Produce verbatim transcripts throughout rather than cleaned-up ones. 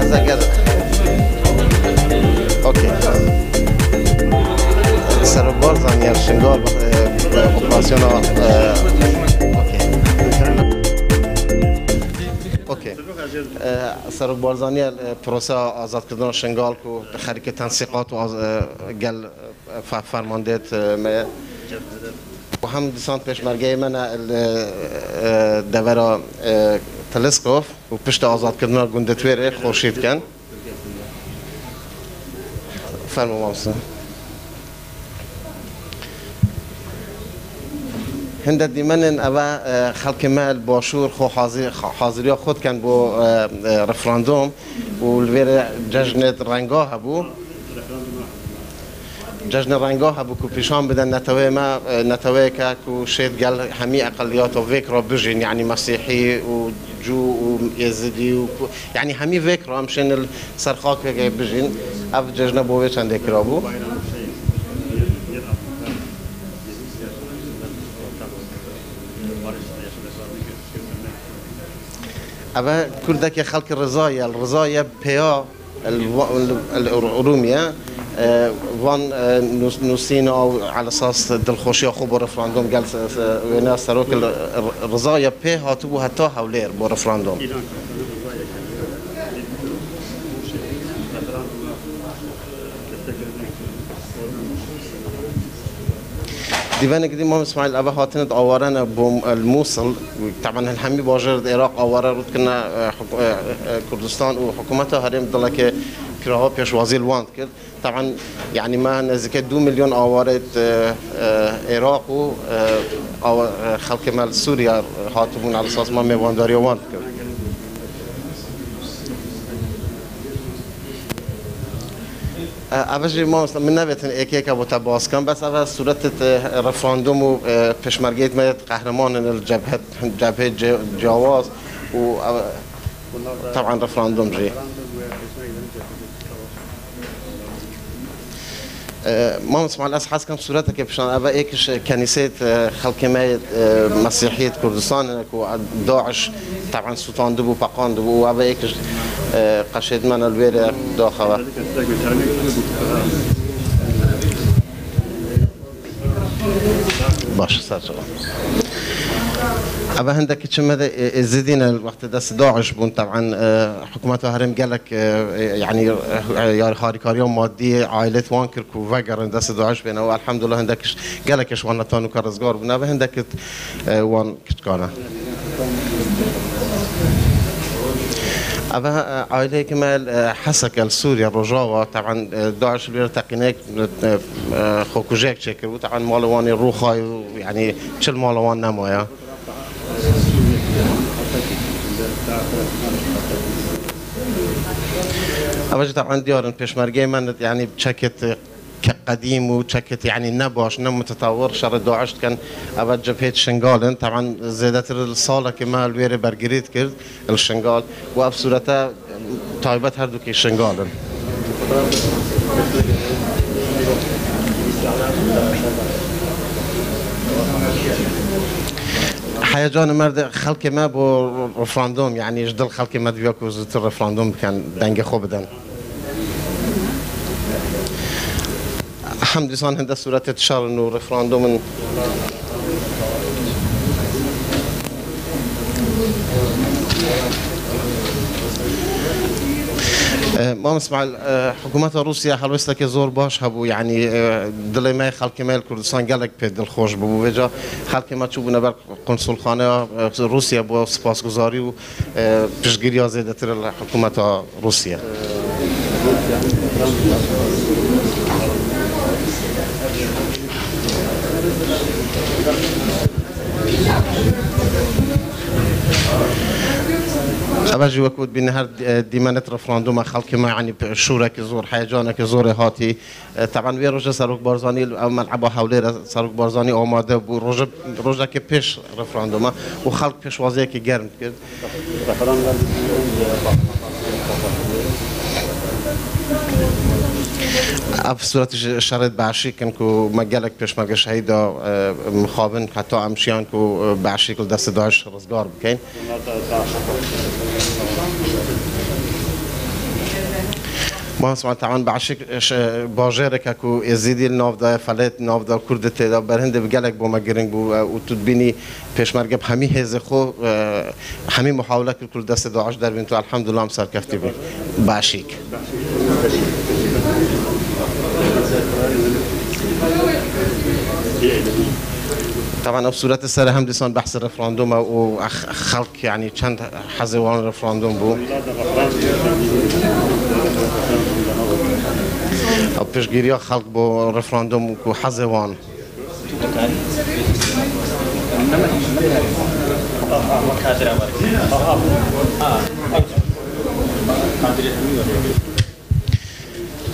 Ez eger, okey. Serok Barzanî yer Şingal, e, operasyona, e, okey. Okey. E, Serok Barzanî yer, e, proseya azadkirina Şingal ku xerîkê tensîqat û az-, e, gel, e, fe-, fermandêt, e, me ye. Û hem dîsan pêşmergeyê me ne li, e, devera, e, Teleskov û piştî azadkirina gundê Twêrê xweşî dikin. Fermo mamoste. Hinde dîmenên eve, e, xelkê me li başûr xwe hazir-, haziriya xwe dikin bo, e, e, referandum û li vê re cejnê renga hebû. Cejnê renga hebû ku pîşan bide neteweyê me, e, neteweyeke ku şêt gel hemî eqeliyata vêk re bijîn, yanî mesîhî û cû û êzidî û ku, yanî hemî vêk re em şên li ser xakekê bijîn. Ev cejne bo vê çendê kirabû. Eve kurdekê xelkê Rizayê, li Rizayê pêya li va-, li, li Urûmiyê, e, van, e, nûs-, nûsîna û elesas dilxweşiya xwe bo referandum gel se-, se-, wêneya serok li Rizayê pê hatibû heta Hewlêr bo referandum. Dîvenek dî Mam Îsmaîl, eve hatine di aware ne bo, e, li Mûsil, teban hil hemî bajêr di Iraq aware rû dikirine, e, hikû-, e, e, Kurdistan û hikûmeta herêm dilekê kirawa pêşwazî li wan dikir. Teban, yanî me nêzîkê du milyon awarê di, e, Iraq û, e, awa-, e, xelkê me li Sûriye hatibûn, elesas me mêvandariya wan dikir. E, eve jî mamoste min nevêtin êk êk bo te bas kim, bes eve sûretê, e, referandum û, e, pêşmergeyê me yê qehreman in li cebhet, cebhê ce-, ciyawaz û eve, teban referandum jî. E, Mam Îsmaîl, ez hez kim sûreteke pişan, eve êkiş kenîseyê, e, xelkê me, e, mesîhî yê Kurdistan in ku DAIŞ teban sûtandibû, peqandibû û eve êkiş, e, qeşê di me ne li wê re daxewe. Baş, ser çava. Eve hindek çi me de, e, Êzidî ne wextê dest DAIŞ bûn, teban, e, hikûmeta herêm gelek, e, e, yanî, e, e, yar-, harîkariya madî aîlêt wan kir ku vegerin dest DAIŞ bêne û elhamdulillah hindek gelek ji wan netanûka rizgar bûn. Eve hindek, e, wan kiçkan e. Eve, e, aîleyeke me, e, Hesek el Sûriye Rojava, teban, e, DAIŞ li wê teqînek, e, e, xwekujiyek çêkiribû. Teban mala wan ê rû xayî û, yanî, çi li mala wan nemaye. Eve jî teban diyar in pêşmergeyê me, yanî, çekêt ke qedîm û çekêt, yanî, ne baş, ne mutetawir şerê DAIŞ dikin. Eve cebheyê Şingal in. Teban zêdetir li salekê me li wê rê bergirî dikir li Şingal û ev sûrete taybet her dukê Şingal in. Heyecanê me de xelkê me bo referandum, yanî ji dil xelkê me diviya ku zûtir referandum bikin, dengê xwe bidin. Hem dîsan hinde sûretê dişarin û referandum in. E, Mam Îsmaîl, e, hikûmeta Rûsya helwesteke zor baş hebû, yanî, e, dilê me, xelkê me li Kurdistan gelek pê dilxweş bûbû. Vêca xelkê me çûbûne ber konsulxaneya, e, Rûsya bo spasguzarî û, e, piştgiriya zêdetir li hikûmeta Rûsya. Eve jî wekî dibîne her, e, dîmenet referanduma xelkê me, yanî şûrekî zor, heyecanekî zorê hatî. E, teban wê roje Serok Barzanî li ew mel'eba Hewlêr e, Serok Barzanî amade bû. Roje, rojekê pêş referanduma û xelk pêşwaziyekî germ dikir. Ev sûretî ji şerê Beşîk in ku me gelek pêşmerge şehîda, e, mixabin, heta em şiyan ku, e, Beşîk li destê DAIŞ rizgar bikeyn. Mam Îsmaîl, teban Beşîk, e, bajêrek e ku Êzidî li nav de, Felêt li nav de, Kurd tê de, berhindê bi gelek bo me giring bû, e, û tu dibînî pêşmerge bi hemî hêzê xwe, e, hemî muhawile kir ku li destê DAIŞ derbîn, tu elhamdulillah em serkeftî bû. Beşîk. Teban ev sûretê ser e hem dîsan behsê referandum e û ex-, xelk, yanî çend hezê wan referandum bû. Ew piştgiriya xelk bo referandum ku hezê wan.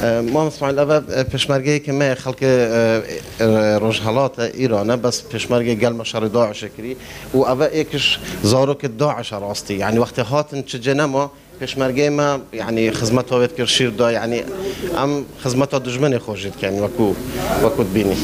E, Mam Îsmaîl, eve, e, pêşmergeyeke me, xelkê, e, e, Rojhelata Îran e, bes pêşmergê gel me şerê DAIŞê kirî û eve êk ji zarokê DAIŞ e rastî. Yanî wextê hatin çi cê nema, pêşmergeyê me, yanî xizmeta wê dikir, şîr da, yanî em xizmeta dijminê xwe jî dikin, wekû, wekû dibînî.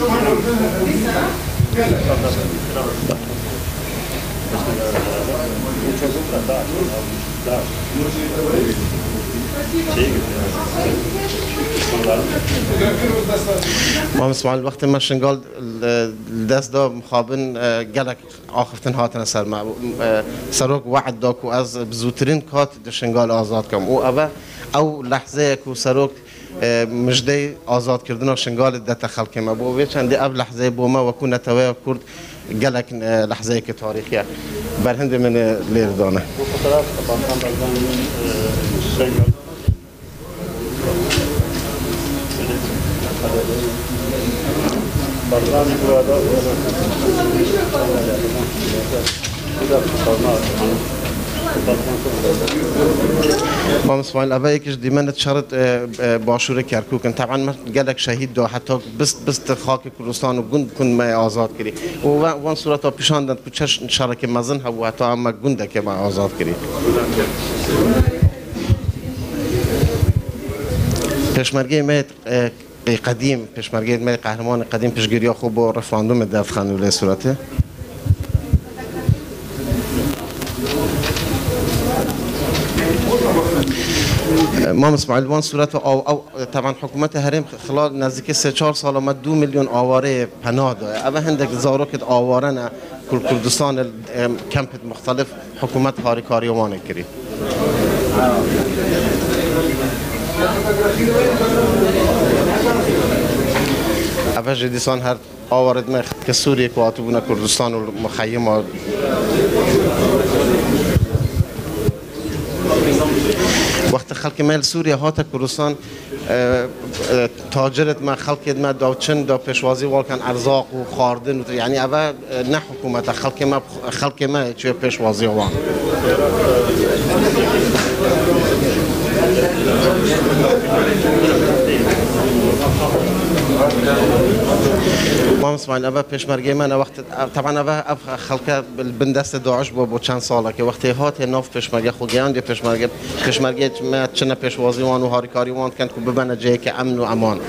Mam Îsmaîl, wextê me Şingal li, li dest da mixabin, e, gelek axiftin hatine ser me. E, Serok we'd da ku ez bi zûtirîn kat di Şingal azad kim. Û eve ew lehzeye ku Serok, e, mijdeyê azadkirina Şingalê dete xelkê me. Bo vê çendê ev lehzeyê bo me wekû neteweya Kurd gelek, e, lehzeyeke tarîxî ye. Berhindê min, e, lê dane. Mam Îsmaîl, eve yek ji dîmenê şerê, e, e, Başûrê Kerkûk in. Teban me gelek şehîd da, heta bist, bist xakê Kurdistan û gund, gund me azad kirî. Û ve-, van sureta pîşan den ku çi şerekê mezin hebû, heta em me gundekê me azad kirî. Pêşmergeyê me, e, qedîm, pêşmergeyê me qehremanê qedîm piştgiriya xwe bo referandumê derdixin û lê sûretê. Mam Îsmaîl, van sûret û aw, aw, teban hikûmeta herêm xilal nezdîkî sê çar sala me du milyon awareyê pena daye. Ev hindek zarokê aware ne ku li Kurdistan, em, kempêt muxtelif hikûmet harîkariya wan ê kirî. Ev jî dîsan her awaret me ke Sûriyê ku hatibûne Kurdistan û muxeyyima. Wextê xelkê me li Sûriye hate Kurdistan, e, e, taciret me, xelkêt me da çin, da pêşwazî wan ken erzaq û xwardin û, yanî eve, e, ne hikûmet e, xelkê me, xelkê me çûye pêşwaziya wan. Mam Îsmaîl, eve pêşmergeyê me ne wextê, ev, teban eve, ev xelke bi, bin destê DAIŞ bû, bû çend salekê. Wextê hatiye nav pêşmerge xwe geyandiye pêşmerge, pêşmergeyê me çine pêşwazî wan û harîkarî wan dikin ku bibene ciheke emn û eman.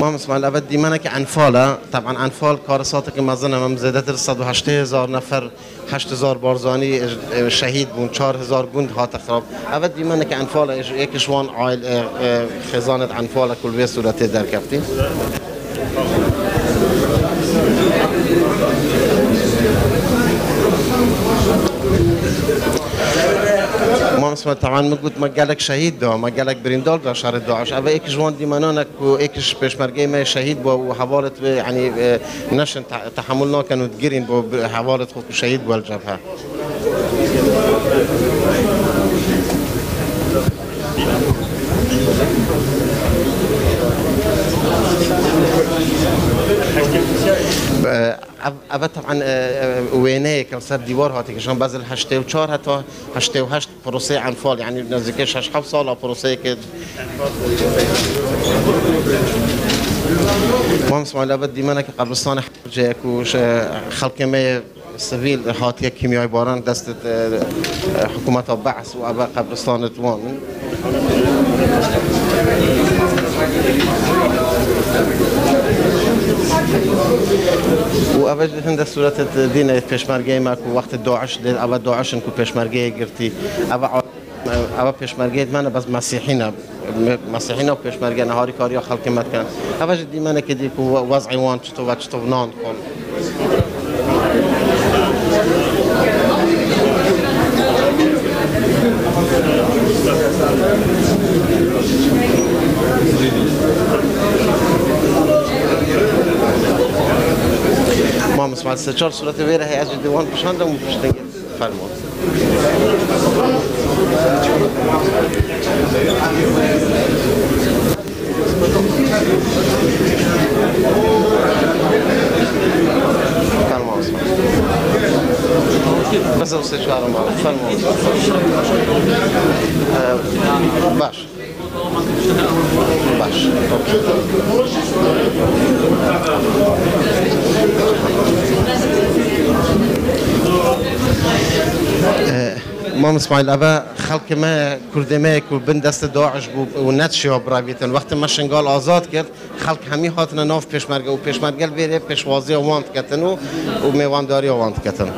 Mam Îsmaîl, eve dîmeneke enfal e. Teban enfal karisateke mezin e. Em zêdetir sed û heştê hezar nefer, heşt hezar Barzanî, e, şehîd bûn, çar hezar gund hate xirab. Eve dîmeneke enfal e, yek ji wan ail-, e, e, xêzanet enfal e ku li vê sûretê derkeftî. Mam Îsmaîl, teban min got me gelek şehîd da, me gelek birîndar da şerê DAIŞ. Eve yek ji wan dîmenan e ku yek ji pêşmergeyê me şehîd bû û hevalêt wê, yanî, e, neşin te-, tehemûl nakin û digirîn bo bi-, hevalêt xwe ku şehîd bû li cebhe. Ev, ev teban, e, e, wêneyeke li ser dîwar hatiye kişan, bes li heştê û çar heta heştê û heşt proseyê enfal, yanî nezdîkê şeş heft sal a proseyeke. Mam Îsmaîl, ev dîmeneke qebristanê hewce ye ku, e, xelkê me yê sivîl hatiye kîmyaybaran dest, e, e, hikûmeta Be's û ev qebristanê wan in. Û ev jî hinde sûretê dîne pêşmergeyê me ku wextê DAIŞ dê, ev DAIŞ in ku pêşmergeyê girtî. Ev a-, ev pêşmergeyê me ne, bes mesîhî ne. Me-, mesîhî ne û pêşmerge ne, harîkariya xelkê me dikin. Ev jî dîmeneke dî ku we-, wez'ê wan çito ve, çito nan dixwin. Mam Îsmaîl, sê çar sûretê wê re heye, ez jî dê wan pişandim û piştengê fermo. Fermo Osman. Bes ew sê çar in bala. Fermo. Ee, baş. Baş. Okey. Ee, Mam Îsmaîl, eve xelkê me, kurdê me ku bin destê DAIŞ bû û neçiya birevîtin. Wextê me Şingal azad kir, xelk hemî hatine nav pêşmerge û pêşmerge li vê rê pêşwaziya wan diketin û, û mêwandariya wan diketin.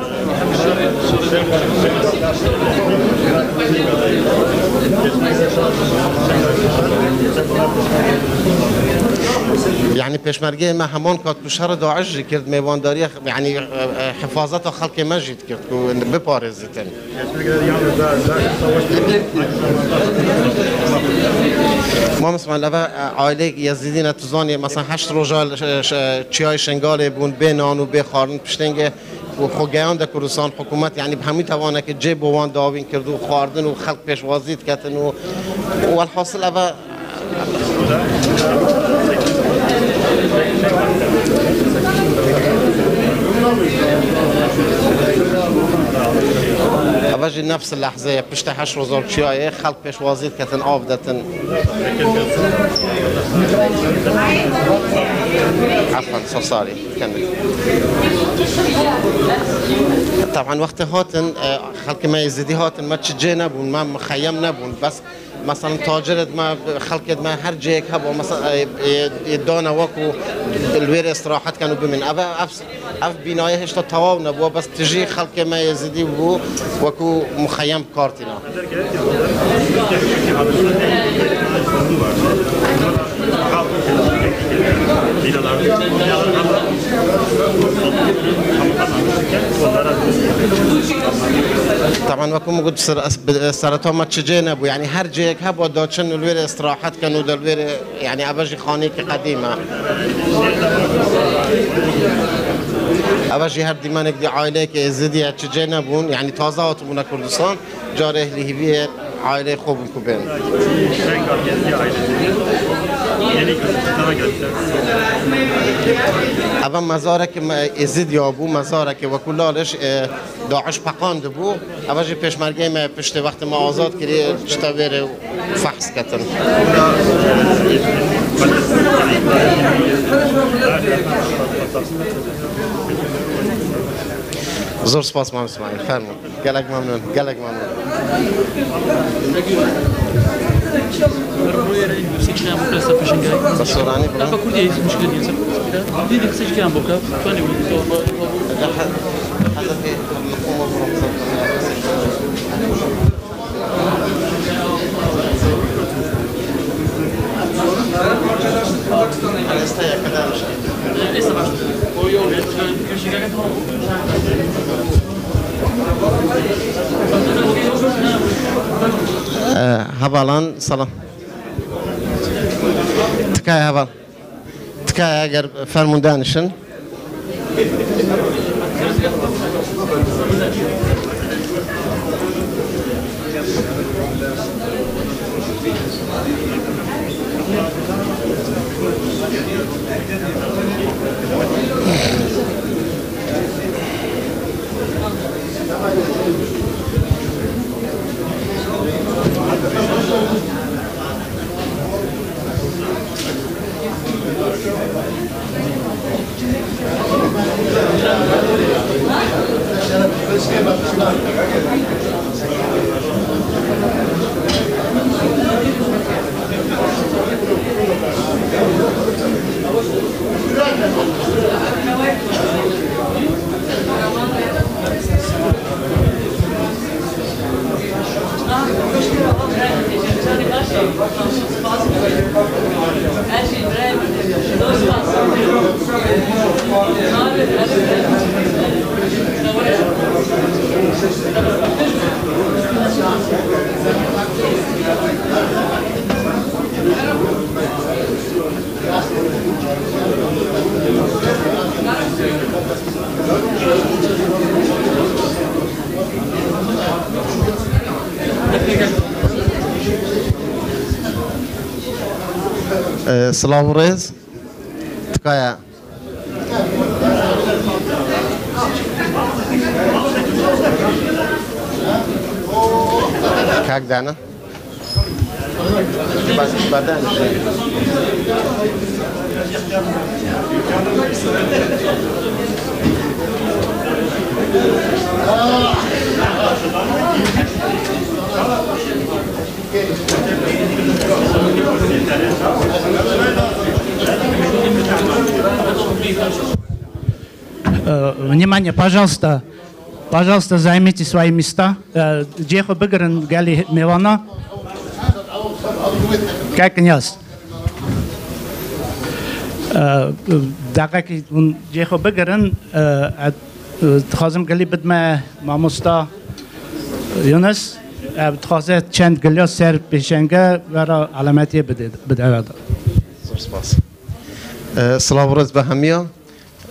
Yanî pêşmergeyê me heman kat ku şerê DAIŞ jî kir, mêwandariya, yanî, e, e, hifazeta xelkê me jî dikir ku biparêzitin. Mam Îsmaîl, eve, e, aileyek Yezîdî ne, tu zanî, mesela heşt roja li, e, ş-, e, çiyayê Şengalê bûn, bê nan û bê xwarin, piştengê ku xwe geyande Kurdistan, hikûmet, yanî bi hemû tevanekê cê bo wan dawîn kir û xwarin û xelk pêşwazî diketin û, û welhasil eve Eve jî nefs lehzeye, piştî heşt roza çiyayê, xelk pêşwazî diketin, av detin. Efendim, so sorry. Kendin. Taban wextê hatin, e, xelkê me Êzidî hatin, me çi cê nebûn, me muxeyyem nebûn, bes Mesela tacirêd me, xelkêd me her cihêk hebû, mesela, e, e, e, dane wekû li wêrê istirahet ken û bimîn. Ev, ev, ev bînayê hêşta tewaw nebû, bes tijî xelkê me Êzidî bû, wekû muxeyem bi kar tîna. Taban wekû min got, ser-, es-, bi-, sereta me çi cê nebû, yanî her cihêk hebû, da çin li wêrê istirahet ken û da li wêrê, yanî eve jî xaneyekî qedîm e. Eve jî her dîmenek dî aileyekê Êzidî ye, çi cê nebûn, yanî taze hatibûne Kurdistan. Carê li hîviyê aileyê xwe bûn ku bên. Eve mezareke me Êzidî ya bû, mezareke wekû Laliş, e, DAIŞ peqandibû. Eve jî pêşmergeyê me piştê wextê me azad kirî, çite wêrê û fehs ketin. Zor spas Mam Îsmaîl, fermo. Gelek memnun, gelek memnun. Seçken bu kadar pêşengay. Bas Soranî bro. Apa Kurdî hiç muşkil değil. Kurdî de seçken bu kadar. Tuani bu. Hezekî Ee, hevalan, salam. Tikaya heval. Tikaya eger fermûn danişin. Ee, silav û rêz. Tikaya. Kak dana. Bas, badan. Э, внимание, пожалуйста. Пожалуйста, займите свои места. Э, cihê xwe bigirin gelî mêvana. Kek Niyaz. Ee, deqekî hûn cihê xwe bigirin, ee, e, dixwazim gelî bidme mamosta Yunus. Ev dixwaze çend giliya ser pêşenge vera elemetiyê bide, bide ve de. Zor spas. Ee, silav û rêz be hemiya.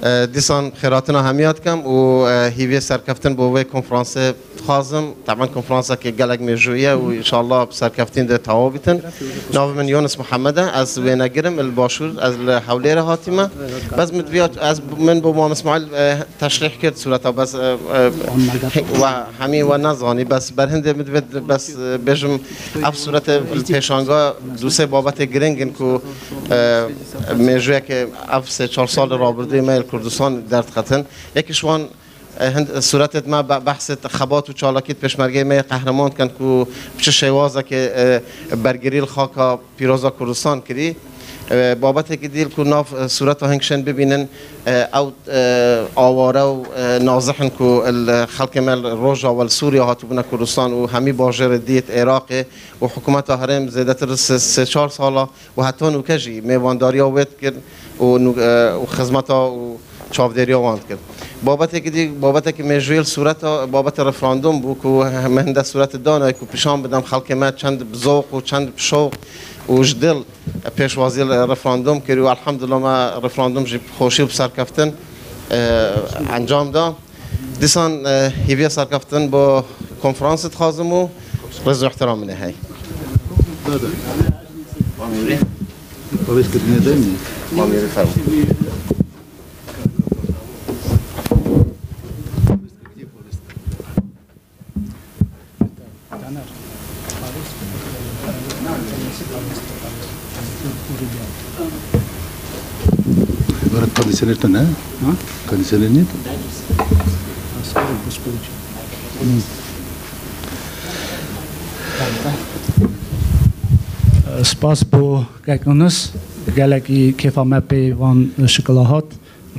E, dîsan xêratina hemiya dikim û, e, hîviyê serkeftin bo vê konferansê dixwazim. Teban konferanseke gelek mêjûyî ye û înşallah bi serkeftîn de tewa bitin. Navê min Yunus Muhammed e, ez wênegir im, li Başûr, ez li Hewlêrê hatîme. Bes min diviya, ez, min bo Mam Îsmaîl, e, teşrîh kir sureta, bes, e, e, he-, we hemî we nezanî, bes berhindê min divê, bes, e, bêjim, ev surete li pêşanga du sê babetê giring in ku, e, mêjûyeke ev sê çar salê rabirdûyê me li Kurdistan derdixetin. Yekî ji wan E, hind sûretêt me be-, behsêt xebat û çalakît pêşmergeyê me yê qehreman dikin ku bi çi şêwazekê, e, bergirî li xaka pîroza Kurdistan kirî. E, babetekî dîl ku nav, e, sûreta hing şên bibînin, e, ew, e, aware û, e, nazih in ku li xelkê me li Rojava li Sûriya hatibûne Kurdistan û hemî bajêrê dî yêt Iraqê û hikûmeta herêm zêdetir sê, sê çar sala û heta nûke jî mêvandariya wê dikir û nû-, e, û xizmeta û çavdêriya wan dikir. Babetekî dî, babetekî mêjûyê li sûreta, babetê referandûm bû ku me hinde sûretê dane ku pîşan bidem xelkê me çend bi zewq û çend bi şewq û ji dil pêşwazî li referandûm kir û elhamdulillah me referandûm jî bi xweşî û bi serkeftin, e, encam da. Dîsan, e, hêviya serkeftin bo konferansê dixwazim û rêz û îhtîram min ê hey. Parêz kirinê de mî? Were kondisioner tu ne? Ha? Kondisioner nît? Spas bo Kek Yunus, gelekî kêfa me pê van şikila hat.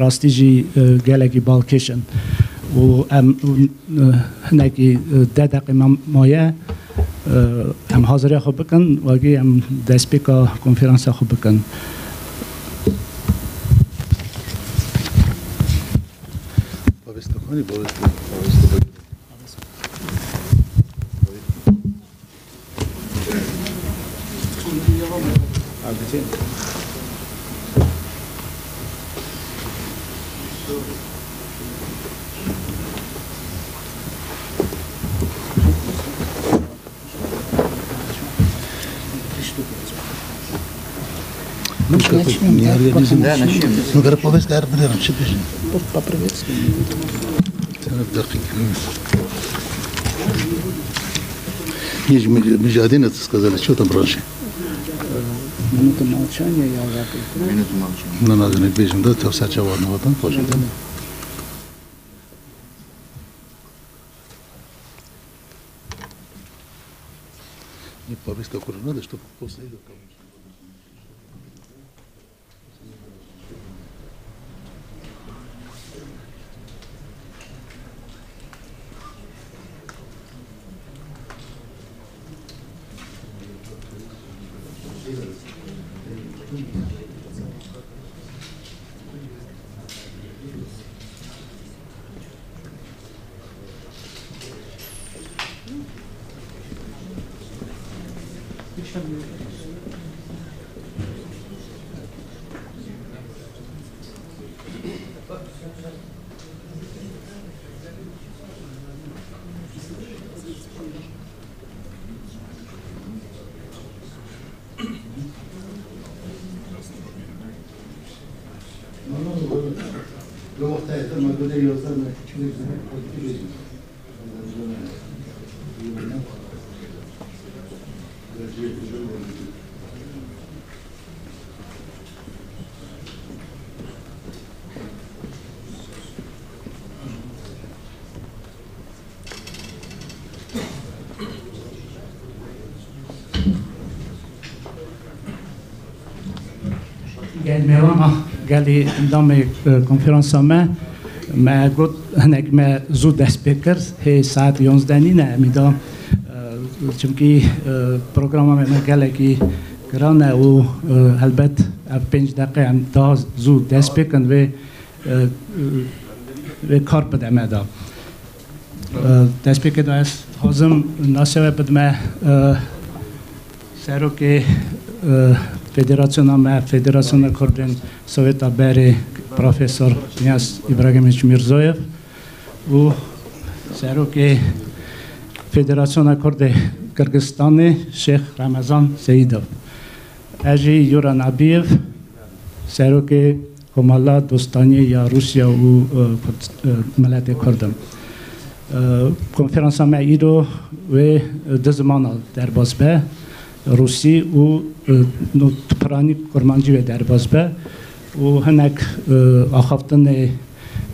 Rastî jî, e, gelekî balkêş in. Û em, e, hinekî, e, deh deqê me maye, e, em haziriya xwe bikin, wekî em destpêka konferansa xwe bikin. Ну, говорю, повестка, я, блин, что пишет? По, по приветствию. Нет, мы, мы же один это сказали, что там раньше? Минуту молчания я закрыл. Минуту молчания. Ну, надо не бежим, да, то вся чего одного там тоже, да? Не повестка окружена, да, чтобы после этого. Gel mêvana, gelî endamê, e, konferansa me, me got hinek me zû dest pê kir, hê saet yonzdeh nîne em î da, e, çimkî, e, programa me, me gelekî giran e û, e, helbet ev pênc deqe em daha zû dest pê kin vê, e, vê kar bide me da. E, destpêkê de ez dixwazim nasê we bidime, e, serokê, e, federasyona me, Federasyona Kurdên Soweta Berê, Profesor Knyaz Îbrahîmîç Mîrzoyev û serokê Federasyona Kurdê Qirgizistanê Şêx Remezan Seyîdov. Ez jî Yura Nabiyev, serokê Komala Dostaniyê ya Rûsya û, e, Kurd, e, miletê Kurd im. E, konferansa me îro wê, e, du zimana derbas be, Rûsî û, e, no, piranî kurmancî wê derbas be û hinek, e, axaftinê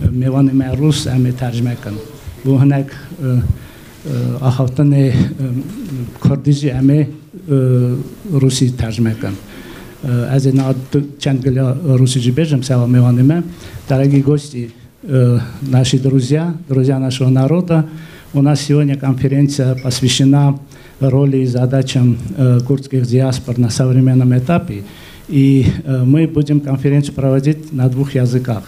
Mêvanê me rûs em ê tercime kin. Bû hinek, e, e, axaftinê, e, kurdî jî em ê, e, rûsî tercime kin. E, ez ê niha tu çend gila rûsî jî bêjim seba mêvanê me. Дорогие гости, э, наши друзья, друзья нашего народа, у нас сегодня конференция посвящена роли и задачам, э, курдских диаспор на современном этапе. И, э, мы будем конференцию проводить на двух языках.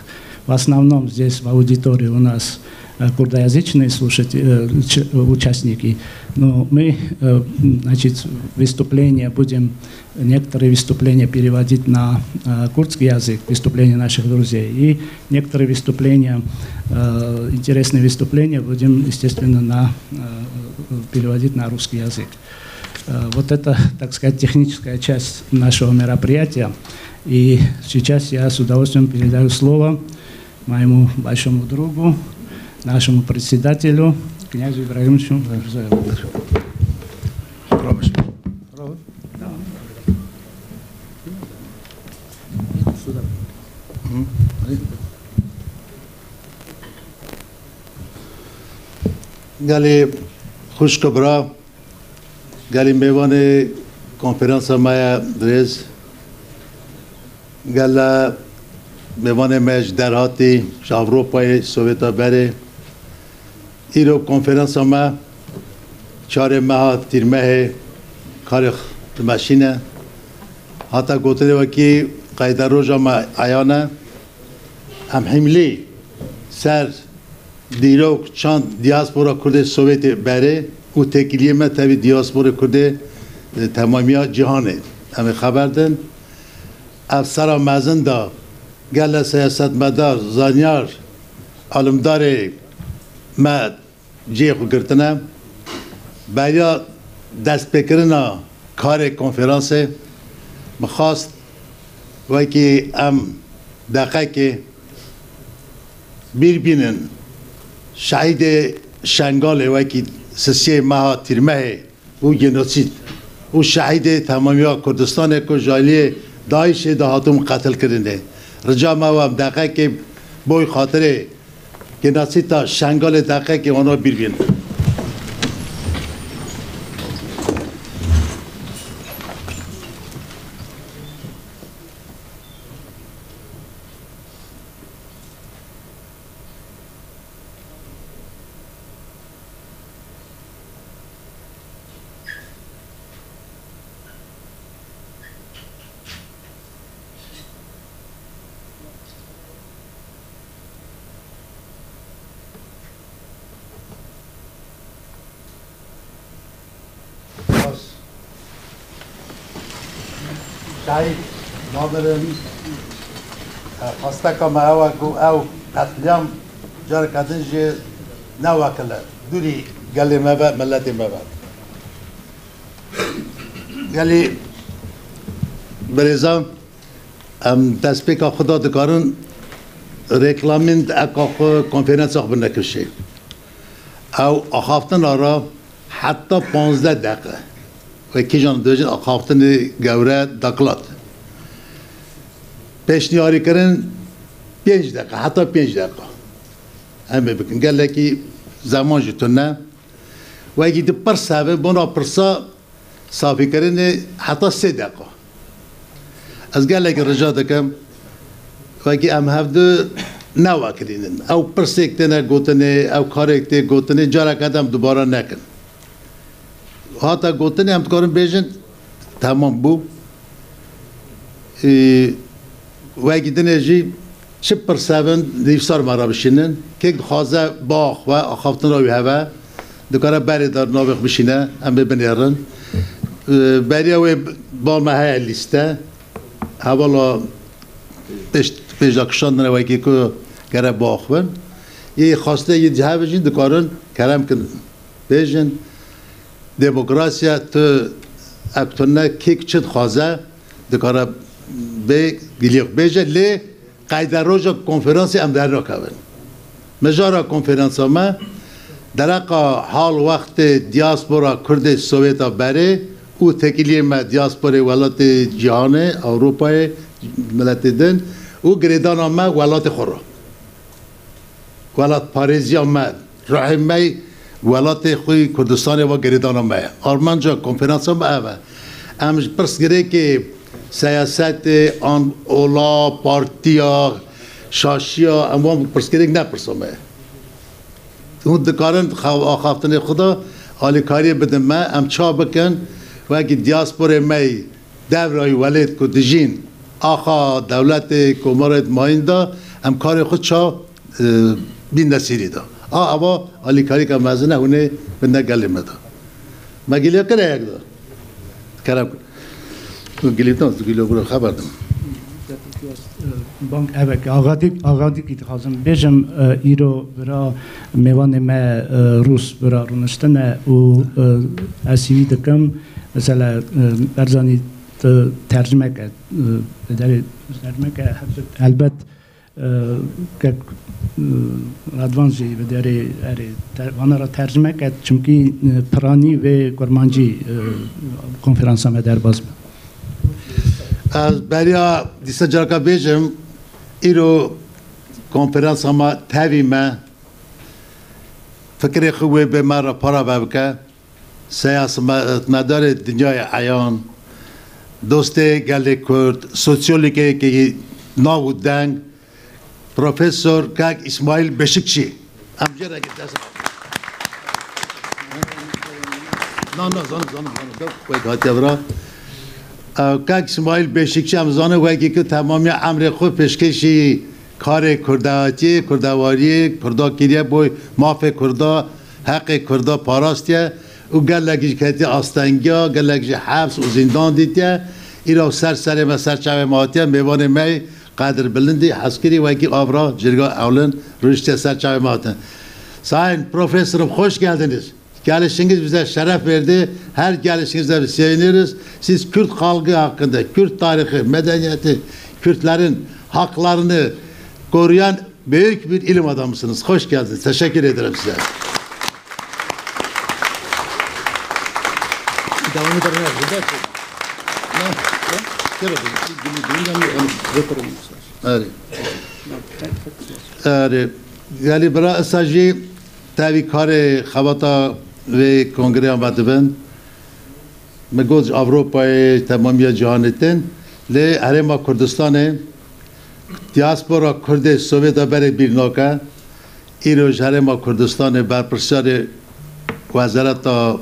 В основном здесь в аудитории у нас, э, курдоязычные слушатели, э, ч-, участники. Но мы, э, значит, выступления будем, некоторые выступления переводить на, э, курдский язык, выступления наших друзей. И некоторые выступления, э, интересные выступления будем, естественно, на, э, переводить на русский язык. Э, вот это, так сказать, техническая часть нашего мероприятия. И сейчас я с удовольствием передаю слово моему большому другу, нашему председателю, князю Ибрагимовичу Мирзоеву. Gelê xwişk û bira, gelê mêvanê konferansa me ye dirêz, gele mêvanê me ji derhatî, ji Ewropayê, Sowêta berê. Îro konferansa me çarê meha Tîrmehê karê dimeşîne. Hate gotinê wekî qeyderoja me eyan e. Em hîmlî ser dîrok, çand, diaspora Kurdê Sowêtê berê û têkiliyê me tevî diasporê Kurdê, e, temamiya cîhanê. Em ê xeber din. Ev sera mezin de gele siyasetmedar, zanyar, alimdarê me cihê xwe girtine. Beriya destpêkirina karê konferansê min xwest wekî em deqekê bîr bînin şehîdê Şengalê wekî sisiyê meha Tîrmehê û genocîd û şehîdê temamiya Kurdistanê ku ji aliyê DAIŞê de hatibûn qetilkirinê. Rica me we em deqekê boy xatirê genocîda Şengalê deqekê wana bîr bînin. Şehîd namirin, e, xwesteka me ew e ku ew qetlîam careke din jî ne wekile dûrî gelê me be, miletê me be. Gelî birêzan, em destpêka xwe de dikarin reklamên eka xwe, konferansa xwe binekişê. Ew axaftina re heta panzdeh deqe. Wekî jan dibêjin axaftinê gewre deklat. Pêşniyarî kirin pênc deqe, heta pênc deqe. Em ê bikin. Gelekî zeman jî tune. Wekî di pirse ve, bona pirsa safîkirinê heta sê deqa. Ez gelekî rica dikim, wekî em hevdu newekirînin. Ew pirsêk têne gotinê, ew karêk tê gotinê, careke din em dubare nekin. Hate gotinê em dikarin bêjin, temam bû. Ê, wekî dinê jî çi pirse bin dîvsar me re bişînin. Kêk dixwaze ba xwe axaftina wî heve, dikare berê de navê xwe bişîne, em ê binêrin. Ê, beriya wê ba me heye lîste. Hevala pêş, pêşda kişandine wekî ku gere ba xwe bin. Yê xwastê yê cihevê jî dikarin kerem kin. Bêjin, demokrasiya tu, ev tune kêk çi dixwaze, dikare bê giliyek bêje, lê qeyde roja konferansê em dernakevin. Mijara konferansa me, dereqa hal wextê diaspora Kurdê Sowêta berê û têkiliyê me diasporê welatê cîhanê, Ewropayê, miletê din û girêdana me welatê xwe re. welatparêziya me, ruhê me yî welatê xwe yî Kurdistanê ve girêdana me ye. Armanca konferansa me ev e. Em ji pirsgirêkê siyasetê, an ola, partiya, şaşiya, em wan pirsgirêk ne pirsa me ye. Hûn dikarin xew-, axaftinê xwe de alîkariyê bidin me, em ça bikin, wekî diasporê me yî devrayî welêt ku dijîn axa dewletê komarê mayîn de, em karê xwe ça, e, bîn nesîrî de. A, eva alîkarîka mezin e, hûn ê bidine gelê me de. Me giliya kire yek de. Kerem kir. Tu gilî tu, tu gilî bira xeber dim. Bank evek, Axadîk, Axadîkî dixwazim bêjim, e, îro bira mêvanê me, e, Rûs bira rûniştine û, e, ez hîvî dikim, mesela, e, Berzanî tu tercimeke, e, derê tercimeke helbet, helbet, e, kek, e, Radvan jî bi derê erê ter-, vana ra tercimeke, çimkî, e, piranî vê kurmancî, e, konferansa me derbas be. Ez beriya dîsa careka bêjim, îro konferansa me tevî me, fikirê xwe wê bê me re parave bike. Siyasetmedarê dinyayê eyan, dostê gelê Kurd, sosyologê nav û deng, Profesor Kak Îsmaîl Beşikçî. Em jê re dest. Na, na, zanim, zanim, zanim. Wek hatiye vira. Ew, Kak Îsmaîl Beşikçî, em zanin wekî ku temamiya emrê xwe pêşkêşî karê kurdehatiyê, kurdewariyê, kurda kiriye, bo mafê kurda, heqê kurda parastiye û gelek jî ketiye astengiya, gelek jî heps û zîndan dîtiye. Îro ser serê me, ser çavê me hatiye, mêvanê me yê qedirbilindî, hezkirî wekî avra, cirga ewlin, rûniştiye ser çavê me hatin. Sayın Profesorum, hoş geldiniz. Gelişiniz bize şeref verdi. Her gelişinizde biz seviniyoruz. Siz Kürt halkı hakkında, Kürt tarihı, medeniyeti, Kürtlerin haklarını koruyan büyük bir ilim adamısınız. Hoş geldiniz. Teşekkür ederim size. Devamı da ne yapacak? Ne? Ne? Gel bakalım. Erê. Erê. Gelî bira, esa jî tevî karê xebata vê kongreya me dibin. Me got ji Ewropayê, temamiya cîhanê tên. Lê Herêma Kurdistanê, diaspora Kurdê Sovyeta berê bîr nake. Îro ji Herêma Kurdistanê berpirsiyarê Wezareta,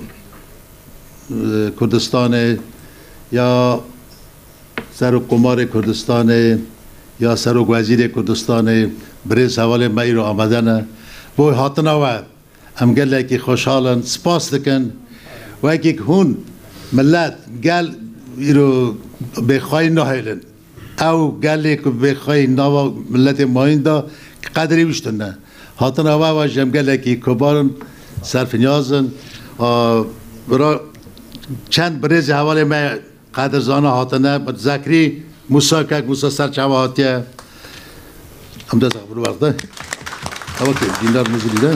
e, Kurdistanê ya Serokkomarê Kurdistanê ya Serokwezîrê Kurdistanê, birêz hevalê me îro amade ne. Bo hatina we em gelekî xweşhal in, spas dikin. Wekî hûn milet, gel îro bêxweyî nahêlin. Ew gelê ku bêxweyî nava miletê mayîn da, qedrê wî ji tune. Hatina we, we ji em gelekî kobar in, serfiniyaz in. A, bira çend birêzê hevalê me Qedirzana hatine, Zekrî, Musa, kek Musa ser çava hatiye. Em dest xwe wexte. Ewa ke Dînar Muzrî de.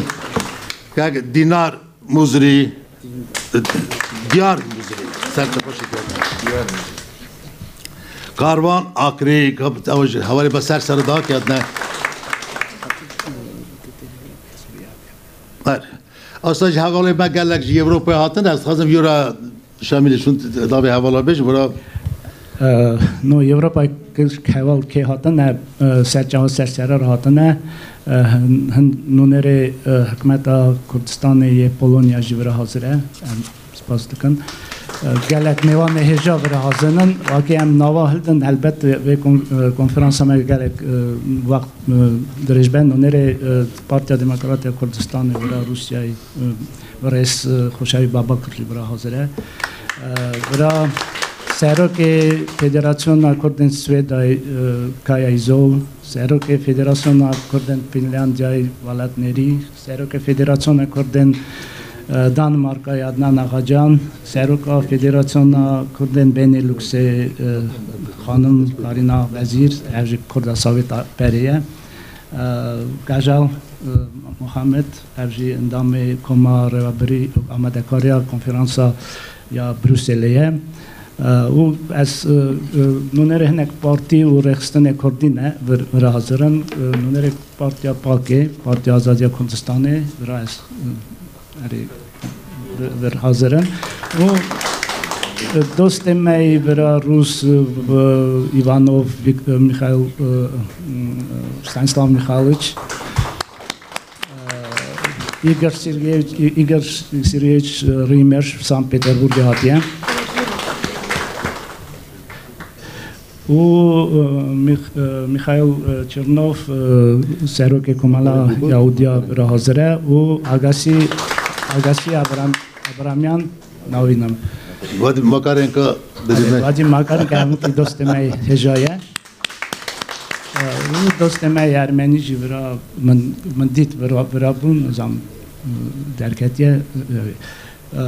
Kek Dînar Muzrî, Diyar Muzrî. Ser çava şikar. Karvan Akrî, kap-, ew ji hevalê be ser ser da ketine. Her. Asta ji hevalê me gelek ji Ewropayê hatin, ez dixwazim yora Şamîlê şûn davê hevala bêj, bira. E, no, Ewropayê kir heval kê hatine, e, ser çava ser sere re hatine, e, hin, hin nûnerê, e, hikmeta Kurdistanê yê Polonya jî vira hazir e. Em spas dikin. E, gelek mêvanê hêja vira hazir in. Wekî em nava hildin, helbet vê kon-, e, konferansa me gelek, e, wext, e, dirêj be. Nûnerê, e, Partiya Demokrat ya Kurdistanê vira Rûsyayê, e, Birêz, e, Xoşawî Babakir jî bira hazir e. E, bira Serokê Federasyona Kurdên Swêdayê, e, Kaya Îzol, Serokê Federasyona Kurdên Fînlandiyayê Welat Nêrî, Serokê Federasyona Kurdên, e, Danimarkayê Adnan Axacan, Seroka Federasyona Kurdên Benelûksê, e, xanim Karîna Wezîr, ev jî Kurda Sovêt a-, berê ye. E, Gajal, e, Muhammed, ev jî endamê Koma Rêvebirî û amadekariya konferansa ya Brukselê ye. E, û ez, e, e, nûnerê hinek partî û rêxistinê kurdî ne vir, vira hazir in. E, nûnerê Partiya Pakê, Partiya Azadiya Kurdistanê, vira ez, e, erê, vir, vir hazir in. Û, e, dostê me yî vira Rûs, e, Îvanov, Vik-, e, Mîxail, e, Stanislav Mîxailiç, e, Igor Sergeyeviç, Igor Sergeyeviç Rîmer, Sankt Peterburgê hatiye. Û, e, Mîx-, e, Mîxail, e, Çernov, e, serokê Komela Yahudiya vira hazir e û Agasî, Agasî Abram-, Abramyan navînim. Vadî makarên ka bidî me. Vadî makarên ka hemû kî dostê me hêja ye. E, û dostê me Ermenî jî vira min, min dît vira, vira bûn, nizam, e, derketiye. E,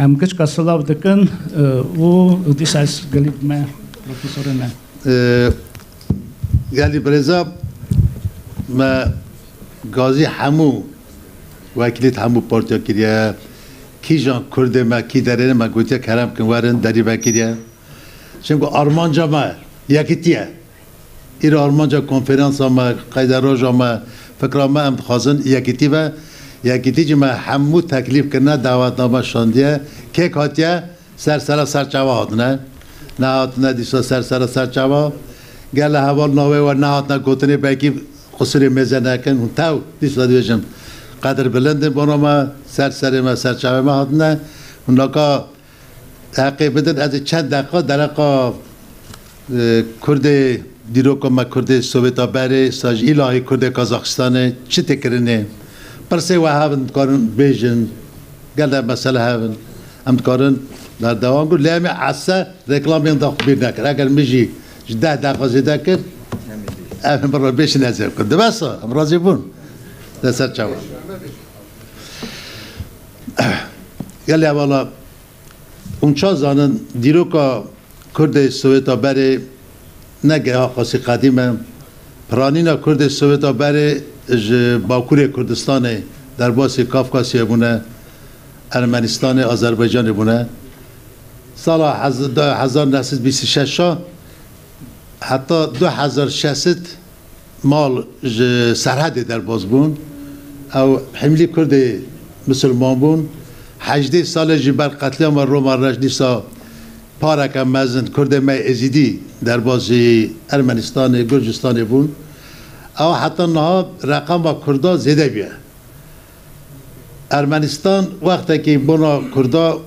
Em giçka silav dikin, e, û dîsa ez gelî me profesorê me. E, gelî birêza me gazî hemû wekîlît hemû partiya kiriye. Kîjan Kurdê me, kî derê ne me gotiye kerem kin werin derî vekiriye. Çimku armanca me yekîtî ye. Îro armanca konferansa me, qeyde roja me, fikra me em dixwazin yekîtî ve. Yekîtî jî me hemû teklîf kirine, dawetname şandiye. Kêk hatiye, ser sera ser çava hatine. Nehatine dîsa ser sera ser çava. Gele heval navê we nehatine gotinê belkî qusirê mêze nekin. Hûn tew dîsa dibêjin. Qedir bilind in bona me, ser serê me, ser çavê me hatine. Hûn naka Heqê bidin, ez ê çend deqa dereqa, e, Kurdê dîroka me, Kurdê Sovêta berê, sa jî îlahî Kurdê Kazaxistanê çi tê kirinê? Pirsê we hev in, dikarin bêjin, gelek mesele hev in. Em dikarin berdewam bin. Lê em ê ese reklamên da xwe bîr nekir. Eger min jî ji deh deqa zêde kir, em ê bi rê bêjin ez ê bikim. Dibe sa, em razî bûn. De ser çawa. Gelê hevala, hûn ça zanin, dîroka Kurdê Sowêta berê ne geha xwesî qedîm e. Piranîna Kurdê Sowêta berê ji Bakurê Kurdistanê, derbasî Kafkasyayê bûne, Ermenistanê, Azerbaycanê bûne. Sala hez-, hezar neh sed bîst û şeş a heta du hezar şeş sed mal ji Serhedê derbas bûn. Ew hemlî Kurdê misilman bûn. Hejdê salê ji ber qetlîama Roma Reş dîsa pareke mezin Kurdê me Êzîdî derbasî Ermenistanê, Gurcistanê bûn. Ew heta niha reqema Kurda zêde bûye. Ermenistan wextekî bona Kurda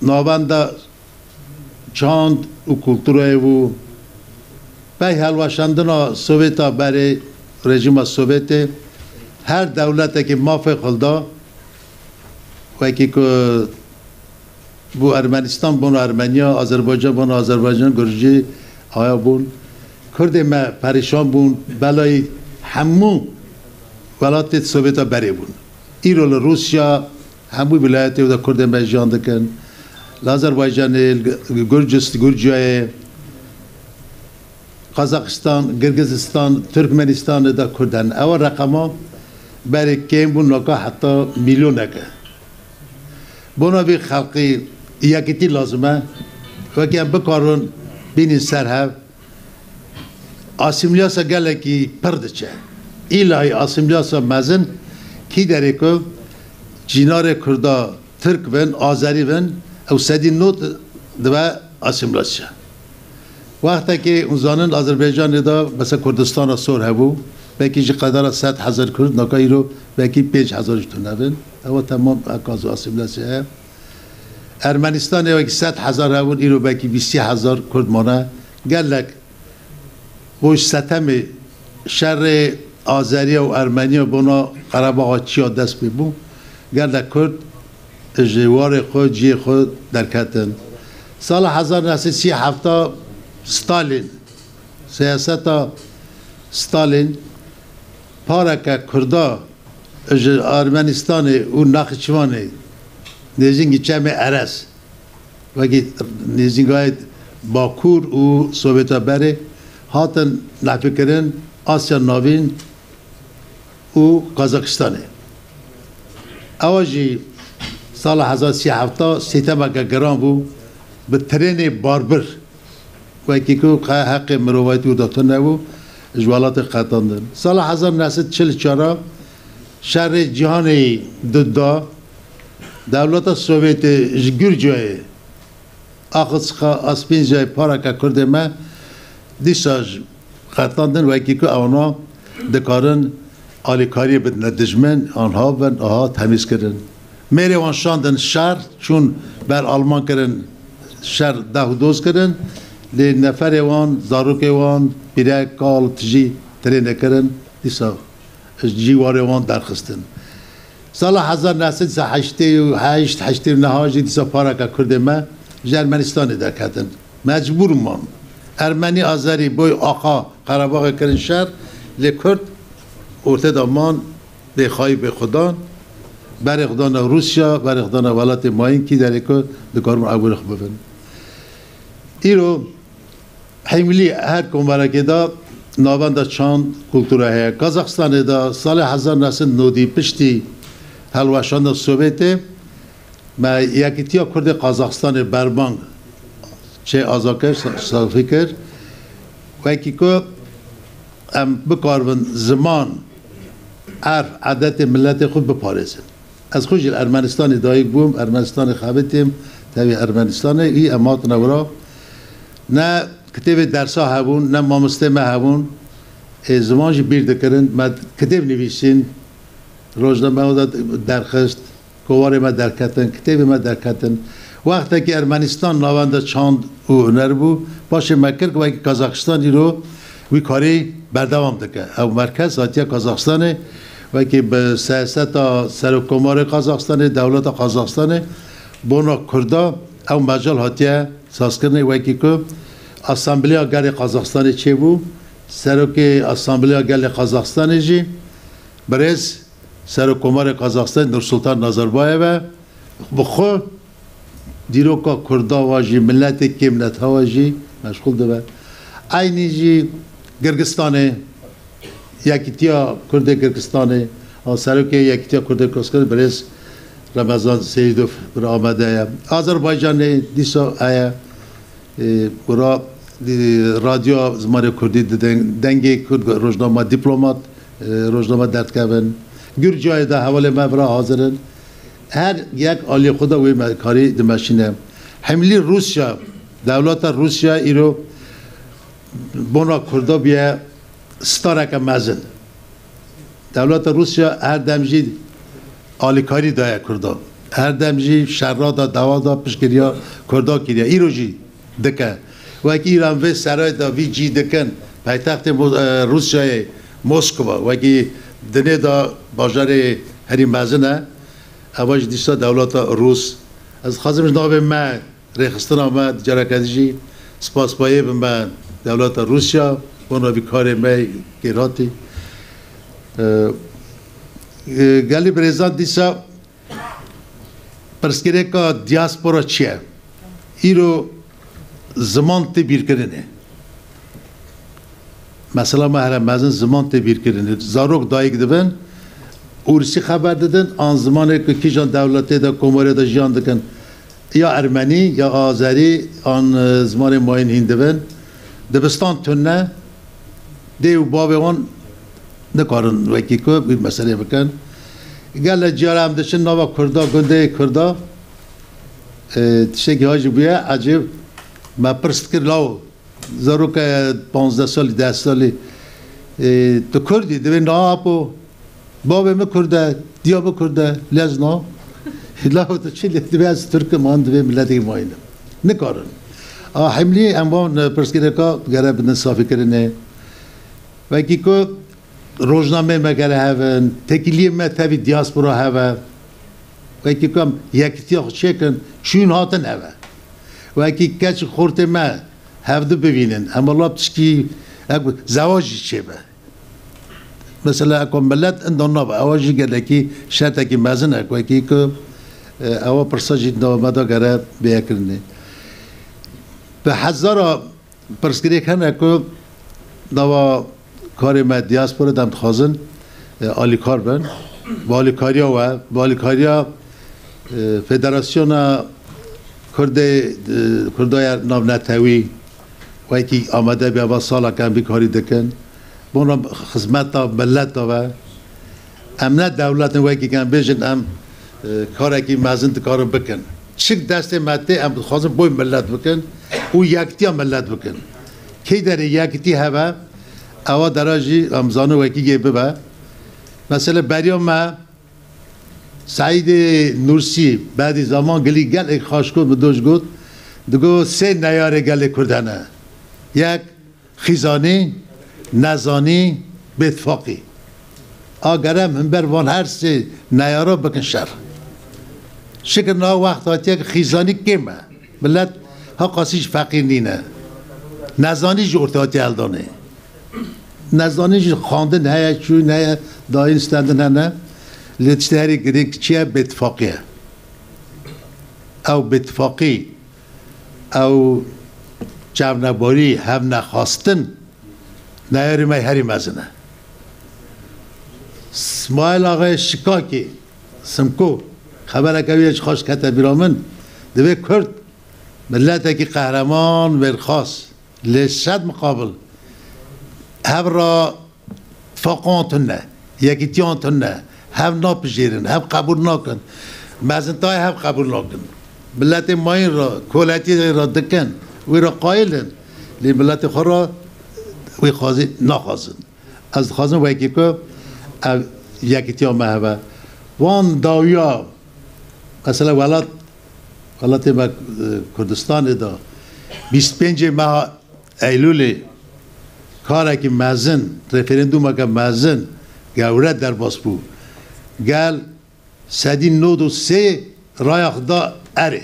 navenda çand û kulturayê bû. Pey helweşandina Sovêta berê, rejîma Sovêtê, her dewletekî mafê xwe da, wekî ku bû Ermenistan, bûn Ermeniya, Azerbaycan, bûn Azerbaycan, Gurcî, aya bûn. Kurdê me perîşan bûn, belayî hemû welatê Sovêta berê bûn. Îro li Rûsya, hemû wîlayetê de Kurdên me jiyan dikin. Li Azerbaycanê, li Gurcist-, Gurciyayê, Qazaxistan, Girgizistan, Turkmenistanê de Kurd hene. Ewa reqema berê kêm bûn, naka heta milyonek e. Bona vî xelqî yekîtî lazim e. Wekî em bikarin bînin ser hev. Asîmîlyasa gelekî pir diçe. Îlahî asîmîlyasa mezin kî derê ku cînarê Kurda Tirk bin, Azerî bin, ew sedî nod dibe asîmîlasya. Wextekê hûn zanin Azerbaycanê de mesela Kurdistana Sor hebû, belkî ji qedara sed hezar Kurd, naka îro belkî pênc hezar ji tune bin. Ewa temam enkaz asîmîlasya ye. Ermenistanê wekî sed hezar hebûn, îro belkî bîst hezar Kurd mane. Gelek bo ji setemê şerê Azeriya û Ermeniya bona Qerebaxa Çiya dest pê bû. Gelek Kurd ji warê xwe, cihê xwe derketin. Sala hezar neh sed sî heft Stalin, siyaseta Stalin pareke Kurda ji Ermenistanê û Naxçivanê nêzîngî çemê Eres, wekî nêzîngayê Bakur û Sovêta berê hatin nefîkirin Asya Navîn û Kazakistanê. Ewa jî sala hezar sî heft sîtemeke giran bû. bi trênê barbir, wekî ku qe-, heqê mirovayîtî û de tune bû, ji welatê qetandin. Sala hezar neh sed çil çar a şerê cîhanê du da, dewleta Sovyetê ji Gurciyayê, Axisqa Aspînzayê pareke Kurdê me dîsa ji qetandin, wekî ku ewna dikarin alîkariyê bidine dijmin, anha bin, aha temîz kirin. Mêrê wan şandin şer, çûn ber Alman kirin, şer deh û doz kirin, lê neferê wan, zarokê wan, pîrek, kal, tijî tirê nekirin, dîsa ji cîwarê wan derxistin. Sala hezar neh sed heştê û heşt, heştê û neh jî dîsa pareke Kurdê me ji Ermenistanê derketin. Mecbûr man. Ermenî, Azerî, boy Axa Qerebaxê kirin şer, lê Kurd ortê de man, bêxayî bêxudan, berê xwe dane Rûsya, berê xwe dane welatê mayîn kî derê ku dikarin ew rix bibin. Îro Hemlî her komarekê de navenda çand, kultura heye. Kazaxistanê de salê hezar neh sed nodî piştî hilweşandina Sovyetê me Yekîtiya Kurdê Kazaxistanê berbang çê aza kir, sa-, safî kir. Wekî ku em bikaribin ziman, erf, edetê miletê xwe biparêzin. Ez xwe jî li Ermenistanê dayik bûm, Ermenistanê xebitîm, tevî Ermenistanê, î em hatine wira. Ne kitêbê dersa hebûn, ne mamostê me hebûn. Ê, ziman jî bîr dikirin. Me kitêb nivîsîn, rojname de derxist, kovarê me derketin, kitêbê me derketin. Wextekî Ermenistan navenda çand û huner bû, paşê me kir ku wekî Kazaxistan îro wî karî berdewam dike. Ew merkez hatiye Kazaxistanê, wekî bi siyaseta Serokkomarê Kazaxistanê, dewleta Kazaxistanê, bona Kurda ew mecal hatiye sazkirinê, wekî ku Asambleya Gelê Kazaxistanê çêbû, Serokê Asambleya Gelê Kazaxistanê jî birêz Serokkomarê Kazaxistanê Nursultan Nazarbayev e, bi xwe dîroka Kurda wa jî, miletê kêmnetha wa jî meşxûl dibe. Eynî jî Girgistanê, Yekîtiya Kurdê Girgistanê, a, serokê Yekîtiya Kurdê Girgistanê birêz Remezan Seyîdov bir amade ye. Azerbaycanê dîsa heye. E, gura, e, radyo zimanê Kurdî didin, Dengê Kurd, rojnama Dîplomat, e, rojnama derdikevin. Gurciyayê de hevalê me vira hazir in. Her yek aliyê xwe de wê me-, karî dimeşîne. Hemlî Rûsya, dewleta Rûsya îro bona Kurda bûye stareke mezin. Dewleta Rûsya her dem jî alîkarî daye Kurda. Her dem jî şerra da, dewa da, piştgiriya Kurda kiriye. Îro jî dike. Wekî îro em vê serayê de vî cî dikin, paytextê Mo-, e, Rûsyayê Moskova, wekî dinê de bajarê herî mezin e. Eva jî dîsa dewleta Rûs. Ez dixwazim ji navê me, rêxistina me, careke din jî spasbayê bime dewleta Rûsya, bona vî karê me kêrhatî. E, e, gelî birêzan dîsa pirsgirêka diaspora çi ye? Îro ziman tê bîrkirinê. Mesela me here mezin ziman tê bîrkirinê. Zarok dayik dibin, Ûrsî xeber didin, an zimanê ku kîjan dewletê de, komarê de jiyan dikin, ya ermenî, ya azerî, an, e, zimanê mayîn hîn dibin. Dibistan tune, dê û bavê wan nikarin wekî ku vî meselê bikin. Gele cî ra em diçin nava Kurda, gundê Kurda, e, tiştekî ha jî bûye ecêb. Me pirs dikir, lawo, zaroke panzdeh salî, deh salî, e, tu Kurd î? Divê na apo, bavê min Kurd e, diya min Kurd e, lê ez na. Lawo tu çi lê, divê ez Tirk im, an divê miletê mayîn im. Nikarin. A hemlî em van, e, pirsgirêka gere bidin safîkirinê. Wekî ku rojnameyê me gere hev in, têkiliyê me tevî diaspora hev e. Wekî ku em yekîtiya xwe çêkin, çûn hatin hev e. Wekî keç xortê me hevdu bivînin, em wela piştî ek zewaj jî çêbe. Mesela eko milet inda nabe, ewa jî gelekî şertekî mezin e, wekî ku, e, ewa pirsa jî nava me de gere bêye kirinê. Bi hezara pirsgirêk hene ku nava karê me diaspora de em dixwazin, e, alîkar bin. Bi alîkariya we, bi alîkariya, e, Federasyona Kurdê, e, Kurdaya navnetewî wekî amade bî, eva salek em vî karî dikin. Bona xizmeta mileta ve. Em ne dewlet in, wekî em bêjin em, e, karekî mezin dikarin bikin. Çik destê me tê, em dixwazin boy millet bikin û yekitiya millet bikin. Key derê yekitî hebe, ewa dera jî em zanin wekî yê bibe. Mesela beriya me Seîdê Nûrsî, Bedî Zaman gilî gelek xaş got, bi doj got, digot sê neyarê gelê Kurd hene. Yek, xîzanî, nezanî, bêtifaqî. A gere em himber van her sê neyara bikin şer. Şikir niha wext hatiye ki xîzanî kêm e. Millet ha qasî jî feqîr nîne. Nezanî jî ortê hatiye eldanê. Nezanî jî xwendin heye, çûyîn heye, dayîn stendin hene. Lê tiştê herî girîng çi ye? Bêtifaqî ye. Ew bêtifaqî, ew çavnebarî, hevnexwastin neyarê me herî mezin e. Smail Axayê Şikakî, Simko, xebereke wî ye ji xwe ji kete bîra min, divê Kurd miletekî qehreman, wêrxas, lê şed miqabil hev ra tifaqan tune, yekîtiyan tune, hev napijêrin, hev qebûl nakin. Mezintayê hev qebûl nakin. Miletê mayîn ra, koletiyê ra dikin, wî ra qayil in. Lê miletê xwe ra wî xwazî naxwazin. Ez dixwazim wekî ku ev yekîtiya me hebe. Wan dawiya, mesela welat, welatê me, e, Kurdistanê de bîst pêncê meha Eylûlê karekî mezin, referandûmeke mezin, gewre derbas bû. Gel sedî nod û sê raya xwe da erê.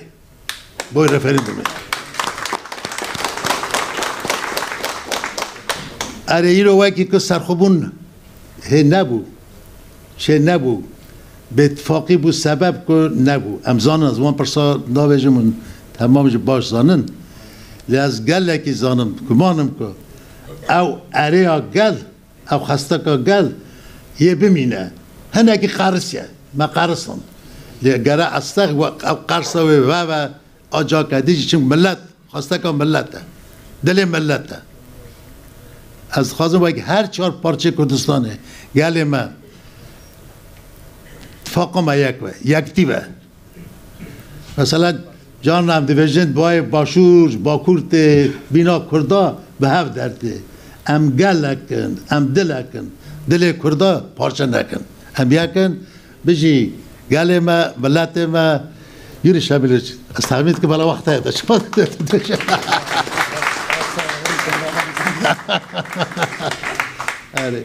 Boy referandumê. Erê îro wekî ku serxwebûn hê nebû, çê nebû, bêtifaqî bû, sebeb ku nebû. Em zanin, ez wan pirsa navêjim hûn temam jî baş zanin. Lê ez gelekî zanim, guman im ku ew erê ya gel, ew xesteka gel yê bimîne. Hinekî qerisiye. Me qerisan. Lê gere estex we-, ew qersa wê veve, a cake dî jî, çimkî millet xwesteka millet e. Dilê millet e. Ez dixwazim wekî her çar parçeyê Kurdistanê, gelê me, tifaqa me yek be, yekitî be. Mesela, carna em dibêjin, bayê Başûr, Bakur tê, bîna Kurda bi hev dertê. Em gelek in, em dilek in. Dilê Kurda parçe nekin. Em yek in, bijî gelê me, miletê me. Yürü Şemilî, ez tahmin dikim, bela wext heye de çima. Erê.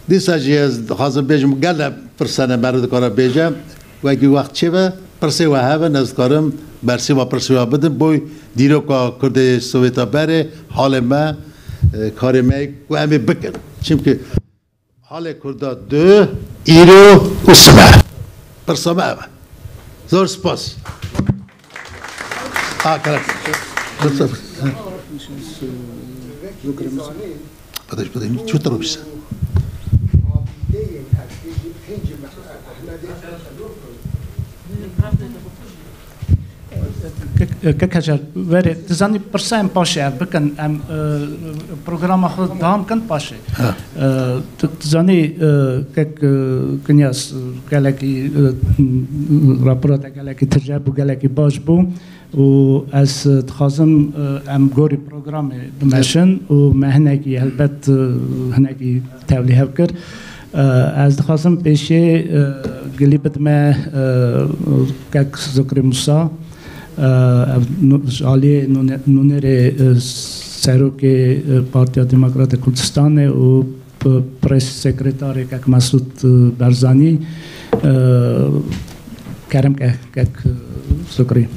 Dîsa jî ez dixwazim bêjim, gele pirsene meriv dikare bêje. Wekî wext çêbe, pirsê we hebe, ez dikarim bersiva pirsê we bidim. Boy dîroka Kurdê Sowêta berê, halê me, e, karê me ku em ê bikin. Çimkî halê Kurda du, îro û sibe. Pirsa me ev e. Zor spas. Ha, kerem. Zor spas. Podêj, podêj, çi tiro bîse? Kek, kek Hecer, verê, dizanî pirsa em paşê ev bikin, em, e, programa xwe dewam kin paşê. Ha. E, tu, tu zanî, e, kek, e, Kinyas, e, gelekî, e, rapora te gelekî tije bû, gelekî baş bû. Û ez, e, dixwazim, e, em gorî programê bimeşin û me hinekî helbet, e, hinekî tevlîhev kir. E, ez dixwazim pêşê, e, gilî bidime, e, kek Zikrî Musa, e, ev nu-, ji aliyê nûne-, nûnerê, e, serokê, e, Partiya Demokratê Kurdistanê û p-, press sekretarê kek Mesûd, e, Barzanî, e, kerem ke kek, e, Zikrî.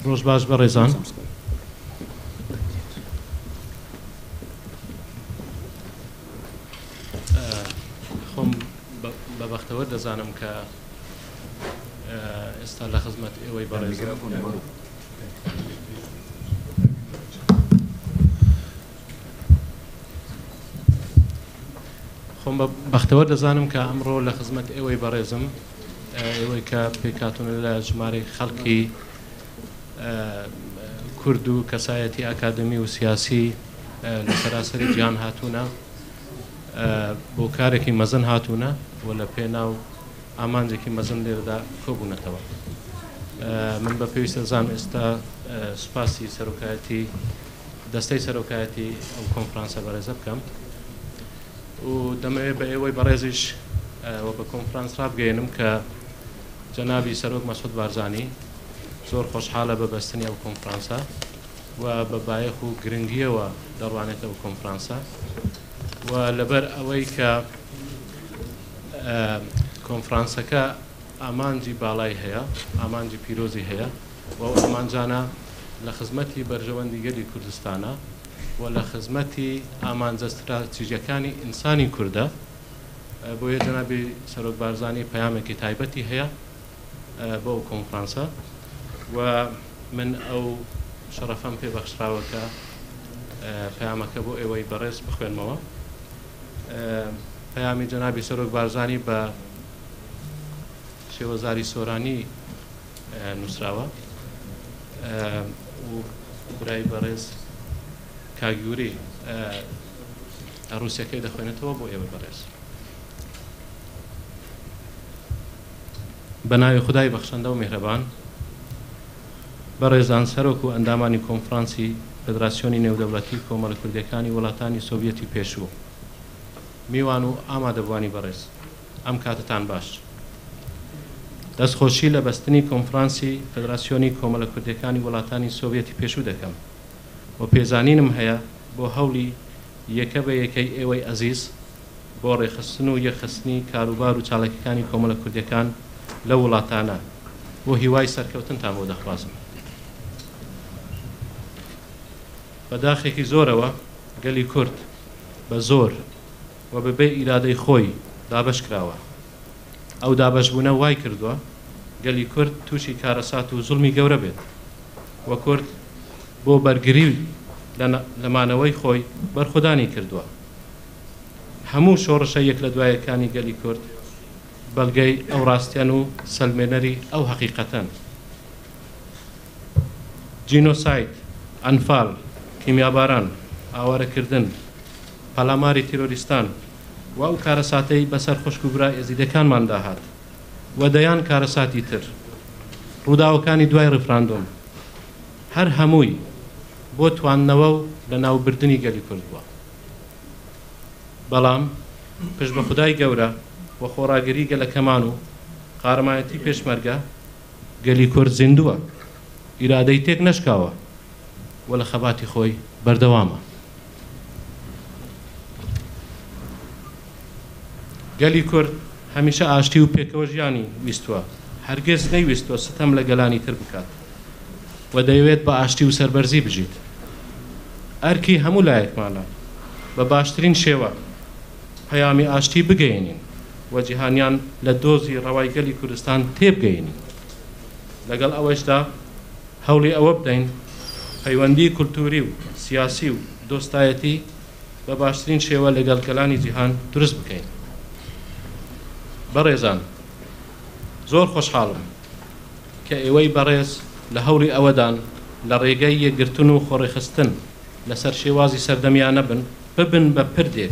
Roj baş berêzan. Xwem be-, be bextewer dizanim ke, e, êsta li xizmet êwey berêzim. Xwem be-, bextewer dizanim ke emro li xizmet êwey berêzim, e, êwey ke pêk hatûne li jimarê xelkî, e, kurd û kesayetî akademî û siyasî, e, li seraserê cîhan hatûne, e, bo karekî mezin hatûne û li pênaw amancekî mezin lêre de kobûnetewe. E, min be pêwîst dizanim êsta, e, spasî serokayetî, destey serokayetî ew konferansa berêze bikim. Û demê wê bi êwey berêzîş, e, we bi konferans rabigeyînim ke cenabî Serok Mesûd Barzanî zor xweşhal e bi bestinî ew konferansa we bi bayêx û giringiyê we derwanêt ew konferansa we li ber ewey ke, e, konferanseke amancî balayî heye, amancî pîrozî heye û ew amancana li xizmetî berjewendî gelî Kurdistan e û li xizmetî amanca stratejiyekanî însanî Kurd e. E, boye cenabî Serok Barzanî peyamekî taybetî heye, e, bo ew konferansa û min ew şerefan pê bexşrawe ke, e, peyameke bo êwey berêz bixwênmewe. E, peyamî cenabî Serok Barzanî bi şêwezarî soranî, e, nûsrawe, e, û birayî berêz Kagûrî, e, erûsiyekê dixwênetêwe bo êwey berêz. Bi navê Xwedayê Bexşende û Mêhreban. Berêzan serok û endamanî Konferansî Federasyonî Nêwdewletî Komela Kurdekanî Welatanî Sovyetî Pêşû, mîwan û amadebûwanî berêz, em katitan baş. Destxweşî li bestinî Konferansî Federasyonî Komela Kurdekanî Welatanî Sovyetî Pêşû dikim û pêzanînim heye bo hewlî yeke be yekey êwey ezîz, bo rêxistin û yekxistinî karûbar û çalakîkanî Komela Kurdekan li welatane û hîwayî serkewtintan bo dixwazim. Bi daxekî zor ewe gelî Kurd bi zor we bi bê îradeyî xwe yî dabeş kirawe. Ew dabeşbûne way kirduwe gelî Kurd tûşî karesat û zulmî gewre bêt. We Kurd bo bergirî li na-, li manewey xwe yî berxwedanî kirduwe. Hemû şoreşa yek li dua yekanî gelî Kurd belgey ew rastiyan û selmênerî ew heqîqetan. Cînosayd, enfal, kîmyabaran, awarekirdin, pelamarî terorîstan û ew karesatey be ser xwişk û bira êzîdekanman de hat û deyan karesatî tir, rûdawekanî duay referandûm, her hemûyî bo tuwannewe û li navbirdinî gelî Kurd bû. Belam pişt bi Xwedayî gewre û xweragirî gelekeman û qahremanetî pêşmerge, gelî Kurd zîndû e, îradeyî têk neşkawe û li xebatî xwe yî berdewam e. Gelî Kurd hemîşe aştî û pêkewejiyanî wîstwe. Hergiz neywîstwe sitem li gelanî tir bikat. We dewêt bi aştî û serberzî bijît. Erkî hemû layekman e. Bi baştirîn şêwe peyamî aştî bigeyînîn we cîhaniyan li dozî rewayî gelî Kurdistan têbigeyînîn. Legel eweş de hewlî ewe bideyn peywendî kulturî û siyasî û dostayetî bi baştirîn şêwe legel gelanî cîhan durust bikeyn. Berêzan, zor xweşhal im ke êwey berêz li hewlî ewe dan li rêgey yekgirtin û xwerêxistin li ser şêwazî serdemiyane bin, bibin be pirdêk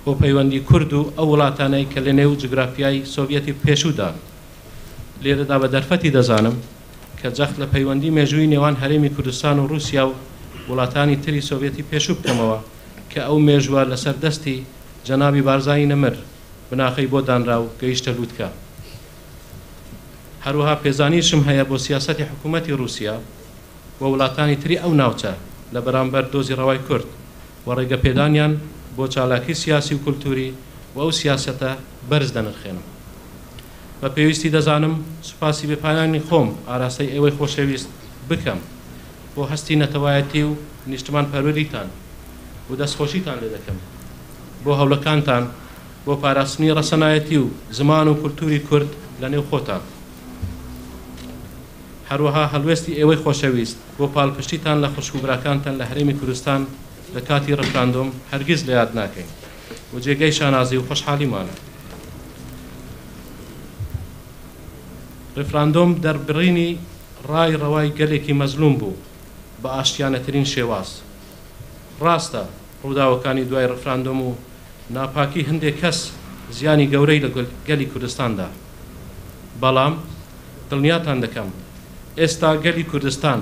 bo peywendî Kurd û ew welataney ke li nêw cografyayî Sovyetî pêşû dan. Lêre de bi derfetî dizanim ke cext li peywendî mêjûyî nêwan Herêmî Kurdistan û Rûsya û welatanî tirî Sovyetî pêşû bikemewe ke ew mêjûwe li ser destî cenabî Barzanî nemir, bi naxeyî bo danra û gehişte lûtke. Her wiha pêzanîşim heye bo siyasetê hikûmetî Rûsya û welatanî tirî ew navçe li beramber dozî rewayî Kurd û rêgepêdaniyan bo çalakî siyasî û kulturî û ew siyasete berz denirxênim. بە پێویستی دەزانم سوپاسی بێپایانی خۆم ئاراستەی ئێوەی خۆشەویست بکەم بۆ هەستی نەتەوایەتی و نیشتمانپەروەریتان و دەستخۆشیتان لێ دەکەم بۆ هەوڵەکانتان بۆ پاراستنی ڕەسەنایەتی و زمان و کولتوری کورد لە نێو خۆتان. هەروەها هەڵوێستی ئێوەی خۆشەویست بۆ پاڵپشتیتان لە خوشک و براکانتان لە هەرێمی کوردستان لە کاتی ڕفراندۆم هەرگیز لە یاد ناکەین و جێگەی شانازی و خۆشحالیمانە. ڕفراندۆم دەربڕینی ڕای ڕەوای گەلێکی مەزلوم بوو بە ئاشتیانەترین شێواز. ڕاستە، ڕووداوەکانی دوای ڕفراندۆم و ناپاکی هەندێک کەس زیانی گەورەی لە گەل-، گەلی کوردستاندا. بەڵام دڵنیاتان دەکەم، ئێستا گەلی کوردستان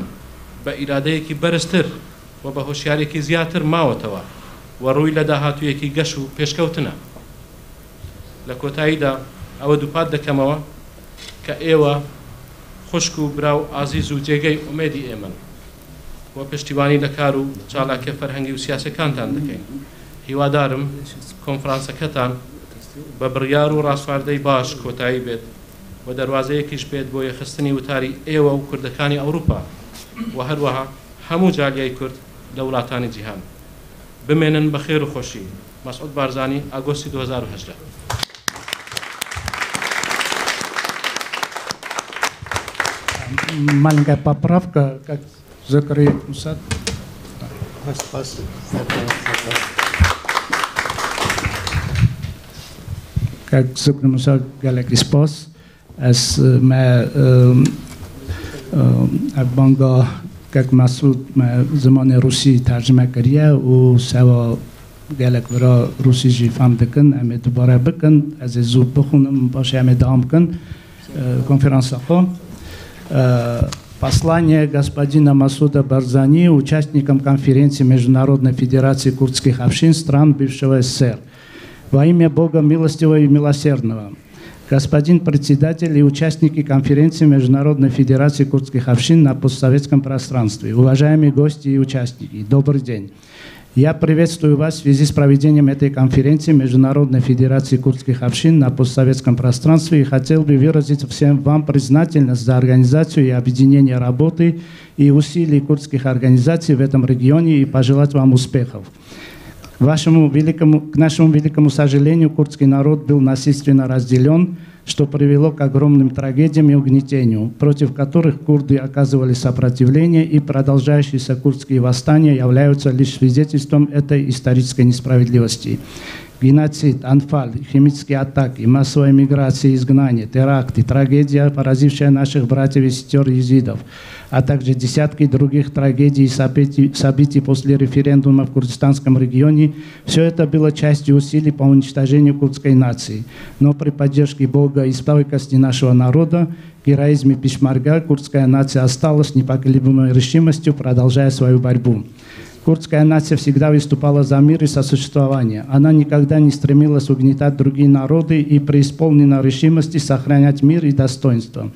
بە ئیرادەیەکی بەرزتر و بە هۆشیارێکی زیاتر ماوەتەوە و ڕووی لە داهاتوویەکی گەش و پێشکەوتنە. لە کۆتاییدا ئەوە دووپات دەکەمەوە کە ئێوە خوشک و برا و ئازیز و جێگەی ئومێدی ئێمەن و پشتیوانی لە کار و چالاکیە فەرهەنگی و سیاسیەکانتان دەکەین. هیوادارم کۆنفرانسەکەتان بە بڕیار و ڕاسواردەی باش کۆتایی بێت و دەروازەیەکیش بێت بۆ یەخستنی وتاری ئێوە و کوردەکانی ئەوروپا و هەروەها هەموو جالیای کورد لە وڵاتانی جیهان. بمێنن بە خێر و خۆشی. مەسعود بارزانی، ئاگۆستی دوو هەزار و هەژدە. Malinka papravka, kak Zikri Musad. Spas. Kak Zikri Musad, gelek spas. Ez, me, em, em, ev banga kek Mesûd me zimanê rûsî tercime kiriye û sewa gelek vira rûsî jî fehm dikin. Em ê dubare bikin. Ez ê zû bixwînim, paşê em ê dewam bikin, e, konferansa xwe. E, Послание господина Масуда Барзани, участникам конференции Международной Федерации Курдских Общин стран бывшего С С С Р. Во имя Бога милостивого и милосердного. Господин председатель и участники конференции Международной Федерации Курдских Общин на постсоветском пространстве, уважаемые гости и участники, добрый день. Я приветствую вас в связи с проведением этой конференции Международной Федерации Курдских Общин на постсоветском пространстве и хотел бы выразить всем вам признательность за организацию и объединение работы и усилий курдских организаций в этом регионе и пожелать вам успехов. К вашему великому, к нашему великому сожалению, курдский народ был насильственно разделён, что привело к огромным трагедиям и угнетению, против которых курды оказывали сопротивление, и продолжающиеся курдские восстания являются лишь свидетельством этой исторической несправедливости. Геноцид, Анфаль, химические атаки, массовая миграция и изгнание, теракты, трагедия, поразившая наших братьев и сестёр езидов, а также десятки других трагедий и событий, событий после референдума в Курдистанском регионе, всё это было частью усилий по уничтожению курдской нации. Но при поддержке Бога и стойкости нашего народа, героизме пешмерга, курдская нация осталась непоколебимой решимостью, продолжая свою борьбу. Курдская нация всегда выступала за мир и сосуществование. Она никогда не стремилась угнетать другие народы и преисполнена решимости сохранять мир и достоинство.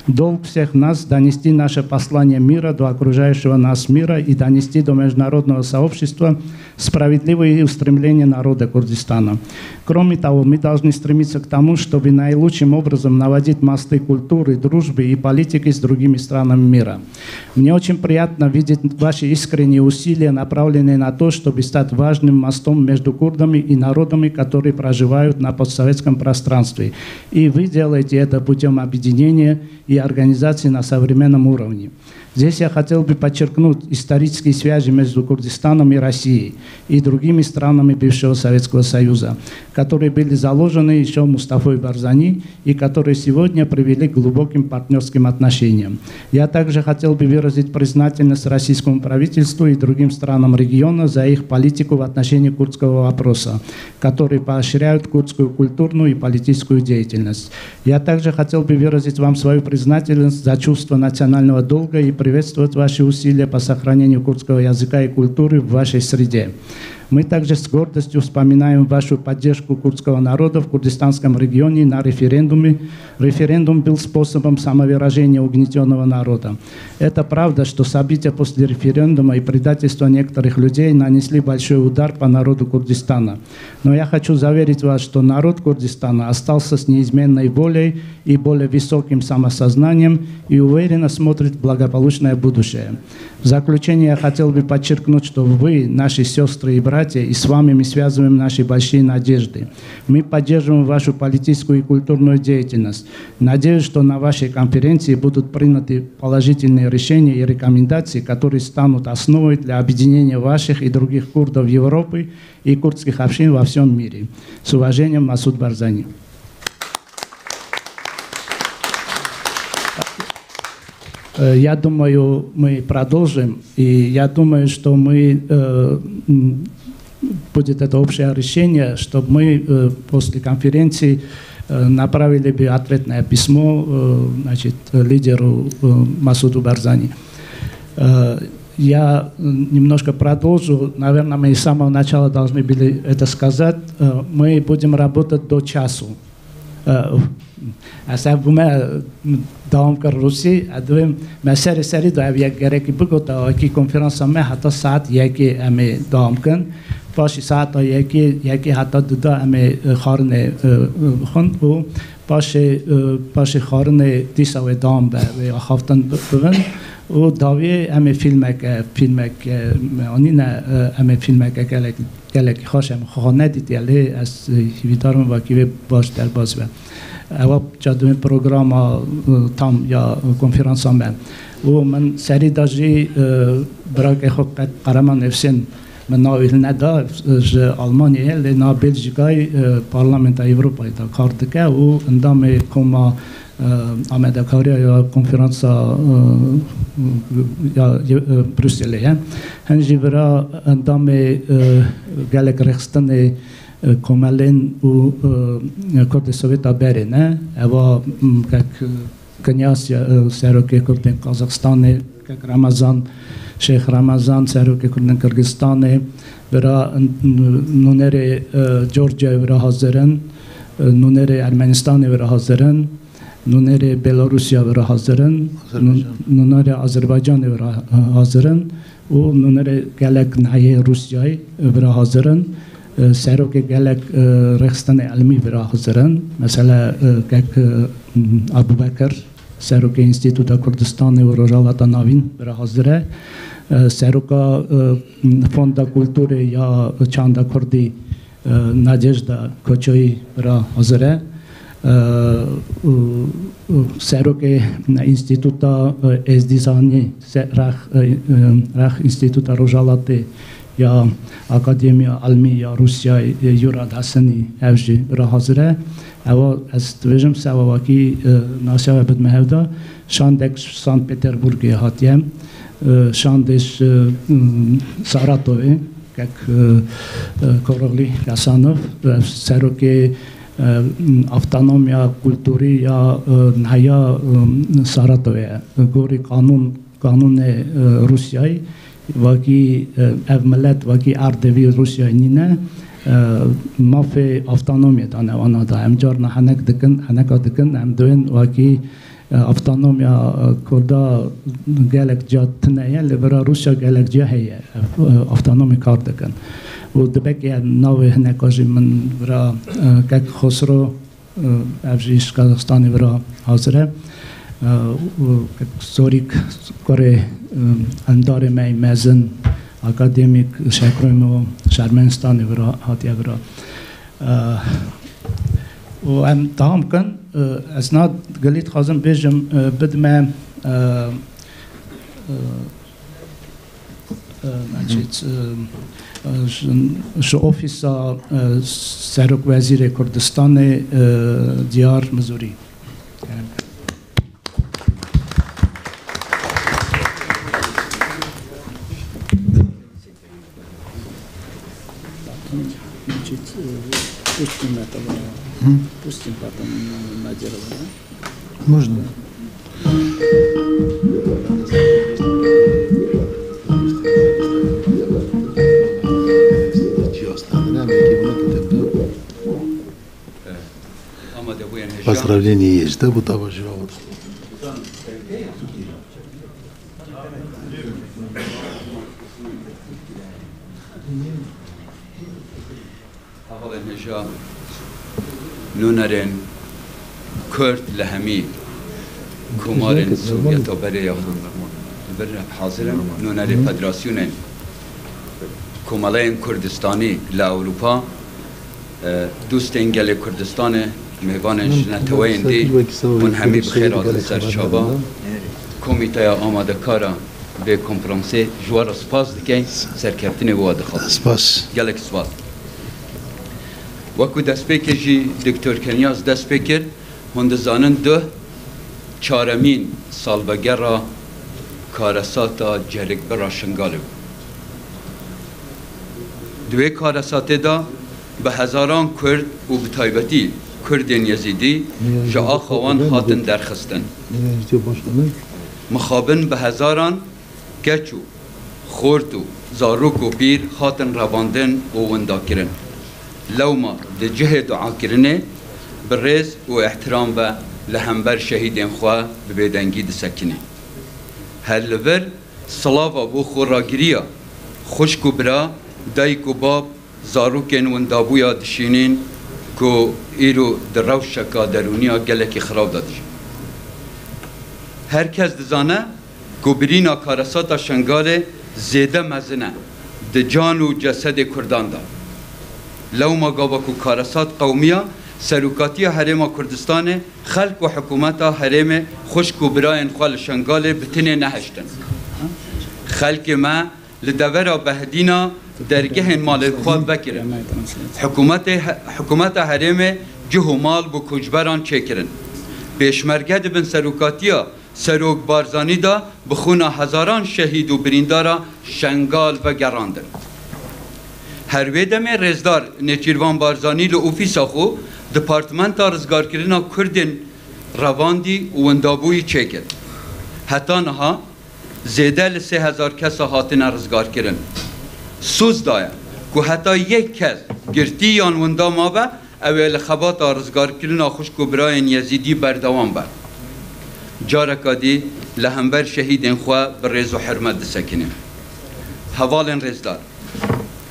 Долг всех нас — донести наше послание мира до окружающего нас мира и донести до международного сообщества справедливые устремления народа Курдистана. Кроме того, мы должны стремиться к тому, чтобы наилучшим образом наводить мосты культуры, дружбы и политики с другими странами мира. Мне очень приятно видеть ваши искренние усилия, направленные на то, чтобы стать важным мостом между курдами и народами, которые проживают на постсоветском пространстве. И вы делаете это путём объединения и организации на современном уровне. Здесь я хотел бы подчеркнуть исторические связи между Курдистаном и Россией и другими странами бывшего Советского Союза, которые были заложены ещё Мустафой Барзани и которые сегодня привели к глубоким партнёрским отношениям. Я также хотел бы выразить признательность российскому правительству и другим странам региона за их политику в отношении курдского вопроса, которые поощряют курдскую культурную и политическую деятельность. Я также хотел бы выразить вам свою признательность за чувство национального долга и приветствовать ваши усилия по сохранению курдского языка и культуры в вашей среде. Мы также с гордостью вспоминаем вашу поддержку курдского народа в курдистанском регионе на референдуме. Референдум был способом самовыражения угнетённого народа. Это правда, что события после референдума и предательство некоторых людей нанесли большой удар по народу Курдистана. Но я хочу заверить вас, что народ Курдистана остался с неизменной волей и более высоким самосознанием и уверенно смотрит в благополучное будущее. В заключение я хотел бы подчеркнуть, что вы, наши сестры и братья, и с вами мы связываем наши большие надежды. Мы поддерживаем вашу политическую и культурную деятельность. Надеюсь, что на вашей конференции будут приняты положительные решения и рекомендации, которые станут основой для объединения ваших и других курдов Европы и курдских общин во всём мире. С уважением, Масуд Барзани. Э, я думаю, мы продолжим, и я думаю, что мы, э, м, будет это общее решение, чтобы мы, э, после конференции, э, направили бы ответное письмо, э, значит, лидеру, э, Масуду Барзани. Э, я, м, немножко продолжу. Наверное, мы с самого начала должны были это сказать. Э, мы будем работать до часу. Ev, ez ev bûme, dewam kir rûsî, ez divêm me serê serî de ev yek gerekî bigota, wekî konferansa me heta saet yekê em ê dewam kin. Paşî saeta yekê, yekê heta duda em ê, e, xwarinê, e, e, xwin û paşê, e, paşê xwarinê dîsa wê dewam be, wê axaftin bi-, bibin û dawiyê em ê fîlmeke, fîlmeke, me anîne, e, em ê fîlmeke gelek gelekî xweş e, min xwe nedîtiye, lê ez, e, hîvîdar im wekî vê baş derbas be. Ewa çadimê programa, e, tam ya konferansa me. Û min serî da jî, e, birakê xwe qe-, Qereman Efsên min navê li neda, e, ji Almanyayê, lê na Belçîkayê, e, Parlamenta Ewropayê de kar dike û endamê koma e, amadekariya ya konferansa, e, ya, e, Brukselê ye. Hin jî vira endamê, e, gelek rêxistinê, e, komelên û, e, Kurdê Sovêta berê ne. Eva, m, kek Kinyas, e, serokê Kurdên Kazaxistanê, kek Remezan, Şêx Remezan, serokê Kurdên Kirgizistanê, vira n-, n-, nûnerê, e, Georgiyayê vira hazir in, e, nûnerê Ermenistanê vira hazir in. Nûnerê Belarusya vira hazir in, Azerbaycan. Nû-, nûnerê Azerbaycanê vira, e, hazir in û nûnerê gelek nehiyê Rûsyayê vira hazir in. E, serokê gelek, e, rêxistinê ilmî vira hazir in. Mesela, e, kek, e, Abubekir, serokê Înstîtuta Kurdistanê û Rojhilata Navîn vira hazir e. E, seroka, e, Fonda Kulturê ya Çanda Kurdî, e, Nadejda Koçoyî vira hazir e. E, û, û serokê Înstîtuta, e, Êzdîzanî, se-, rex, e, e, rex Înstîtuta Rojhilatê ya Akademiya Ilmî ya Rûsyayê, e, Yurad Hesenî, ev jî vira hazir e. Ewa ez dibêjim sewa wekî, e, nasiya we bidime hevda. Şandek ji Sankt Peterburgê hatiye. E, şandê ji, e, Saratovê. Kek, e, e, Koroglî Kasanov, e, serokê, e, Avtonomiya Kulturî ya, e, Neheya, e, Saratovê ye. Gorî qanûn, qanûnê, e, Rûsyayê, wekî, e, ev milet, wekî erdê vî Rûsyayê nîne, e, mafê avtonomiyê dane wana da. Em carna henek dikin, heneka dikin, em dibên wekî E, avtonomiya, e, Kurda gelek ciya tune ye, li vira Rûsya gelek ciya heye, e, avtonomî kar dikin. Û dibe ke navê hineka jî min vira, e, kek Xosro, e, ev jî ji Kazaxistanê vira hazir e. E, û kek Zorîk kurê, e, endarê me yê mezin, akademîk Şekroymo ji Ermenistanê vira hatiye vira. E, û em dewam bikin. E, ez na gilî dixwazim bêjim, e, bidime, e, e, e, naçît, e, e, ji, ji ofîsa, e, Serokwezîrê Kurdistanê, e, Diyar Mizûrî. Kerem. Пустим это, пустим потом Надирова, да? Можно. Amade bûye hêja. Pasrevlînî yê ji te bû tava ji ava. Hevalên hêja, nûnerên Kurd li hemî komarên Sovyeta berê ya xwe li vir hazir in, nûnerê federasyonên Komeleyên Kurdistanî li Ewropa, e, dostên gelê Kurdistanê, mêvanên ji neteweyên dî, hûn hemî bi xêr hatin ser çava. Komîteya amadekara vê konferansê ji we re spas dikeyn, serkeftinê we dixwazin. Spas. Gelek spas. Wekî destpêkê jî Doktor Kenyaz dest pê kir, hûn dizanin duh çaremîn salvegera karesata cerikbira Şingalê bû. Di wê karesatê de bi hezaran Kurd û bi taybetî Kurdên Yezîdî ji axa wan hatin derxistin. Mixabin bi hezaran keç û xort û zarok û pîr hatin revandin û windakirin. Lewma di cihê duakirinê bi rêz û îhtiram ve li hember şehîdên xwe bi bêdengî disekinî. Her li vir silava bo xweragiriya xwişk û bira, dayik û bab, zarokên windabûya dişînîn ku îro di rewşeka derûniya gelekî xirab de dijîn. Her kes dizane ku birîna karesata Şengalê zêde mezin e, di can û cesedê Kurdan de. Lewma gava ku karesat qewmiya, serokatiya Herêma Kurdistanê xelk û hikûmeta herêmê xwişk û birayên xwe li Şengalê bi tinê nehiştin. Xelkê me li devera Behdîna dergehên malên xwe vekirin. Hikûmetê he-, hikûmeta herêmê cih û mal bo koçberan çêkirin. Pêşmerge di bin serokatiya Serok Barzanî de bi xûna hezaran şehîd û birîndara Şengal vegerandin. Her wê demê rêzdar Nêçîrvan Barzanî li ofîsa xwe Departmenta Rizgarkirina Kurdên revandî û windabûyî çêkir. Heta niha zêde li sê hezar kesa hatine rizgarkirin. Soz daye ku heta yek kes girtî yan winda mabe, ew ê li xebata rizgarkirina xwişk û birayên Yezîdî berdewam be. Careka dî li hember şehîdên xwe bi rêz û hurmet disekinîm. Hevalên rêzdar,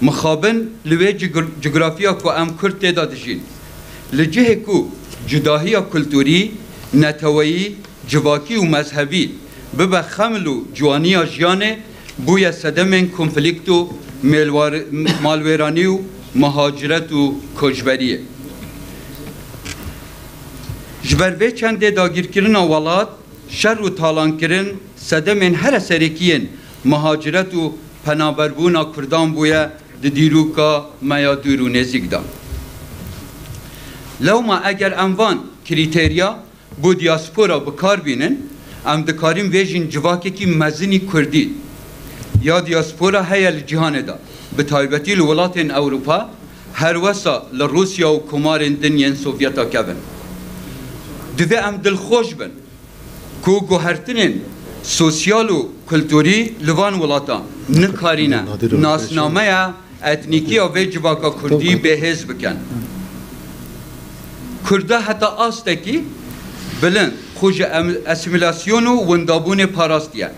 mixabin li wê cigr-, cografya ku em Kurd tê de dijîn, li cihê ku cudahiya kulturî, neteweyî, civakî û mezhebî bibe xeml û ciwaniya jiyanê, bûye sedemên konflîkt û mêlwar-, malwêranî û muhaciret û koçberiyê. Ji ber vê çendê dagîrkirina welat, şer û talankirin sedemên here serêkî yên muhaciret û penaberbûna Kurdan bûye di dîroka me ya dûr û nêzîk de. Lewma eger em van krîterya bo diaspora bi kar bînin, em dikarin bêjin civakekî mezinî Kurdî ya diaspora heye li cîhanê de, bi taybetî li welatên Ewropa, her wesa li Rûsya û komarên din yên Sovyeta kevin. Divê em dilxweş bin ku guhertinên sosyal û kulturî li van welatan nikarîne nasnameya etnîkiya vê civaka Kurdî bêhêz bikin. Kurda heta astekî bilind xwe ji em-, asîmîlasyon û windabûnê parastiye.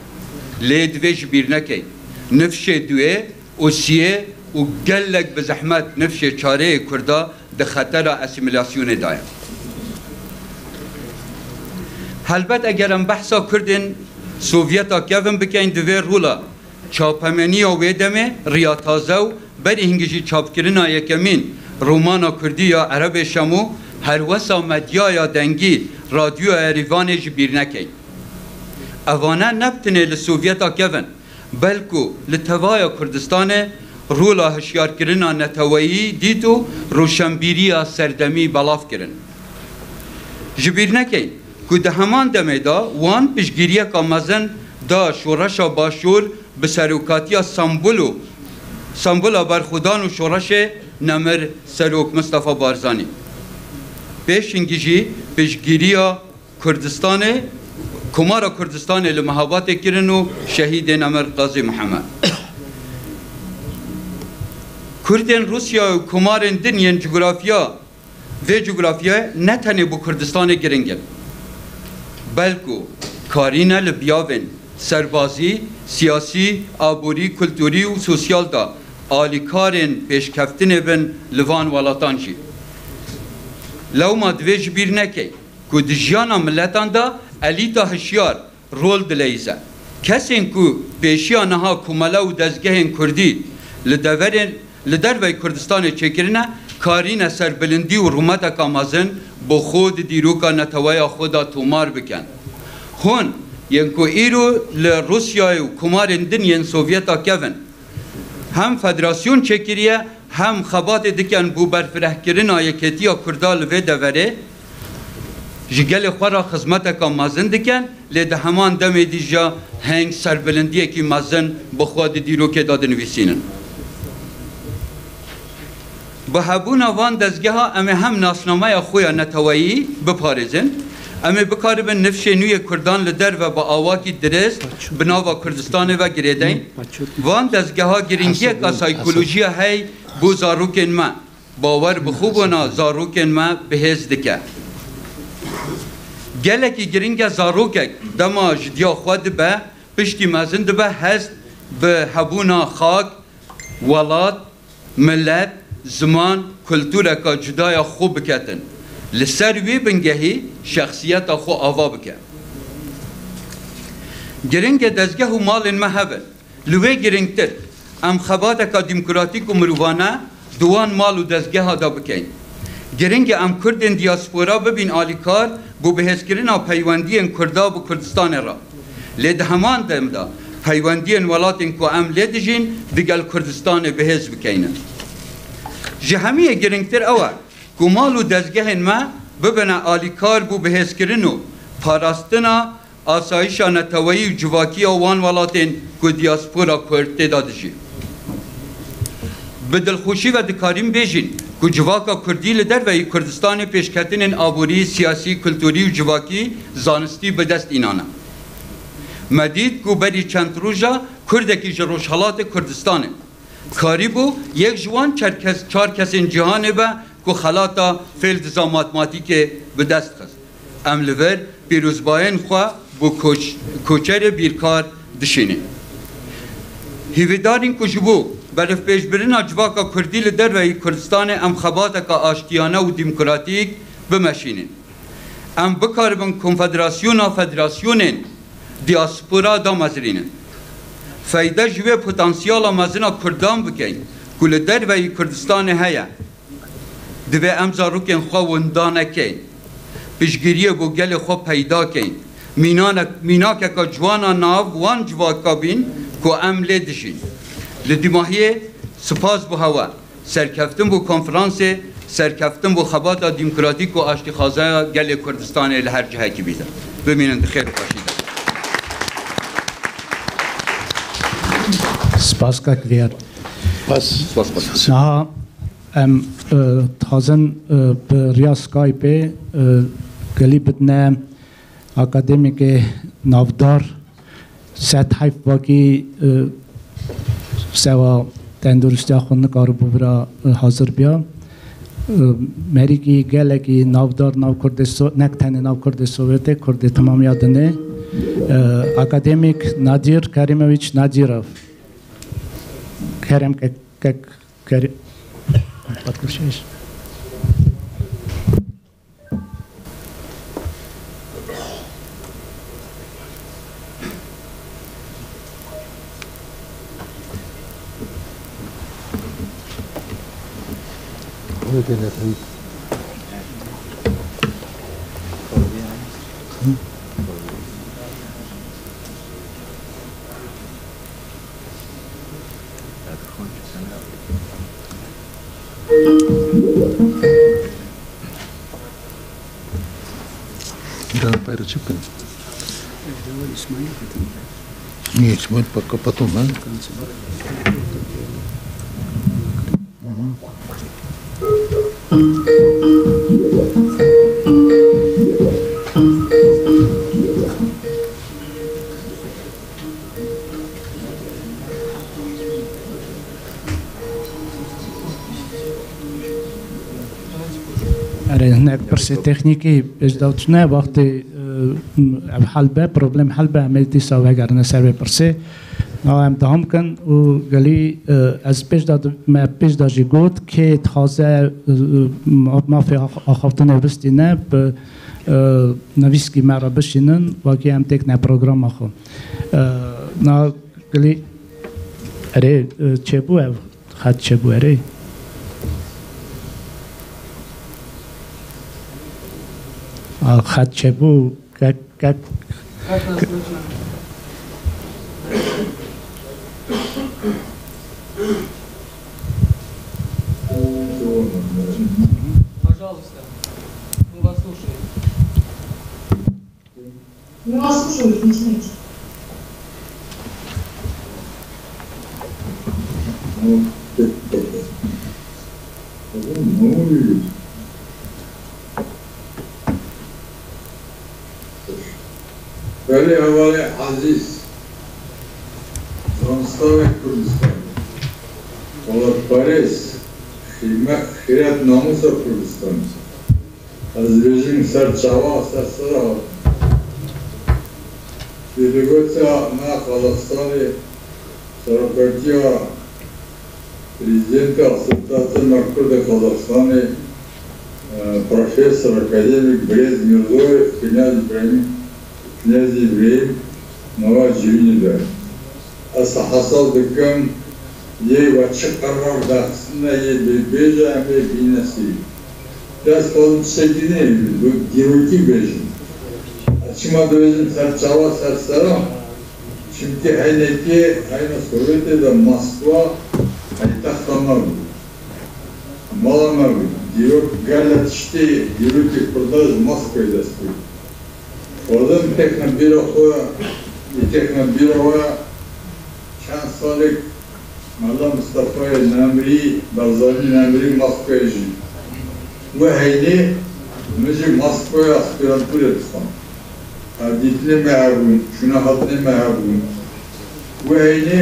Lê divê ji bîr nekeyn, nifşê duê û siyê û gelek bi zehmet nifşê çarê yê Kurda di xetera asîmîlasyonê de ye. Helbet eger em behsa Kurdên Sovyeta kevin bikeyn, divê rola çapemeniya wê demê, Riya Taze û berî hingî jî çapkirina yekemîn romana Kurdî ya Erebê Şemo, her wesa medyaya dengî, Radyoya Erîvanê ji bîr nekeyn. Evane ne bi tinê li Sovyeta kevin, belku li tevaya Kurdistanê rola hişyarkirina neteweyî dît û roşenbîriya serdemî belav kirin. Ji bîr nekeyn ku di heman demê de wan piştgiriyeka mezin da şoreşa Başûr bi serokatiya Sembûl û Sembûla Berxwedan û şoreşê nemir Serok Mistefa Barzanî. Pêşîngî jî piştgiriya Kurdistanê, Komara Kurdistanê li Mehabatê kirin û şehîdê nemir Qazî Mihemed. Kurdên Rûsya û komarên din yên cografya Vê cografyayê ne tenê bo Kurdistanê giring in, belku karîne li biyavên serbazî, siyasî, aborî, kulturî û sosyal de alîkarên pêşkeftinê bin li van welatan jî. Lewma divê ji bîr nekey ku di jiyana miletan de elîta hişyar rol dileyîze. Kesên ku pêşiya niha komela û dezgehên kurdî li deverên, li derveyî Kurdistanê çêkirine, karîne serbilindî û rûmeteka mezin bo xwe di dîroka neteweya xwe de tomar bikin. Hûn yên ku îro li Rûsyayê û komarên din yên Sovyeta kevin, hem federasyon çêkiriye, hem xebatê dikin bo berfirehkirina yekêtiya Kurda li vê deverê. Ji gelê xwe re xizmeteka mezin dikin, lê di heman demê dî jî heng serbilindiyekî mezin bi xwe di dîrokê de dinivîsînin. Bi hebûna van dezgeha em ê hem nasnameya xwe ya neteweyî biparêzin, em ê bikaribin nifşê nû yê Kurdan li derve bi awakî dirist bi nava Kurdistanê ve girêdeyn. Van dezgeha giringiyeka saykolojiya hey bo zarokên me, bawer bi xwe bona zarokên me bihêz dike. Gelekî giring e zarokek dema ji diya xwe dibe, piştî mezin dibe, hest bi hebûna xak, welat, milet, ziman, kultureka cuda ya xwe biketin. Li ser wî bingehî şexsiyeta xwe ava bike. Giring e dezgeh û malên me hebin. Li wê giringtir, em xebateka demokratîk û mirovane di wan mal û dezgeha de bikeyn. Giring e em Kurdên diaspora bibîn alîkar bo bihêzkirina peywendiyên Kurda bi Kurdistanê re. Lê di heman dem de peywendiyên welatên ku em lê dijîn digel Kurdistanê bihêz bikeynin. Ji hemiyê giringtir ew e ku mal û dezgehên me bibine alîkar bo bihêzkirin û parastina asayişa neteweyî û civakiya wan welatên ku diaspora Kurd tê de dijî. Bi dilxweşî ve dikarîm bêjîn ku civaka Kurdî li derveyî Kurdistanê pêşketinên aborî, siyasî, kulturî û civakî, zanistî bi dest înan e. Me dît ku berî çend roja Kurdekî ji Rojhelatê Kurdistanê karîbû yek ji wan çar kes-, çar kesên cîhanê be ku xelata Fields a matematîkê bi dest xist. Em li vir pîrozbayên xwe bo koç-, koçerê bîrkar dişînin. Hîvîdar in ku ji bo berevpêşbirina civaka Kurdî li derveyî Kurdistanê em xebateka aştiyane û demokratîk bimeşînin. Em bikaribin Konfederasyona Federasyonên Diaspora damezirînin. Feyde ji wê potansiyala mezin a Kurdan bikeyn ku li derveyî Kurdistanê heye. Divê em zarokên xwe winda nekeyn. Piştgiriyê bo gelê xwe peyda keyn. Mînanek-, mînakeka ciwan a nav wan civaka bîn ku em lê dijîn. Li dîmahiyê spas bo hewe. Serkeftin bo konferansê, serkeftin bo xebata demokratîk û aştîxwazaya gelê Kurdistanê li her cihekî bîte. Bimînin di xêr û xweşî de. Spas kak Viyar. Spas. Spas, spas. Niha em, e, dixwazin, e, bi riya Skypeê, e, gelî bidine akademîkê navdar. Sed heyf vakî, e, sewa tenduristiya xwe nikaribû vira, e, hazir biya. E, merîkî gelekî navdar nav Kurdê So-, nek tenê nav Kurdê Sovyetê, Kurdê temamiya dinê. E, akademîk Nadir Kerimowîç Nadirov. Kerem kek, kek Keri-, Daha paylaşıp ben. Niye İsmail? Niye İsmail? Bak, kapatalım lan. Teknîkî pêşda tune wextê, e, ev hel be, problem hel be, em ê dîsa vegerine ser vê pirsê. Na em deham kin û gelî, e, ez pêşda di-, me pêşda jî got, kê dixwaze, e, ma-, mafê ax-, axaftinê bistîne, bi, e, nivîskî me re bişînin, wekî em têkine programa xwe. E, na gelî, erê, e, çêbû ev. Xet çêbû erê. A, xet çêbû, kek, kek. Пожалуйста, мы вас слушаем. Мы вас слушаем, начинайте. Belê hevalê ezîz, zanistarê Kurdistanê, welatparêz, xîme-, xîret namûsa Kurdistanê. Ez dibêjim ser çava, ser sera. Delegateya me Qazaxistanê, serokatiya Prezidentê Asosyasya me Kurdê Qazaxistanê, e, Profesor Akademîk Birêz Mirzoyê, Knyaz Îbrahîm, Knyaz Îbrahîm, nava civînê de. Ez hesab dikim, yê we çi qerar daxistine, yê bê-, bêje, em ê bîne sî. Dest xwe tiştekî neyê, bi dîrokî bêjin. Ez çima dibêjim ser çava, ser sera? Çimkî heynekê, heyna Sovyetê de Moskva paytexta me bû. Mala me bû. Dîrok, gelek tiştê dîrokê Kurda ji Moskvayê dest pê. Xwazim têkne bîra xwe, ê têkne bîra we, çend salek Mela Mistefayê Nemrî, Barzanî Nemrî Moskvayê jî. Wê heynê min jî Moskvayê aspîrantûrê dixwend. Dîtinê me hebûn, çûnehatinê me hebûn. Wê heynê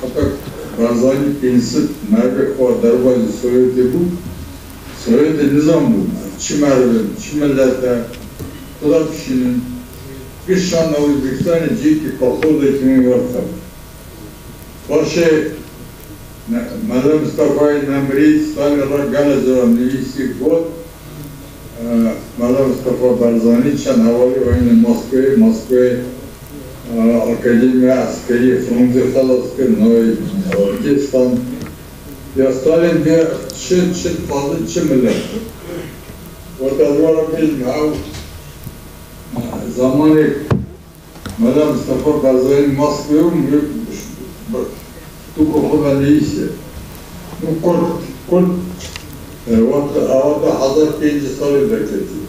heta Barzanî pênc sed merivê xwe derbazî Sovyetê bû. Sovyetê nizanbû çi meriv in, çi milet e, kuda bişînin. Gişan Ozbekistanê cihekî kolxozekî min werxwe. Paşê Me-, Mela Mistefayê Nemrî Stalîn re gelek cara nivîsî, got, e, Mela Mistefa Barzanî çend hevalî wayîne Moskvayê, Moskvayê, e, Akademiya Eskerî Fransê xelas kir, navê Erkê stand. Ya Stalîn bê çi, çi dixwazin, çi milet. Weta ez we re bêjim, ew, e, zamanê Mela Mistefa Barzanî Moskvê û tu ku xwe de nivîsê. Û Kurd, Kurd, e, wexta, awata hezar pêncî salê derketî.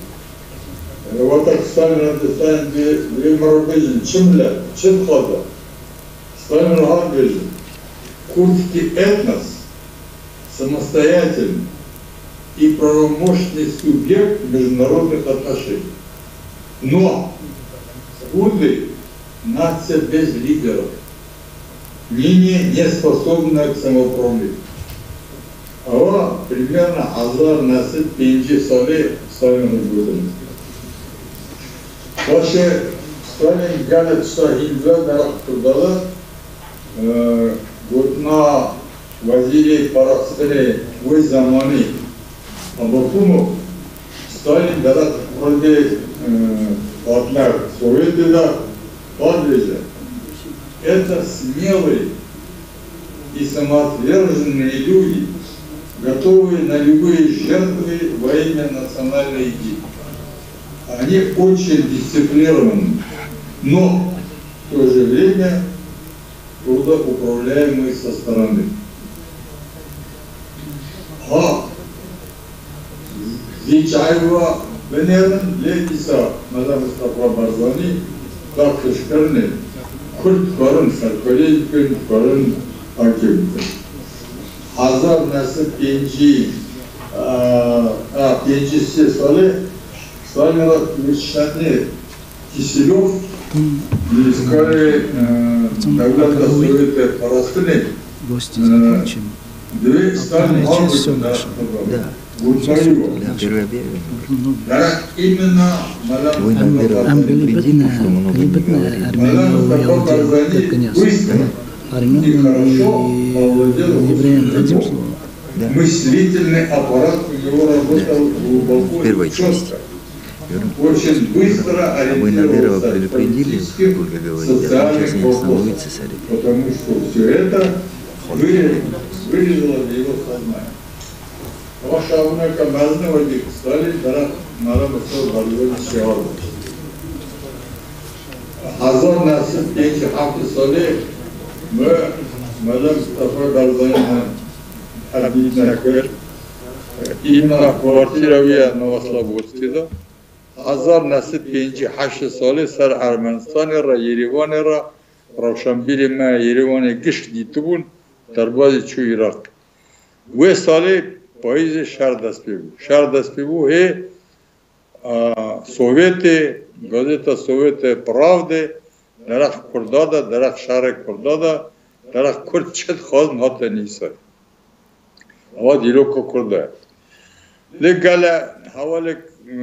E, wexta Stalîn re dî, Stalîn dî, dibê min re bêjin, çi milet, çi dixwaze? Stalîn re hat bêjin, Курдский этнос самостоятельный и правомощный субъект международных отношений. Но курды нация без лидеров, менее неспособная к самоуправлению. Ewa, примерно, hezar neh sed pêncî salê Stalîn re gotin. Paşê Stalîn gelek tişta hîn ve derek Kurda de, e, gotina wezîrê parastinê wê zemanî, Abakumov, Stalîn derek Kurdê, e, partner Sovyetê de, hat bêje, это смелые и самоотверженные люди, готовые на любые жертвы во имя национальной идеи. Они очень дисциплированы, но в то же время трудоуправляемые со стороны. Ha, vî çayê ve binêrin, lê dîsa Mela Mistefa Barzanî da pêşkirinê Kurd dikarin serkirî bikin, dikarin hakê bikin. Hezar neh sed pêncî, a, a, pêncî sê salê, salê re wî şenê Kîsîlov, nivîskarê, e, dewleta Sovyetê parastinê, e, divê Stalîn hal bike. Em gelî bitine, gelî bitine ermenî û yahûdî û tirkî ne. Armenian û Îbrahîm Ecîm. Мыслительный аппарат у него работал глубоко и чётко. Очень быстро ориентировался в политических, социальных вопросах, потому что всё это выле-, вылезло в его сознание. Ama şahına ka mezne ve bir Stalin bera mera mesela Barzanî şiar. Hezar neh sed pêncî heftê salê me Mela Mustafa Barzanî hevdîtine kir. Îna kuartîra wî ya Nova Slavotskê de. Hezar neh sed pêncî heşt salê ser Ermenistanê re, Yerîvanê re, rewşenbîrê me Yerîvanê gişk dîtibûn, derbazî çû Iraq. Wê salê payîzê şer dest pê bû. Şer dest pê bû hê, a, Sovyetê, gazeta Sovyetê Pravdê, derex Kurda de, derex şerê Kurda de, derex Kurd çi dixwazin hate nîsay. Ewa dîroka Kurda ye. Lê gele hevalek, e,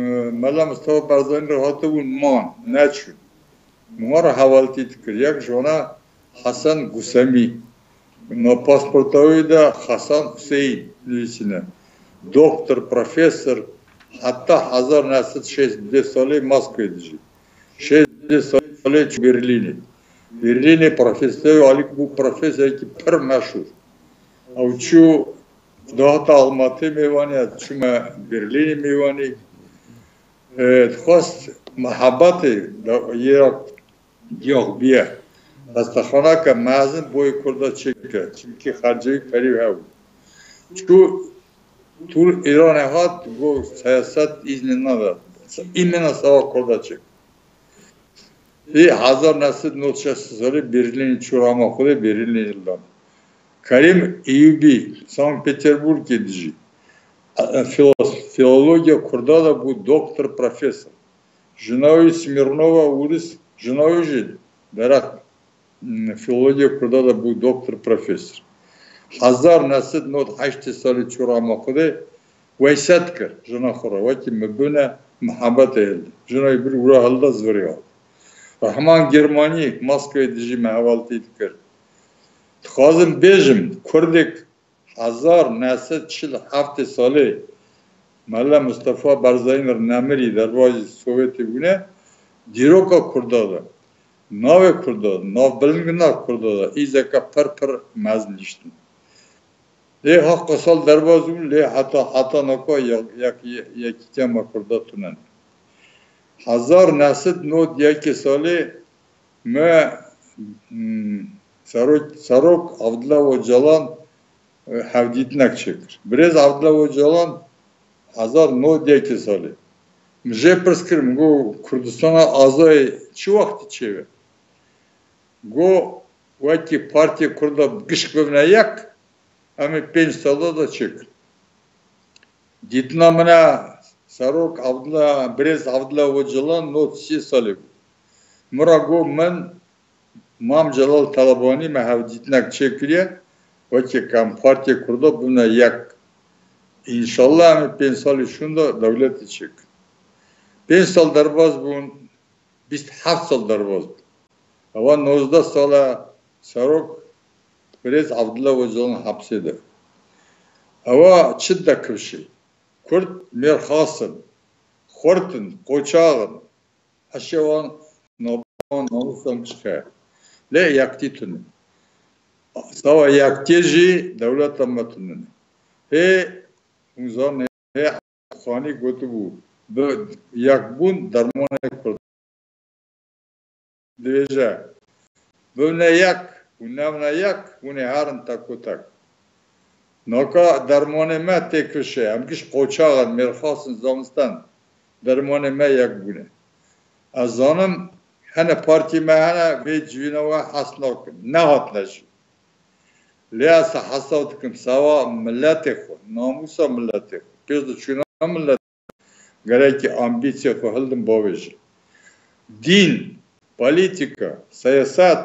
Mela Mustafa Barzanî re hatibûn man, neçûn. Min wan re hevaltî dikir. Yek ji wana Hesen Gusemî. Na pasporta wê de Hasan Hüseyin nivîsîne. Doktor, profesor, heta hezar neh sed şêst û dê salê Moskvê dijî. Şêst û dê salê çû Berlînê. Berlînê profesorê alî bû, profesorekî pir meşhûr. Ew çû dahata Almatê mêvanê, ez çûme Berlînê mêvanê. E, dixwest mehebatê da-, yê ra Diyax bûye. Xestexaneke mezin boyê Kurda çêke. Çimkî xercê wî perî wî hebû. Çû tûr Îranê hat, got, siyaset îznê nade. Îmîna sava Kurda çêk. Ê hezar neh sed nod şeş salê Berlînê çû rama xwe de Berlînê hildan. Kerîm Eyûbî, Sankt Peterburgê dijî. E, e, filo-, filologiya Kurda de bû doktor, profesor. Jina wî Smirnova Uris, jina wî jî derex, m, filologiya Kurda de bû doktor, profesor. Hezar neh sed nod heştê salê çû rama Xwedê weyset kir jina xwe re, wekî min bûne mihabetê hilda. Jina wî bir wira hilda ziviriya. Rehman Germanî Moskvayê dijî me hevaltî dikir. Dixwazim bêjim, Kurdek hezar neh sed çil heftê salê Mela Mustafa Barzanî re nemirî derbazî Sovyetê bûne, dîroka Kurda de, navê Kurda de, navbilingina Kurda de îzeke pir pir mezin niştin. Lê ha qisal derbaz bûn, lê heta, heta naka yek, yek, yekîtiya me Kurda tune ne. Hezar neh sed nod yekê salê me, hmm, Serok, Serok Abdullah Ocalan, e, hevdîtinek çêkir. Birêz Abdullah Ocalan hezar nod yekê salê. Min jê pirs kir, min got, Kurdistana Azayê çi wextî çêbe? Got, wekî Partiyê Kurda gişk bibine yek, em ê pênc sala de çêkin. Dîtina min e, Serok Abdullah, Birêz Abdullah Ocalan nod sê salê bû. Min re got, min Mam Celal Talebanî me hevdîtinek çêkiriye, wekî ku em Partiyê Kurda bibine yek. Înşallah em ê pênc salî şûnde dewletê çêkin. Pênc sal derbaz bûn, bîst heft sal derbaz bûn. Ewa nozdeh sal e Serok Birêz Abdullah Ocalan hepsê de. Ewa çi dide kifşê? Kurd mêrxas in, xurt in, qoçax in. Eşê wan naban namûsan çi heye? Lê yektî tune. Sava yektiyê jî dewleta me tune ne. Hê hûn zanê, hê Xanî gotibû, bi yekbûn dermanê Kurd. Dibêje, bibne yek û nebne yek, hûn ê herin tek û tek. Naka dermanê me tê kifşê, em giş qoçax in, mêrxas in, zanistan. Dermanê me yek bûne. Ez zanim, hene partî me hene, vê civîna we hes nakin. Nehatine jî. Lê ez hesab dikim, sava miletê xwe, namûsa miletê xwe, pêş de çûna milet gerekî ambîsiyê xwe hildin bavêjin. Dîn, polîtîka, siyaset,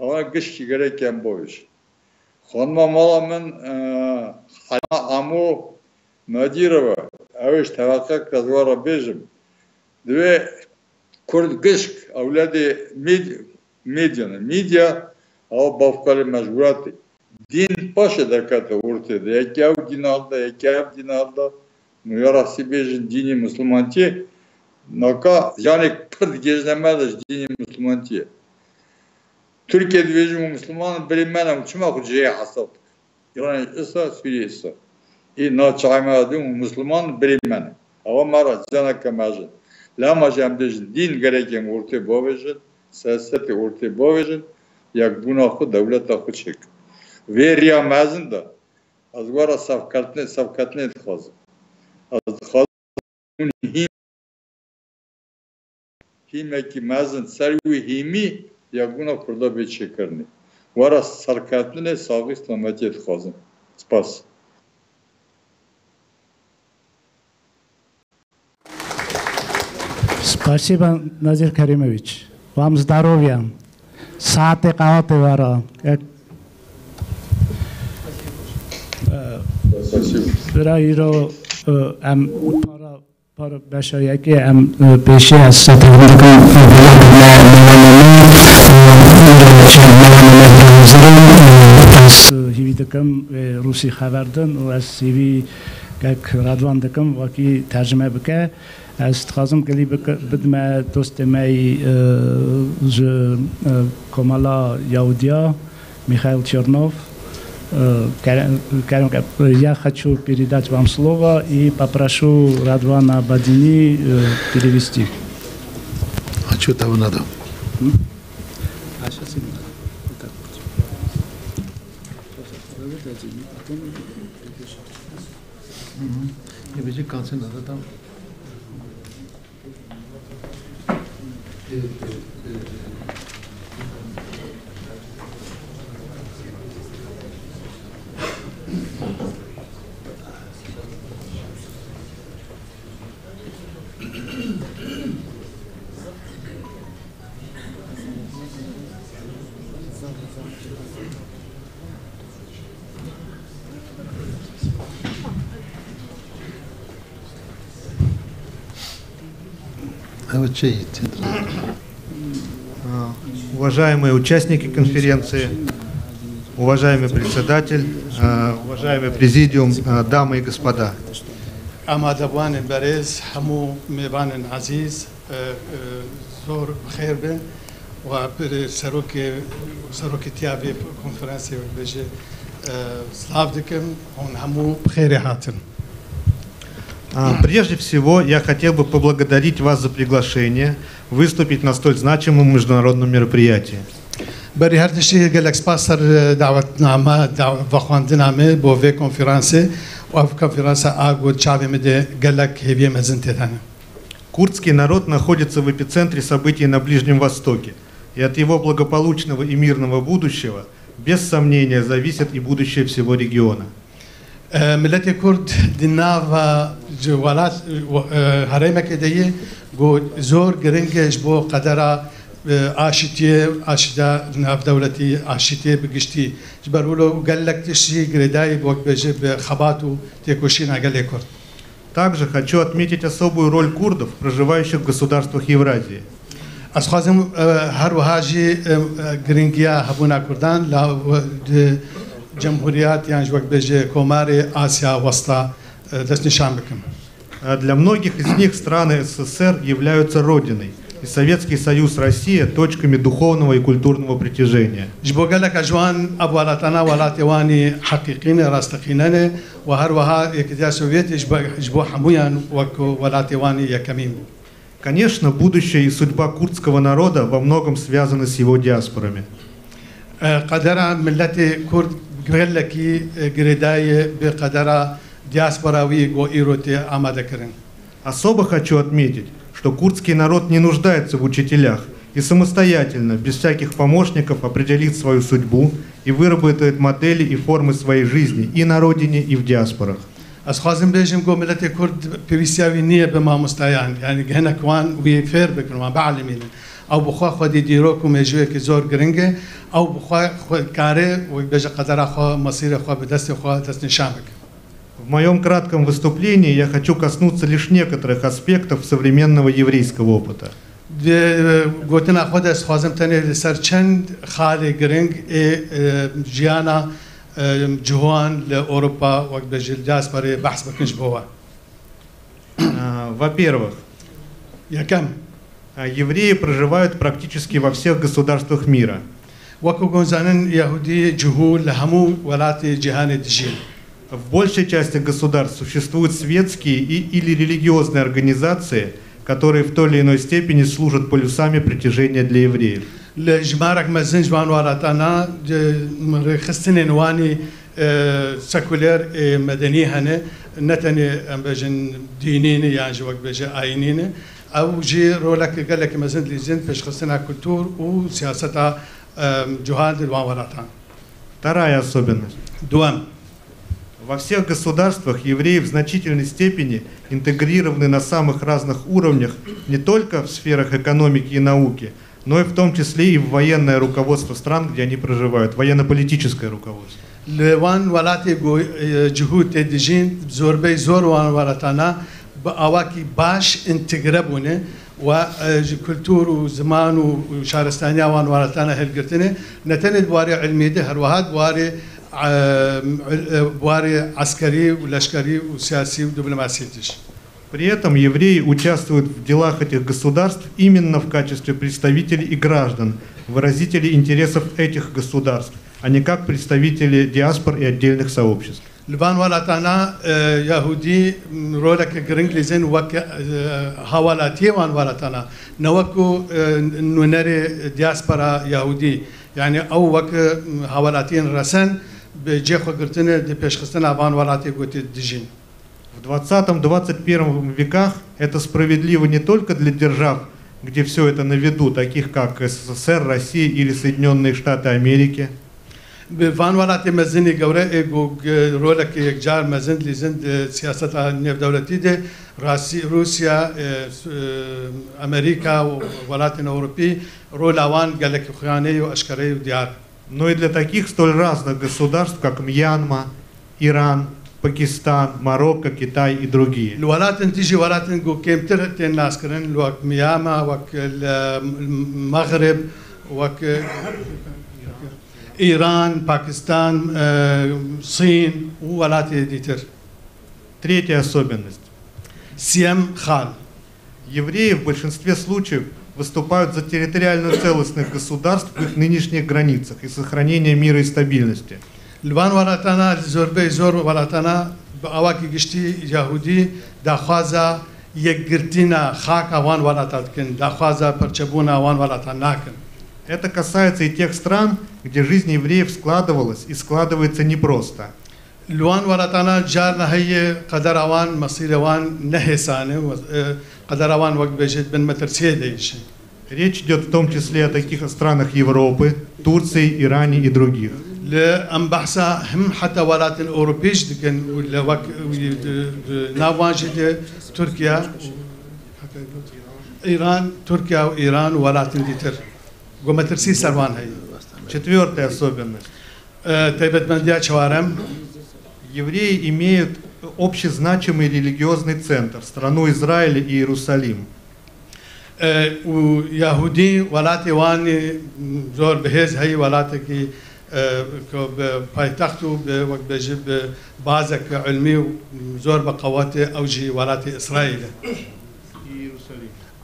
ewan gişkî gerekî em bavêjin. Xanima mala min, e, Hena Amo, Nacîrova, ew ê ji teveqek ez were bêjim. Divê Kurd gişk, ewledê Mîd-, Mîdya ne. Mîdya, ew bavkalê mecbûratê. Dîn paşê derkete ortê de. Yekî ew dîn hilda, yekî ev dîn hilda. Nûya rastî bêjin dînî Mislimantiyê. Naka janê pir digêjine me de ji dînî Mislimantiyê. Tirkiye dibêjin û Misliman birê me ne û çima xwe cihê hesab dike? Îranê îsa, Sûriyê îsa. Ê na çaxê me de û Misliman birê me ne. Ewa me re caneke mezin. Lema jî em bêjin dîn gerek em ortê bavêjin, siyasetê ortê bavêjin, yekbûna xwe, dewleta xwe çêkin. Vê riya mezin de ez were safketinê, safketinê dixwazim. Ez dixwazim hûn hîm, hîmekî mezin ser wî hîmî yekbûna Kurda bê çêkirinê. Were serkeftinê, saxî, selametiyê dixwazim. Spas. Spasiba Nazîr Kerîmoviç. Вам здоровья. Saetê qewatê were. Ek-, e, bira îro, e, em para, para beşa yekê em, e, pêşî ez setem dikim, e, me, me, me, me, e, îro çi me, me, me, hazir in, e, ez, e, hîvî dikim, e, rûsî xeber din û ez hîvî kek Radwan dikim, wekî tercime bike. Ez dixwazim gilî bik-, bidime dostê me yî, e, ji, e, Komela Yahudiya, Michail Chernov, e, Kerem, Kerem, e, я хочу передать вам слово и попрошу Радвана Бадини, e, перевести. Хочу того надо. Hı? Hı hı. E, bizi kanser nada tam. А вот чей это? А, уважаемые участники конференции, уважаемый председатель, а, уважаемый президиум, а, дамы и господа. Amadevanên berêz, hemû mêvanên ezîz, e, e, zor bi xêr bin. Wa bir serokê, serokê tiya vê konferansê wek bêje, e, silav dikim, hûn hemû bi xêrê hatin. А, прежде всего, я хотел бы поблагодарить вас за приглашение выступить на столь значимом международном мероприятии. Berî her tiştî gelek spas ser, e, dawetname, daw-, vexwendina me bo vê konferansê. Û ev konferansa a ku çavê min de gelek hêviyê mezin tê de ne. Курдский народ находится в эпицентре событий на Ближнем Востоке, и от его благополучного и мирного будущего, без сомнения, зависит и будущее всего региона. E, miletê Kurd di nava ji welat, e, herêmekê de ye, ku zor giring e ji bo qedera, e, aşitiyê, aşîda navdewletî, aşitiyê bi giştî. Ji ber wilo gelek tişt jî girêdayî, wek bêje, bi xebat û têkoşîna gelê Kurd. Также хочу отметить особую роль курдов, проживающих в государствах Евразии. Ez xwazim, e, her wiha jî, e, e, giringiya hebûna Kurdan la, e, di cemhuriyat yan jî wek bêje Komarê Asya Westa, e, destnîşan bikim. А для многих из них страны СССР являются родиной, и Советский Союз, Россия — точками духовного и культурного притяжения. Ji bo gelek ji wan ev welatana welatê wan î heqîqî ne, rasteqîne ne. Û her wiha Yekîtiya Sovyetê ji bo, ji bo hemûyan wek ku welatê wan î yekemîn bû. Конечно, будущее и судьба курдского народа во многом связаны с его диаспорами. E, qedera miletê Kurd gelekî, e, girêdayî bi qedera diaspora wî ku îro tê amadekirin. Особо хочу отметить, что курдский народ не нуждается в учителях и самостоятельно, без всяких помощников, определит свою судьбу и выработает модели и формы своей жизни и на родине, и в диаспорах. Ez xwazim bêjim ku miletê Kurd pêwîstiya wî niye bi mamostayan, yanî hinek wan wî fêr bikin, wan bielîmînin. Ew bi xwe xwedî dîrok û mêjûyekî zor giring e, ew bi xwe, xwe kare, wek bêje qedera xwe, mesîrê xwe bi destê xwe destnîşan bike. В моем кратком выступлении я хочу коснуться лишь некоторых аспектов современного еврейского опыта. Di gotina xwe de ez dixwazim tenê li ser çend xalê giring ê, e, jiyana, e, ciwan li Ewropa, wek bêjî li diasporê behs bikin ji bo we. А, Во-первых, Yekem, а, евреи проживают практически во всех государствах мира. Wekî ku hûn zanin, Yahûdî, cihû li hemû welatê cîhanê dijîn. В большей части государств существуют светские и, или религиозные организации, которые в той или иной степени служат полюсами притяжения для евреев. Li jimarek mezin ji van welatana, di rêxistinên wanî, e, sekuler ê medenî hene, ne tenê em bêjin dînî ne yan jî wek bêje ayînî ne. Ew jî roleke gelekî mezin dilîzin pêşxistina kultur û siyaseta, e, cihan di wan welatan. Вторая особенность. Duwem. Во всех государствах евреи в значительной степени интегрированы на самых разных уровнях не только в сферах экономики и науки, но и в том числе и в военное руководство стран, где они проживают, военно-политическое руководство. Li wan welatê ku, e, cihû tê dijîn, zorbey zor wan welatana bi awakî baş întegre bûne. Wa, e, ji kultur û ziman û, û şaristaniya wan welatana hilgirtine, ne tenê di warê ilmî de, her wiha di warê, e, e, warê eskerî û leşkerî û siyasî û diplomasî de jî. При этом евреи участвуют в делах этих государств именно в качестве представителей и граждан, выразителей интересов этих государств, а не как представители диаспор и отдельных сообществ. Li van welatana, e, Yahûdî, m, roleke giring lîzin wek, e, hawelatiyê wan welatana. Ne wek ku, e, nûnerê diaspora Yahûdî. Yani ew wek, e, m, hawelatiyên resen bi cê xwe girtine di pêşxistina van welatê ku tê dijîn. В двадцатом-двадцать первом веках это справедливо не только для держав, где все это на виду, таких как СССР, Россия или Соединенные Штаты Америки. Bi van welatê mezinî gewre ê ku g-, rolekê yekcar mezin dilîzin di siyaseta nêvdewletî de, Rasî-, Rûsya, e, s-, e, Amerîka û welatên Ewropî rola wan gelekî xuyane û eşkere û diyar. Но и для таких столь разных государств, как Мьянма, Иран, Пакистан, Марокко, Китай и другие. Li welatin dijî welatin ku kêmtir tên naskirin, li wek Miyama, wek li Mexrib, wek Îran, Pakistan, e, Sîn û welatê dîtir. Третья особенность. Siyem xal. Евреи в большинстве случаев выступают за территориальную целостность государств в их нынешних границах и сохранение мира и стабильности. Li van welatana, li zorbey zor welatana bi awakî giştî Yahûdî daxwaza yekgirtina xaka wan welata dikin, daxwaza perçebûna wan welata nakin. Это касается и тех стран, где жизнь евреев складывалась и складывается непросто. Li wan welatana carna heye qedera wan, mesîrê wan ne hêsan e, e, qedera wan wek bêjî bin metirsiyê de yî jî. Речь идёт в том числе о таких странах Европы, Турции, Иране и других. Li em behsa him heta welatên Ewropî jî dikin û li wek, di, di, nav wan jî de Tirkiye, Îran, Tirkiye û Îran û welatên dîtir. Ku metirsî ser wan heye. Четвёртая особенность. E, taybetmendiya çawarem. Евреи имеют общезначимый религиозный центр, страну Израиль и Иерусалим. E, û Yahûdî welatê wan zor bihêz heyî, welatekî, e, ku bi paytext û bi, wek bêjî, bi bazek ilmî û zor bi qewet e, ew jî welatê Îsraîl e.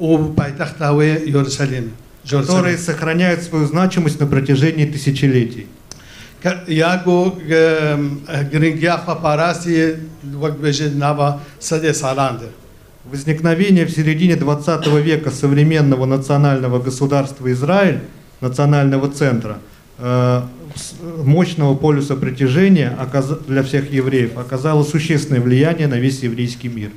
Û paytexta wê Yerûsalîm e. Которые сохраняют свою значимость на протяжении тысячелетий. Ke-, ya ku, e, giringiya xwe parastî, wek bêjî, nava sedê salan de. Возникновение в середине двадцатого века современного национального государства Израиль, национального центра, э, с-, мощного полюса притяжения оказа-, для всех евреев оказало существенное влияние на весь еврейский мир.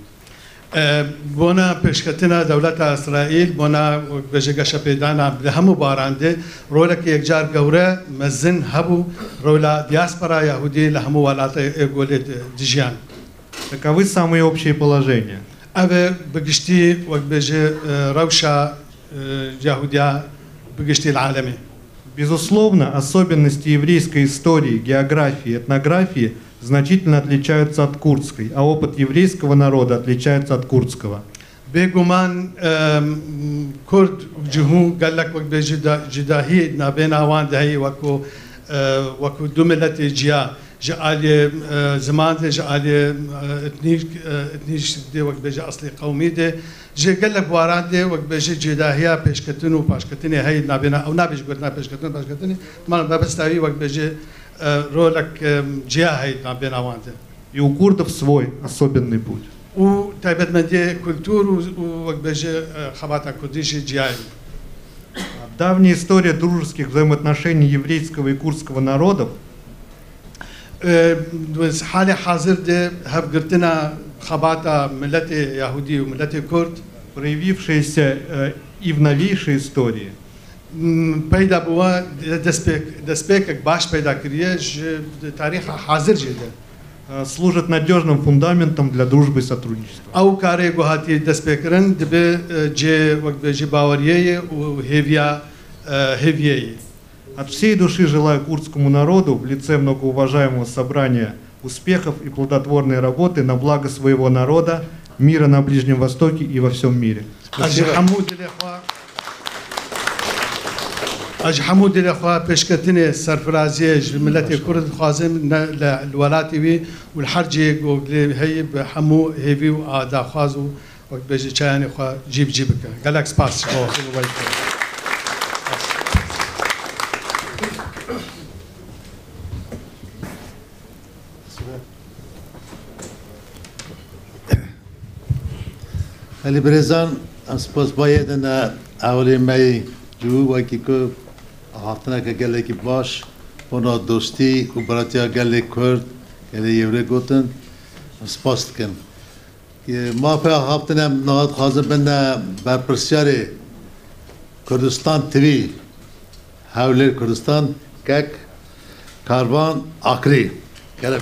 E, bona pêşketina dewleta Îsraîl, bona, wek bêje, geşepêdana li hemû baran de roleke yekcar gewre mezin hebû, rola diaspora Yahûdî li hemû welatê ê golê de dijiyan. Таковы самые общие положения. Ev e bi giştî, wek bêje, e, rewşa, e, Yahûdiya bi giştî li alemê. Безусловно, особенности еврейской истории, географии, этнографии значительно отличаются от курдской, а опыт еврейского народа отличается от курдского. Bêguman, em, Kurd û cihû gelek wek bêjî da-, cudahiyê di navbêna wan de heye, wekû, e, wekû du miletê ciya, ji aliyê, e, ziman de, ji aliyê, e, etnîk, e, etnîk de, wek bêjî eslê qewmî de, ji gelek waran de, wek bêjî cudahiya pêşketin û paşketinê heye di navbêna, ew nabêjî gotina pêşketin û paşketinê, bela mebesta wî, wek bêjî, e, rolek, e, ciya heye di navbêna wan de. И у курдов свой особенный путь. Û taybetmendiyê kultur û, û wek bêje, e, xebata kurdî jî ciya ye. Давняя история дружеских взаимоотношений еврейского и кurdского народов. E, halê hazir de hevgirtina xebata miletê Yahudî û miletê Kurd, проявившаяся, э, и в новейшей истории, m, peyda bûwa, de-, destpêk-, destpêkek baş peyda kiriye ji tarîxa hazir jê de. Э, служит надёжным фундаментом для дружбы и сотрудничества. Ew karê ku hatiye destpêkirin dibe, e, cê wek bêjî baweriyê ye û hêviya, e, hêviyê ye. От всей души желаю курдскому народу в лице многоуважаемого собрания успехов и плодотворной работы на благо своего народа, мира на Ближнем Востоке и во всём мире. Ez ji hemû dilê xwe, ez ji hemû dilê xwe pêşketinê serfiraziyê ji miletê Kurd dixwazim, ne li, li welatê wî û li her cihê ku lê heye bi hemû hêvî û daxwaz û wek bêjî çayanê xwe cî bi cî bike. Gelek spas ji bo, ji bo vê. Belê birêzan, em spas bayê din ewilê me yî cû wekî ku haftineke gelekî baş, bona dostî û biratiya gelê Kurd, gelê Yewrê gotin, em spas dikin. Mafe haftin em niha dixwazin bin berpirsiyarê Kurdistan T V, Hewlêr Kurdistan, kek Karvan Akrî. Gelek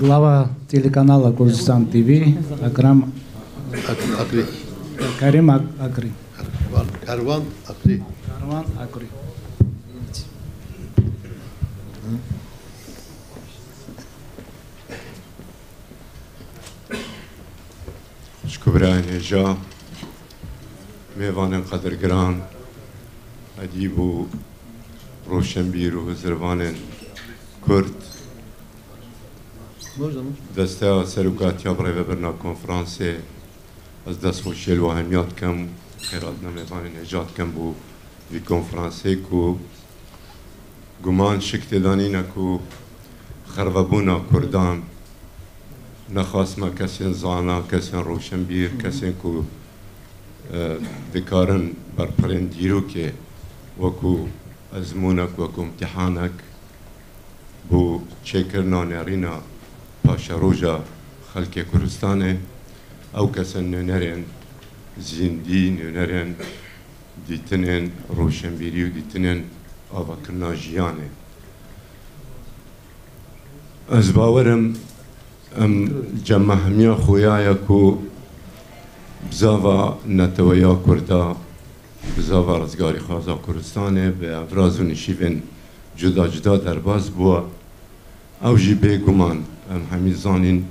Glava telekanala Kurdistan T V, Akram Ak-, Akrî. Kerim Ak-, Akrî. Kervan, Kervan Akrî. Kervan Akrî. Xwişk û birayên hêja, mêvanên qedirgiran, edîb û roşenbîr û hizirvanên Kurd, desteya serokatiya birêvebirina konferansê, ez destxweşiyê li we hemiya dikim, xêrhatina mêvanên hêja dikim bo vî konferansê ku guman şik tê de nîne ku xervebûna Kurdan nexasma kesên zana, kesên roşenbîr, kesên ku, e, dikarin berpirên dîrokê wekû ezmûnek, wekû imtîhanek bo çêkirina nêrîna paşeroja xelkê Kurdistanê, ew kesên nûnerên zîndî, nûnerên dîtinên roşenbîrî û dîtinên avakirina jiyanê. Ez bawer im, em cem me hemiya xuya ye ku bizava neteweya Kurda, bizava rizgarîxwaza Kurdistanê bi evraz û nişîvên cuda cuda derbas bûye. Ew jî bêguman em hemî zanîn,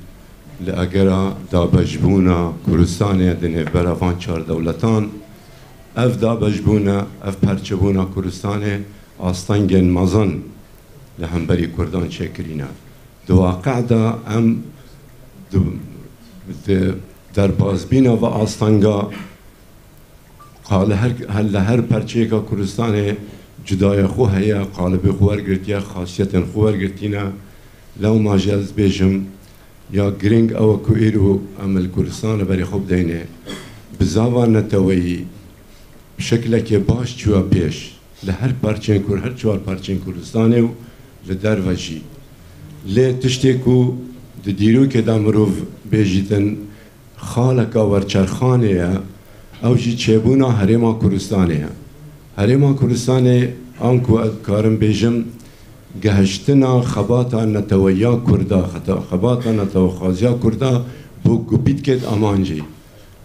li egera dabeşbûna Kurdistanê di nêvbera van çar dewletan, ev dabeşbûne, ev perçebûna Kurdistanê astengên mezin li hemberî Kurdan çêkirîne. Di waqe de em di, di derbasbîna ve astenga Qali her, her, li her perçeyeka Kurdistanê cudaya xwe heye, qalibê xwe wergirtiye, xasiyetên xwe wergirtîne. Lewma jî ez bêjim, ya girîng ew e ku îro em li Kurdistanê berê xwe bideyne. Bizava neteweyî bi şekilekê baş çûye pêş. Li her perçên Kur-, her çar perçên Kurdistanê û li derve jî. Lê tiştê ku di dîrokê de mirov bêjîtin, xaleka werçerxanê ye, ew jî çêbûna Herêma Kurdistanê ye. Herêma Kurdistanê, anku ez dikarim bêjim, gehiştina xebata neteweya Kurda, xeta-, xebata netewexwaziya Kurda bo gupîtkêt amancî.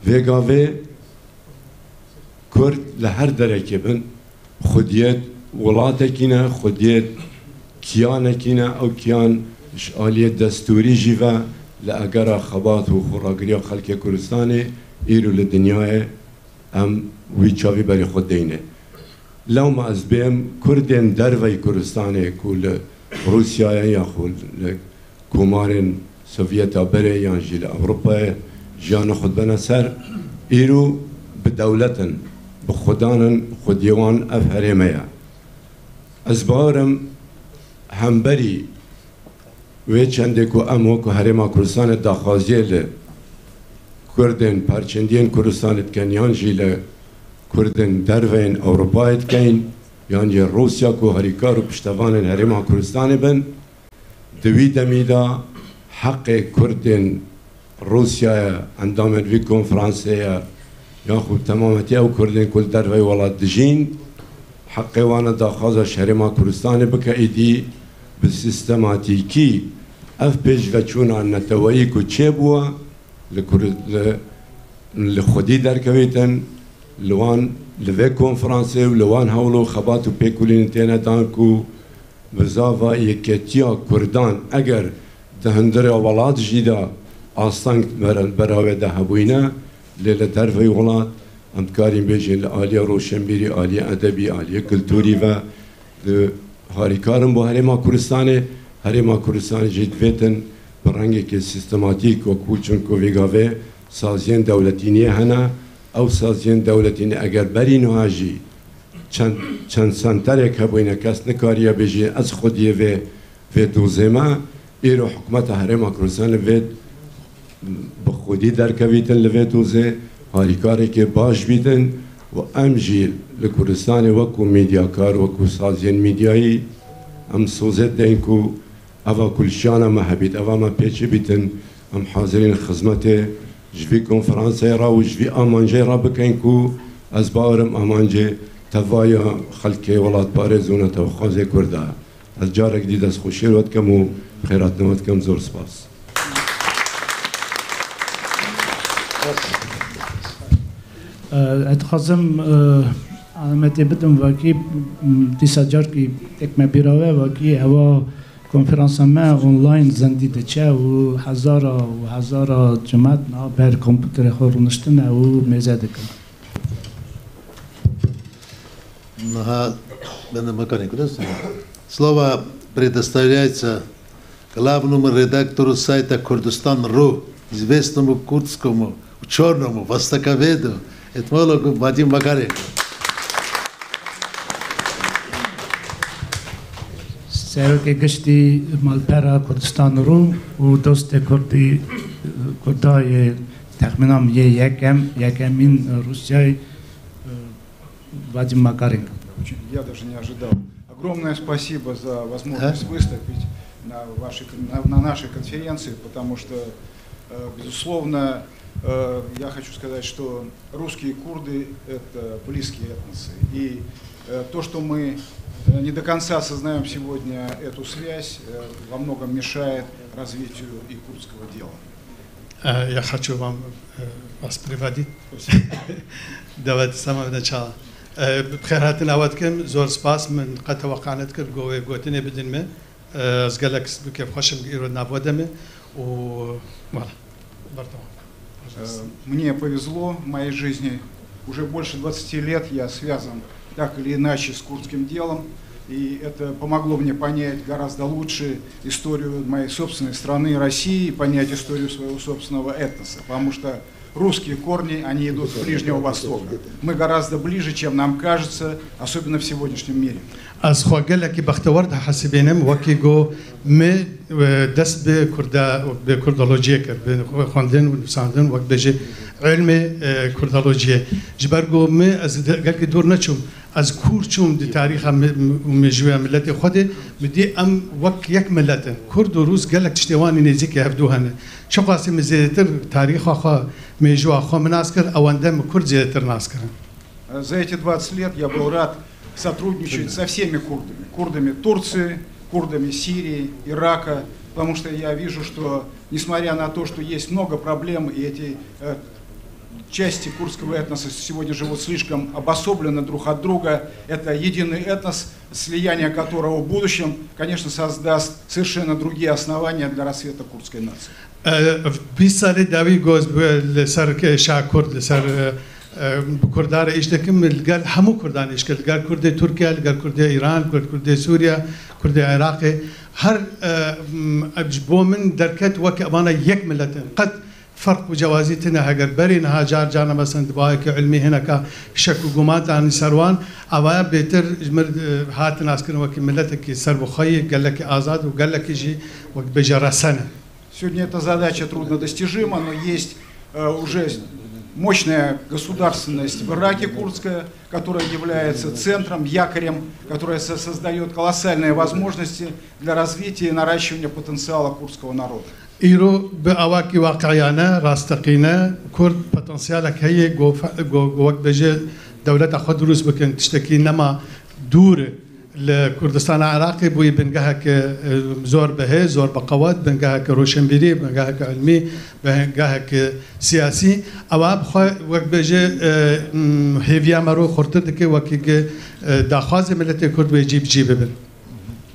Vê gavê Kurd li her derekê bin, xwediyet Welatekî ne, xwediyê kiyanekî ne, ew kiyan ji aliyê destûrî jî ve li egera xebat û xweragiriya xelkê Kurdistanê îro li dinyayê em wî çavî berê xwe deyne. Lewma ez bêm Kurdên derveyî Kurdistanê ku li Rûsyayê ya xwe li komarên Sovyeta berê yan jî li Ewropayê jiyana xwe dibene ser, îro bi dewlet in, bi xudan in, xwediyê wan ev herême ye. Ez bawer im hemberî wê çendê ku em wekî Herêma Kurdistanê daxwaziyê li Kurdên perçindiyên Kurdistanê dikin yan jî li Kurdên derveyên Ewropayê dikeyn yan jî Rûsya ku harîkar û piştevanên Herêma Kurdistanê bin, di wî demî de heqê Kurdên Rûsyayê, endamên vî konferansê ye, yaxud temametî ew Kurdên ku li derveyî welat dijîn, heqê wan e daxwaza ji Herêma Kurdistanê bike, êdî bi sîstematîkî ev pêşveçûna neteweyî ku çêbûye, li Kur-, li, li xwedî derkevîtin, li wan, li vê konferansê û li wan hewl û xebat û pêkûlînên têne dan ku bizava yeketiya Kurdan eger di hundirê welat jî de asteng ber-, bera wê de hebûyne, lê li derveyî welat em dikarîn bêjin li aliyê roşenbîrî, aliyê edebî, aliyê kulturî ve di harîkar in bo Herêma Kurdistanê. Herêma Kurdistanê jî divêtin bi rengekî sîstematîk, wekû çunku vê gavê saziyên dewletîniyê hene. Ew saziyên dewletînî eger berî niha jî çend, çend senterek hebûyne, kes nikariye bêjî ez xwediyê vê, vê dozê me. Îro hikûmeta Herêma Kurdistanê vê bi xwedî derkevîtin li vê dozê, harîkarekê baş bîtin û em jî li Kurdistanê wekû medyakar, wekû saziyên medyayî em sozê deyn ku eva ku li şiyana me hebît, eva me pêçê bîtin, em hazirîn xizmetê ji vî konferansê re û ji vî amancê re bikeyn ku ez bawer im amancê tevaya xelkê welatparêz û netewxwazê Kurd e. Ez carek dî destxweşiyê we dikim û xêrhatina we dikim. Zor spas. Ez dixwazim, e, alametê bidim vekî, m, dîsa carkî tek me bîra we vekî ewa konferansa me online zendî diçe û hezara û hezara cimet niha ber kompûterê xwe rûniştine û mêze dikin. Ага, będę mechanikiem. Слова предоставляется главному редактору сайта Kurdistan nokta ru, известному курдскому учёному, востоковеду, этнологу Вадиму Макаренко. Serokê Giştî Malpera Kurdistan Rû û dostê Kurdî, Kurda yê texmîna min yê yekem, yekemîn Rûsyayê, Vadim Makarenko. Очень, я даже не ожидал. Огромное спасибо за возможность выступить на, вашей, кон- на, на нашей конференции, потому что, э, безусловно, э, я хочу сказать, что русские и курды — это близкие этносы. И э, то, что мы э, не до конца осознаем сегодня эту связь, э, во многом мешает развитию и курдского дела. Я хочу вам вас приводить. Давайте самого начала. Bi xêr hatin awa dikim, zor spas, min qet teweqa nekir go wê gotinê bidin me. Ez gelek bi kêfxweş im îro nav we de me û, voilà, berdewam. Э, Мне повезло в моей жизни. Уже больше двадцати лет я связан так или иначе с курдским делом. И это помогло мне понять гораздо лучше историю моей собственной страны, России, и понять историю своего собственного этноса. Потому что русские корни, они идут с Ближнего Востока. Мы гораздо ближе, чем нам кажется, особенно в сегодняшнем мире. Ez xwe gelekî bextewar dihesibînim, wekî got, me, e, dest bi kurda, bi kurdolojiyê kir, bi xwendin û nivîsandin, wek bêjî, ilmê, e, kurdolojiyê. Ji ber ku me, ez de, gelkî dûr neçûm, ez kûr çûm di tarîxa me, û mêjûya miletê xwe de, me dî em wek yek milet in. Kurd û rûs gelek tiştê wan ê nêzîkê hevdû hene. Çiqasî me zêdetir tarîxa xwe, mêjûya xwe me nas kir, ewende me kurd zêdetir nas kirin. Э, За эти двадцать лет я был рад сотрудничать со всеми курдами. Курдами Турции, курдами Сирии, Ирака, потому что я вижу, что несмотря на то, что есть много проблем, и эти э, части курдского этноса сегодня живут слишком обособленно друг от друга. Это единый этнос, слияние которого в будущем, конечно, создаст совершенно другие основания для расцвета курдской нации. Ev bîst salê dawî goz bi li ser ke-, şa Kurd, li ser, e, e, bi Kurdan re îş dikim, li gel hemû Kurdan îş kir. Li gel Kurdê Tirkiye, li gel Kurdê Îran, li gel Kurdê Sûriye, Kurdê Iraqê. Her, e, m, ji bo min derket weke evana yek milet in. Qet ferq û cewazî tune. Heger berî niha car carna, mesela, di bawekî ilmî hineka şek û guman danî ser wan, ava bêtir ji mir, e, hatin naskirin wekî miletekî serbixwe yî, gelekî azad û gelekî jî wek bêje resen e. Сегодня эта задача труднодостижима, но есть э, уже мощная государственность в Ираке курдская, которая является центром, якорем, которая со- создает колоссальные возможности для развития и наращивания потенциала курдского народа. Îro bi awakî waqiiyane, rasteqîne, Kurd potansiyelek heye, go, go, go wek bêje dewleta xwe dirûst bikin, tiştekî nema dûr e. Li Kurdistana Iraqê bûyî bingeheke, e, zor bihê, zor biqewet, bingeheke roşenbîrî, bingeheke ilmî, bingeheke siyasî. Ewa bi xwe wek bêje, e, m, hêviya me ro xurtir dike, wekî ki, e, daxwazê miletê Kurd wê cî bi cî bibin.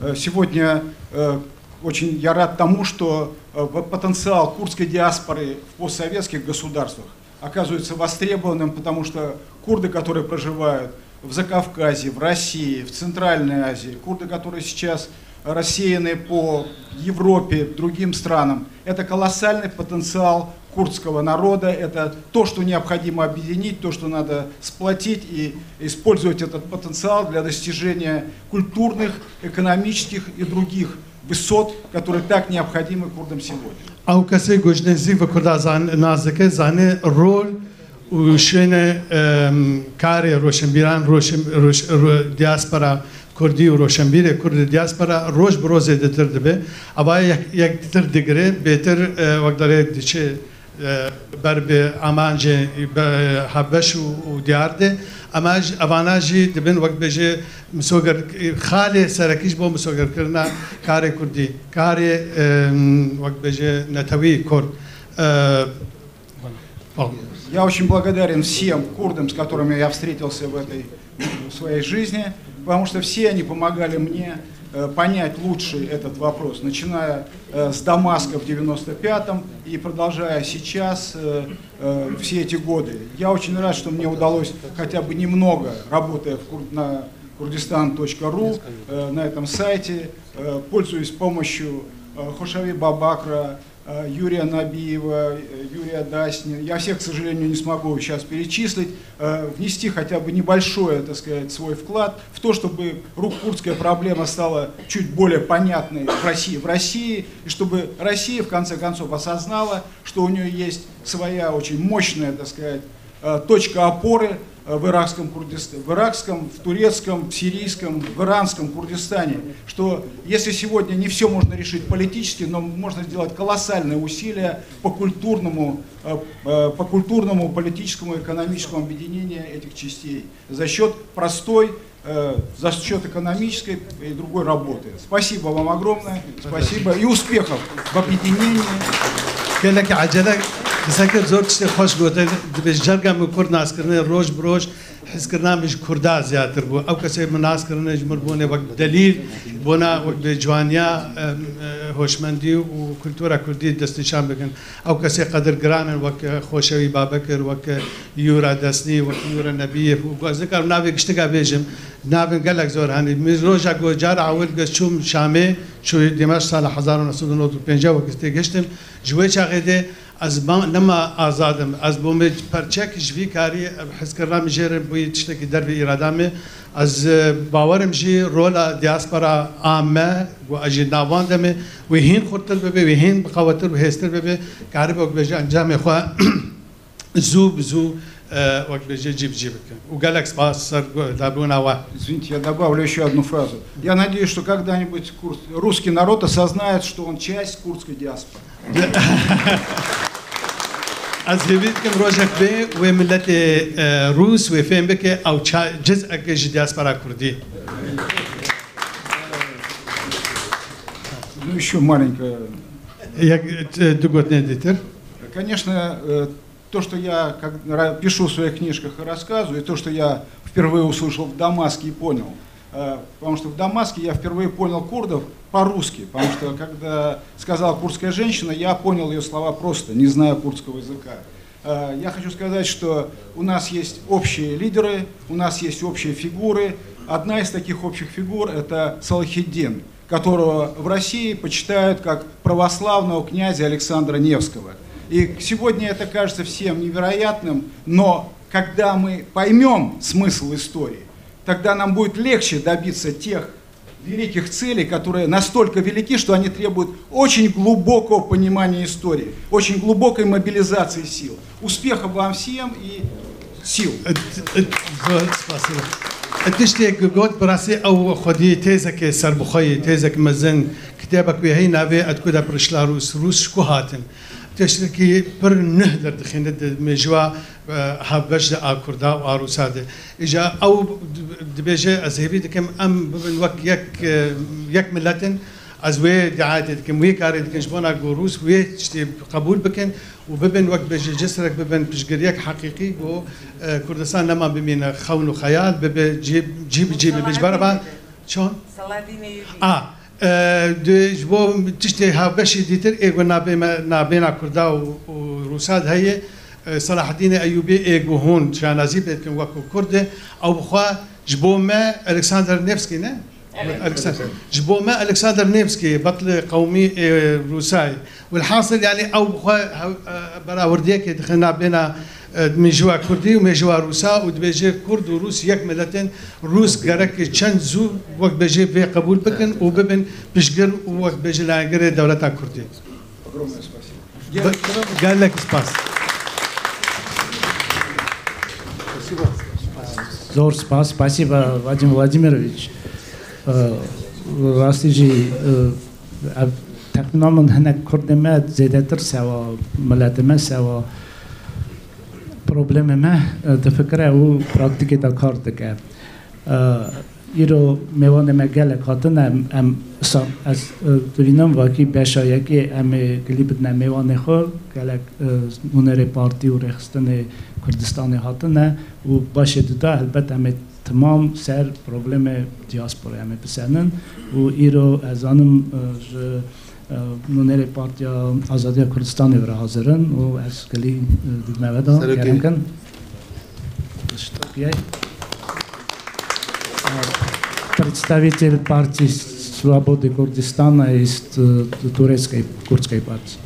Э, Сегодня э, очень я рад тому, что э, в- потенциал курдской диаспоры в постсоветских государствах оказывается востребованным, потому что курды, которые проживают в Закавказье, в России, в Центральной Азии, курды, которые сейчас рассеяны по Европе, другим странам, это колоссальный потенциал курдского народа, это то, что необходимо объединить, то, что надо сплотить и использовать этот потенциал для достижения культурных, экономических и других высот, которые так необходимы курдам сегодня. Ew kesê ku ji nêzîk ve Kurda zan-, nas dike, zanê rol û şwêne, em, karê roşenbîran, roşen-, roş-, ro-, diaspora Kurdî û roşenbîrê Kurd li diaspora roj bi roj zêdetir dibe. Ava yek, yektir digire, bêtir, e, wek derê diçe, e, ber bi amancê be-, hevbeş û, û diyar de. Ema ji, evana jî dibin wek bêje misoger-, xalê serekî ji bo misogerkirina karê Kurdî, karê, em, wek bêje netewî Kurd. E, Я очень благодарен всем курдам, с которыми я встретился в этой в своей жизни, потому что все они помогали мне э, понять лучше этот вопрос, начиная э, с Дамаска в девяносто пятом и продолжая сейчас э, э, все эти годы. Я очень рад, что мне удалось хотя бы немного, работая в Кур- на курдистан точка ру, э, на этом сайте, э, пользуясь помощью э, Хошави Бабакра, э, Юрия Набиева, э, Юрия Даснина. Я всех, к сожалению, не смогу сейчас перечислить. Э, внести хотя бы небольшой, так сказать, свой вклад в то, чтобы ру- курдская проблема стала чуть более понятной в России, в России, и чтобы Россия, в конце концов, осознала, что у нее есть своя очень мощная, так сказать, э, точка опоры э, в иракском Курдистане, в иракском, в турецком, в сирийском, в иранском Курдистане, что если сегодня не все можно решить политически, но можно сделать колоссальные усилия по культурному, э, э, по культурному, политическому, экономическому объединению этих частей за счет простой, э, за счет экономической и другой работы. Спасибо вам огромное. Спасибо и успехов в объединении. Gelek ecele qise kir, zor tiştê xweş gotin. Dibê ji cerga min Kurd naskirinê roj bi roj hizkirina min ji Kurda ziyatir bû. Ew kesê min nas kirine ji min bûne wek delîl, bona wek bê ciwaniya, em, e, hoşmendî û kultura Kurdî destnîşan bikin. Ew kesê qedirgiran in wek, e, Xoşewî Babekir, wek, e, Yûra Desnî, wek Yûra Nebiyê û ez nikarim navê giştika bêjim. Navên gelek zor hene. Min roja ku cara ewil ku çûm Şamê, çû Dimeşq sala hezar û neh sed û nod û pêncî wekî têgihiştim. Ji wê çaxê de ez ma-, nema azad im. Ez bûme perçek ji vî karî, hizkirina min jê re bûyî tiştekî dervê îrada me. Ez, e, bawer im jî rola diaspora a me, ku ez jî nav wan de me, wê hîn xurttir bibe, wê hîn bi qewettir û hêztir bibe, karibe wek bêje encamê xwe zû bi zû, e, wek bêje cî bi cî bikin. Û gelek spas ser gu-, dabûna we. Извините, я добавлю еще одну фразу. Я надеюсь, что когда-нибудь курс, русский народ осознает, что он часть курдской диаспоры. Ez hêvî dikim rojek bê wê miletê, e, Rûs wê fêm bike ew ça-, ciz'eke ji diaspora Kurdî. Ну, еще маленькое. Yek, e, du gotinên dîtir. Конечно, э, То, что я как, ра- пишу в своих книжках и рассказываю, и то, что я впервые услышал в Дамаске и понял. Э, потому что в Дамаске я впервые понял курдов по-русски, потому что, когда сказала курдская женщина, я понял ее слова просто, не зная курдского языка. Э, я хочу сказать, что у нас есть общие лидеры, у нас есть общие фигуры. Одна из таких общих фигур — это Салахиддин, которого в России почитают как православного князя Александра Невского. И сегодня это кажется всем невероятным, но когда мы поймем смысл истории, тогда нам будет легче добиться тех великих целей, которые настолько велики, что они требуют очень глубокого понимания истории, очень глубокой мобилизации сил. Успехов вам всем и сил! Zor spasiba. Tiştê ku got, bi rastî ew xwedî têzekê serbixwe ye, têzek mezin, kitêbek wê heye navê Etkuda Prişla Rûs, Rûs ji ku hatin. Tiştekî pir nuh derdixîne di mêjûa, e, hevbeş de a Kurda û a Rûsa de. Îja ew dibêje, ez hêvî dikim em bibin wek yek, e, yek milet in. Ez wê diayetê dikim, wê karê dikin ji bona ku Rûs wê tiştê qebûl bikin û bibin wek bêje cesrek, bibin piştgiriyek heqîqî ku, e, Kurdistan nema bimîne xewn û xeyal, bibe cî, cî bi cî bibe ji ber ve. Çon? Saladin Eyûbî. A, e, di, ji bo tiştê hevbeşî dîtir ê ku nabê me, nabêna Kurda û, û Rûsa de heye, e, Selahaddînê Eyûbî ê ku hûn şanazî pê dikin wek ku Kurd e, ew bi xwe ji bo me Alexander Nevsky ne? Evet. Alexander. Ji bo me Alexander Nevsky, betlê qewmî ê Rûsayê. Wilhasil, yani ew bi xwe hev-, e, berawerdiyekê dixe nabêna, e, mêjûwa Kurdî û mêjûwa Rûsa û dibêje Kurd û Rûs yek milet in. Rûs gerek çend zû wek bêje vê qebûl bikin û bibin piştgir û wek bêje layengirê dewleta Kurdî. Be-, gelek spas. Zor spas. Spasiba, Vadim Vladimiroviç. E, rastî jî, e, ev texmîna min hinek Kurdê me zêdetir sewa, miletê me sewa problemê me, e, difikire û praktîkê de kar dike. E, îro mêvanê me gelek hatine, em, em sa-, ez, e, dibînim vakî beşa yekê em ê gilî bidine mêvanê xwe, gelek, e, nûnerê partî û rêxistinê Kurdistanê hatine û başê dida helbet em ê timam ser problemê diasporayê em ê bisenin û îro ez zanim, e, ji, e, nûnerê Partiya Azadiya Kurdistanê ve hazir in û ez gilî, e, didime ve de Serokê. Kerem kin. Представитель партии Свободы Курдистана из, э, турецкой, курдской партии.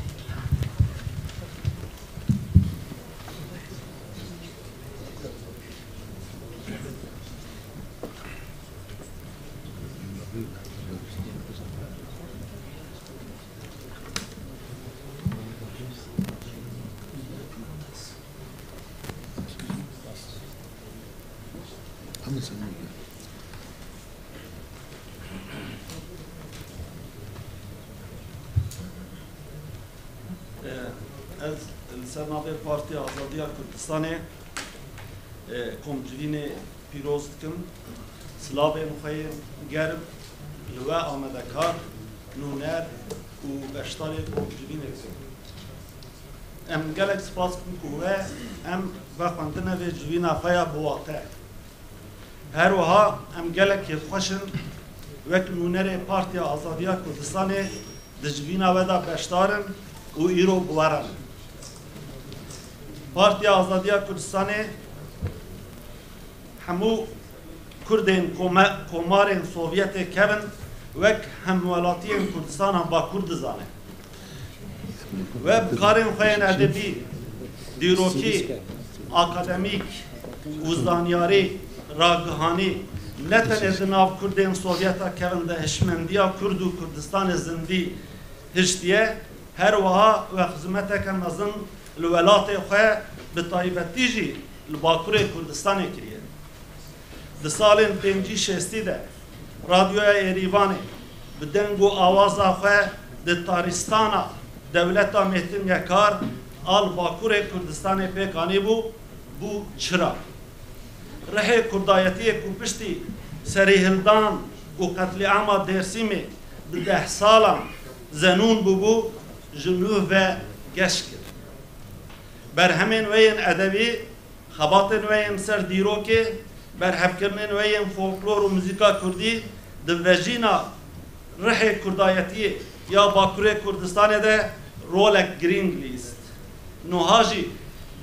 Ez li ser navê Partiya Azadiya Kurdistanê, e, komcivînê pîroz dikim. Silavên xwe yên germ li we amadekar, nûner û beşdarê komcivînê dikim. Em gelek spas dikin ku we em vexwendine vê civîna xwe ya biwate. Her wiha em gelek kêfxweş in wek nûnerê Partiya Azadiya Kurdistanê di civîna we de beşdar in û îro bi we re ne. Partiya Azadiya Kurdistanê hemû Kurdên kome-, komarên Sovyetê kevin wek hemwelatiyên Kurdistana Bakur dizane. We bi karên xwe yên edebî, dîrokî, akademîk û zanyarî, ragihanî ne tenê di nav Kurdên Sovyeta kevin de hişmendiya Kurd û Kurdistanê zindî hiştiye, her wiha we xizmeteke mezin li welatê xwe, bi taybetî jî li Bakurê Kurdistanê kiriye. Di salên pêncî şêstî de Radyoya Êrîvanê bi deng û awaza xwe di tarîstana dewleta mêtingekar a li Bakurê Kurdistanê pêk anîbû, bû çira. Rihê kurdayetiyê ku piştî serîhildan û qetlîama Dêrsimê bi deh salan zenûn bûbû, ji nû ve geş kir. Berhemên we yên edebî, xebatên we yên ser dîrokê, berhevkirinên we yên folklor û muzîka kurdî di vejîna rihê kurdayetiyê ya Bakurê Kurdistanê de rolek girîng lîst. Niha jî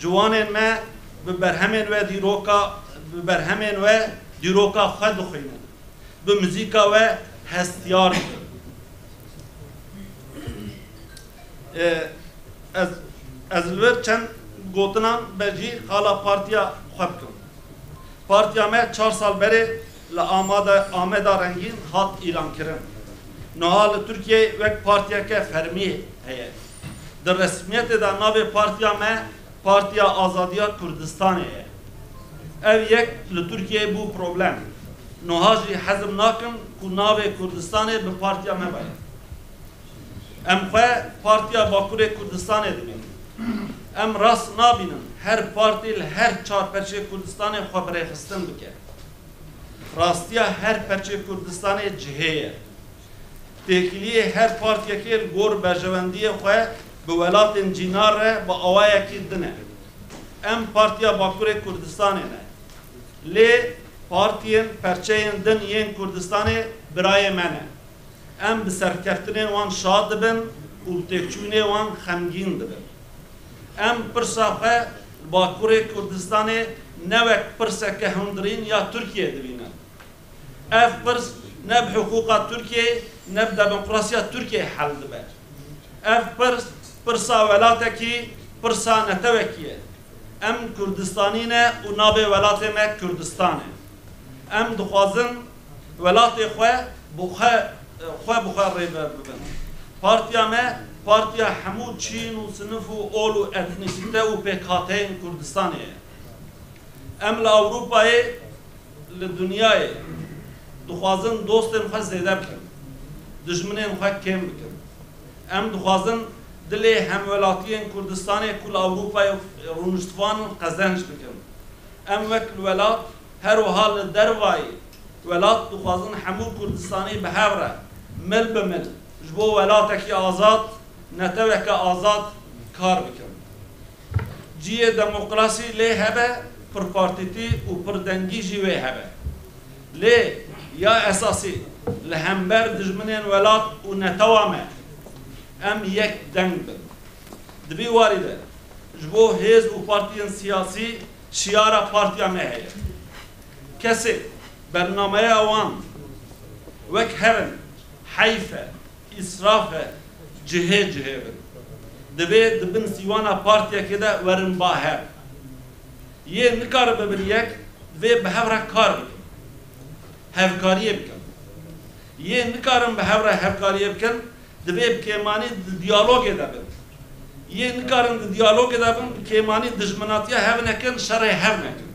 ciwanên me bi berhemên we dîroka, bi berhemên we dîroka xwe dixwînin. Bi muzîka we hestiyar dibin. E, ez, ez li vir çend gotinan bejî qala partiya xwe bikim. Partiya me çar sal berê li Amada, Ameda Rengîn hat îlankirin. Niha li Tirkiyeyê wek partiyeke fermî heye. Di resmiyetê de navê partiya me Partiya Azadiya Kurdistanê ye. Ev yek li Tirkiyeyê bû problem. Niha jî hezm nakim ku navê Kurdistanê bi partiya me ve. Em xwe Partiya Bakurê Kurdistanê dibînin. Em rast nabînin her partî li her çar perçê Kurdistanê xwe birêxistin bike. Rastiya her perçê Kurdistanê cihê ye. Têkiliyê her partiyekê li gor berjewendiyê xwe bi welatên cînar re bi awayekî din e. Em Partiya Bakurê Kurdistanê ne. Lê partiyên perçeyên din yên Kurdistanê birayê me ne. Em bi serkeftinên wan şa dibin û bi têkçûnê wan xemgîn dibin. Em pirsa xwe li Bakurê Kurdistanê ne wek pirseke hundirîn ya Tirkiyeyê dibînin. Ev pirs ne bi hiqûqa Tirkiyeyê ne bi demokrasiya Tirkiyeyê hel dibe. Ev pirs, pirsa welatekî, pirsa netewekî ye. Em Kurdistanî ne û navê welatê me Kurdistan e. Em dixwazin welatê xwe bi xwe, xwe bi xwe rêve bibin. Partiya me, partiya hemû çîn û sinif û ol û etnîsîte û pêkhateyên Kurdistanê ye. Em li Ewropayê, li dinyayê dixwazin dostên xwe zêde bikin, dijminên xwe kêm bikin. Em dixwazin dilê hemwelatiyên Kurdistanê ku li Ewropayê rûniştvan in qezenc bikin. Em wek li welat, her wiha li dervayî welat dixwazin hemû Kurdistanî bi hev re, mil bi mil, ji bo welatekî azad, neteweke azad kar bikin. Cihê demokrasî lê hebe, pirpartîtî û pirdengî jî wê hebe. Lê ya esasî li hember dijminên welat û netewa me em yek deng bin. Di vî warî de ji bo hêz û partiyên siyasî şiyara partiya me heye. Kesê bernameya wan wek hev in, heyf e, îsraf e, cihê cihê bin. Divê di bin sîwana partiyekê de werin ba hev. Yê nikarin bibin yek, divê bi hev re kar bikin. Hevkariyê bikin. Yê nikarin bi hev re hevkariyê bikin, divê bi kêmanî di diyalogê de bin. Yê nikarin di diyalogê de bin, bi kêmanî dijminatiya hev nekin, şerê hev nekin.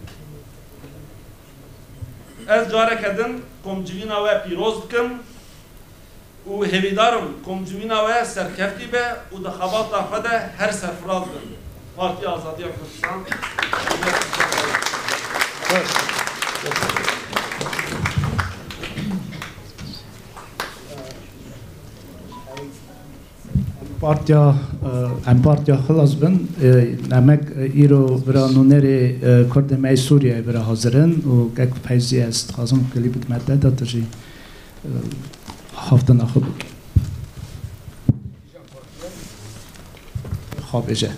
Ez careke din komcivîna we pîroz dikim û hêvîdar im komcivîna we serkeftî be û di xebata xwe de her serfiraz bin. Partiya Azadiya Kurdistan. Partiya, e, em partiya xilas bin, e, emek, e, îro vira nûnerê, e, Kurdê me yê Sûriyeyê vira hazir in û kek Feyzî ez dixwazim klîpek me te de tu jî, e, haftina xwe bikî. Xwe bêje.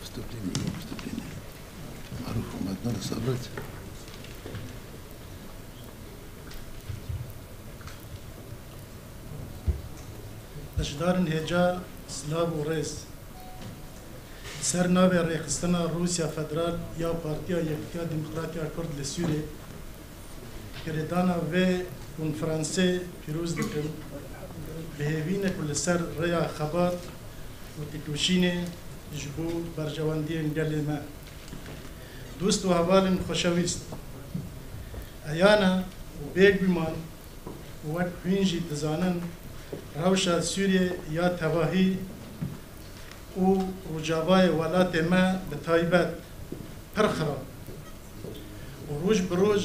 Выступление, выступление. Марuf, Muhammed, надо собрать. Beşdarên hêja, silav û rêz. Li ser navê rêxistina Rûsya Federal ya Partiya Yekîtiya Demokratîk a Kurd li Sûriyê, girêdana vê konferansê pîroz dikim, bi hêvî ne ku li ser rêya xebat û têkoşînê ji bo berjewendiyên gelê me. Dost û hevalên xweşewîst, eyane û bêguman, wek hûn jî dizanin, rewşa Sûriyê ya tevahî û Rojavayê welatê me bi taybet pir xirab û roj bi roj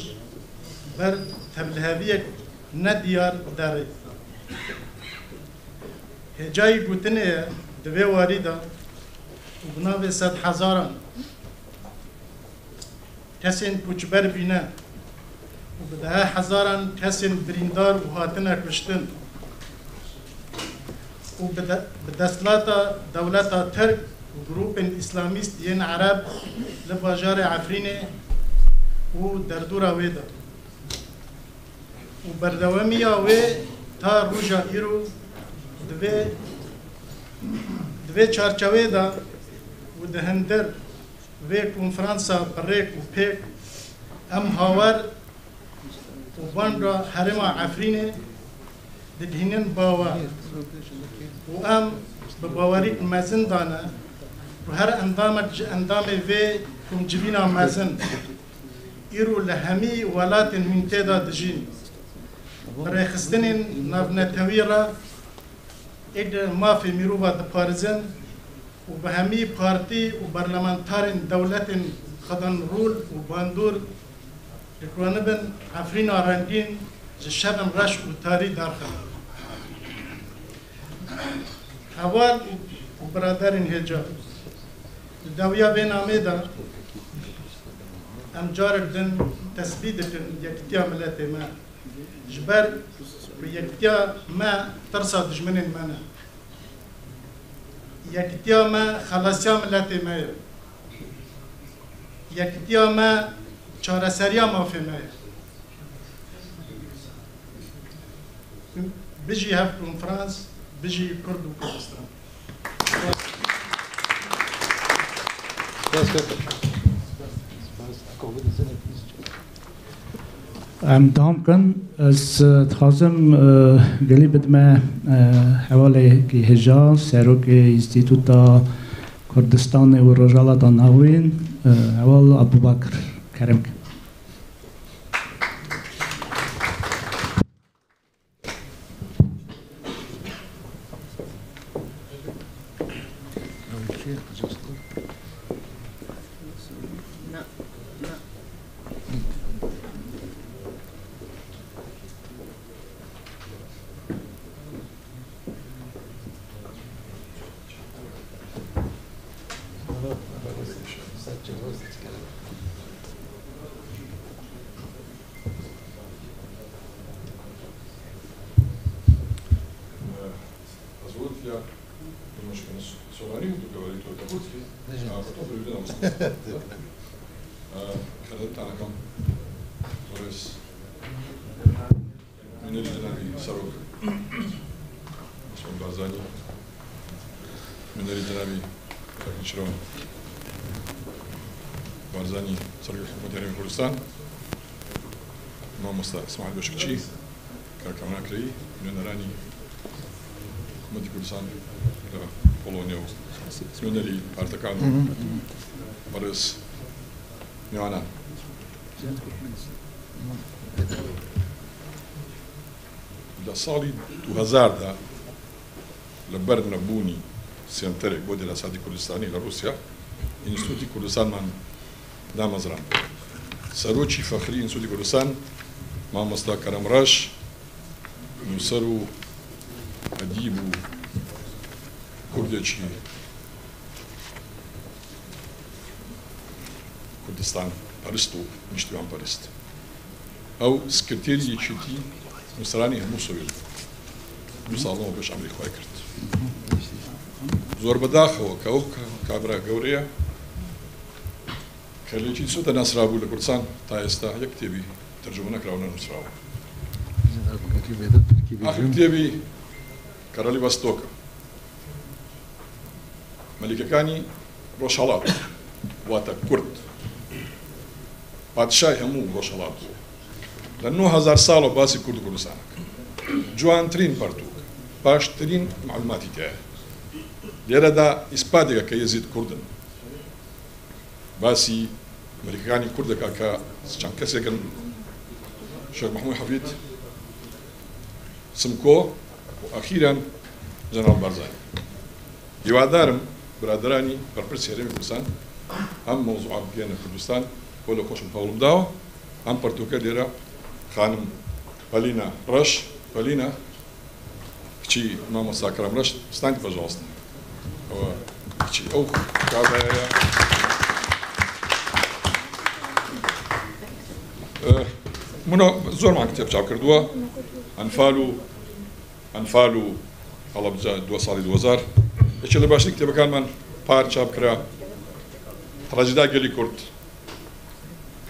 ber tevliheviyek nediyar derê. Hêcayî gotinê ye, di vê warî de û bi navê sedhezaran kesên koçber bîne û bi dehe hezaran kesên birîndar û hatine kuştin û bi de-, bi desthilata dewleta Tirk û grûpên îslamîst yên Ereb li bajarê Efrînê û derdora wê de û berdewamiya wê ta roja îro di vê, di vê çarçewê de û di hundir vê konferansa bi rêk û pêk em hawer û van ra herêma Efrînê digihînin bawer û em bi bawerîk mezin dane û her endamek ji endamê vê komcivîna mezin îro li hemî welatên hûn tê de dijîn, bi rêxistinên navnetewî re êdî mafê mirova diparizin û bi hemî partî û berlementarên dewletên xwedan rol û bandor dikaranibin Efrîna rengîn ji şerên reş û tarî derxin. Heval û biraderên hêja, di dawiya vê namê de em carek din tesbî dikin yekitiya miletê me. Ji ber ku yekitiya me tirsa dijminên me ne. Yekitiya me xelasiya miletê me ye. Yekitiya me çareseriya mafê me ye. Bijî Hevkonferans, bijî Kurd û Kurdistan. Em dewam kin. Ez, e, dixwazim, e, gelî bidime, e, hevalekî hêja, serokê Înstîtuta Kurdistanê û Rojhilata Navîn, e, heval Ebûbakir. Kerem ke. Ez wekî ya, Soranî û tu wekî tu. Bêje. Ah, tu bêje. Ah, Xelal Tanakam. Torres. Nûnerî Cenabî Serok Mesûd Barzanî, nûnerî Cenabî Kak Nêçîrvan Barzanî, Serokê Hikûmetê Herêmê Kurdistan, Mamosta Îsmaîl Beşikçî, Kak Emran Kireyî, nûneranî Hikûmetê Kurdistan li Polonya û nûnerî partekan û berêz mêvanan. Di salî du hezar de li ber nebûnî senterek bo dîrasatê Kurdistanî li Rûsya, Înstîtûtê Kurdistan man damezrand. Serokî Fexrî Înstîtûtê Kurdistan, Mamosta Kerem Reş, nûser û edîb û kurdekî Kurdistan perist û niştiman perist. Ew sekreterî Yekîtî Nûseranî hemû Sovyet bû. Du salon pêş emrê xwe kir. Zor bi daxewa ke ew ka-, kabira gewre ye. Kelekî Sovyet nasrabû li Kurdistan ta êsta yek kitêbî tercûme nekiraw, nenûsraw. Axir kitêbî Karalî Vestok e. Melîkekanî Rojhelat, wate Kurd. Padşahê hemû Rojhelat bû. Li nû hezar sal e basî Kurd û Kurdistanê dike. Ciwantirîn pertûk, baştirîn malûmatî te ye. Lêre de îspatek e ke Yezîd Kurd in. Basî melîkekanî Kurd dike ke çend kesek in, Şêx Mehmûd Hefîd, Simko û exîren General Barzanî. Hîwadar im biraderanî berpirsê Herêmê Kurdistan em mewzûa bigihîne Kurdistan, wele xweş im hewlim dawa. Em pirtûke lêre xanim Pelîna Reş, Pelîna, kçî mamosta Kerem Reş, stand pejastin. Ew kçî, ew kavaya. Eh, muna zor man kitêb çap kirduwa. Enfal û, Enfal û Halabja du salî du hezar. Yekê li baştî kitêbekan man par çap kira. Trajediya gelî Kurd.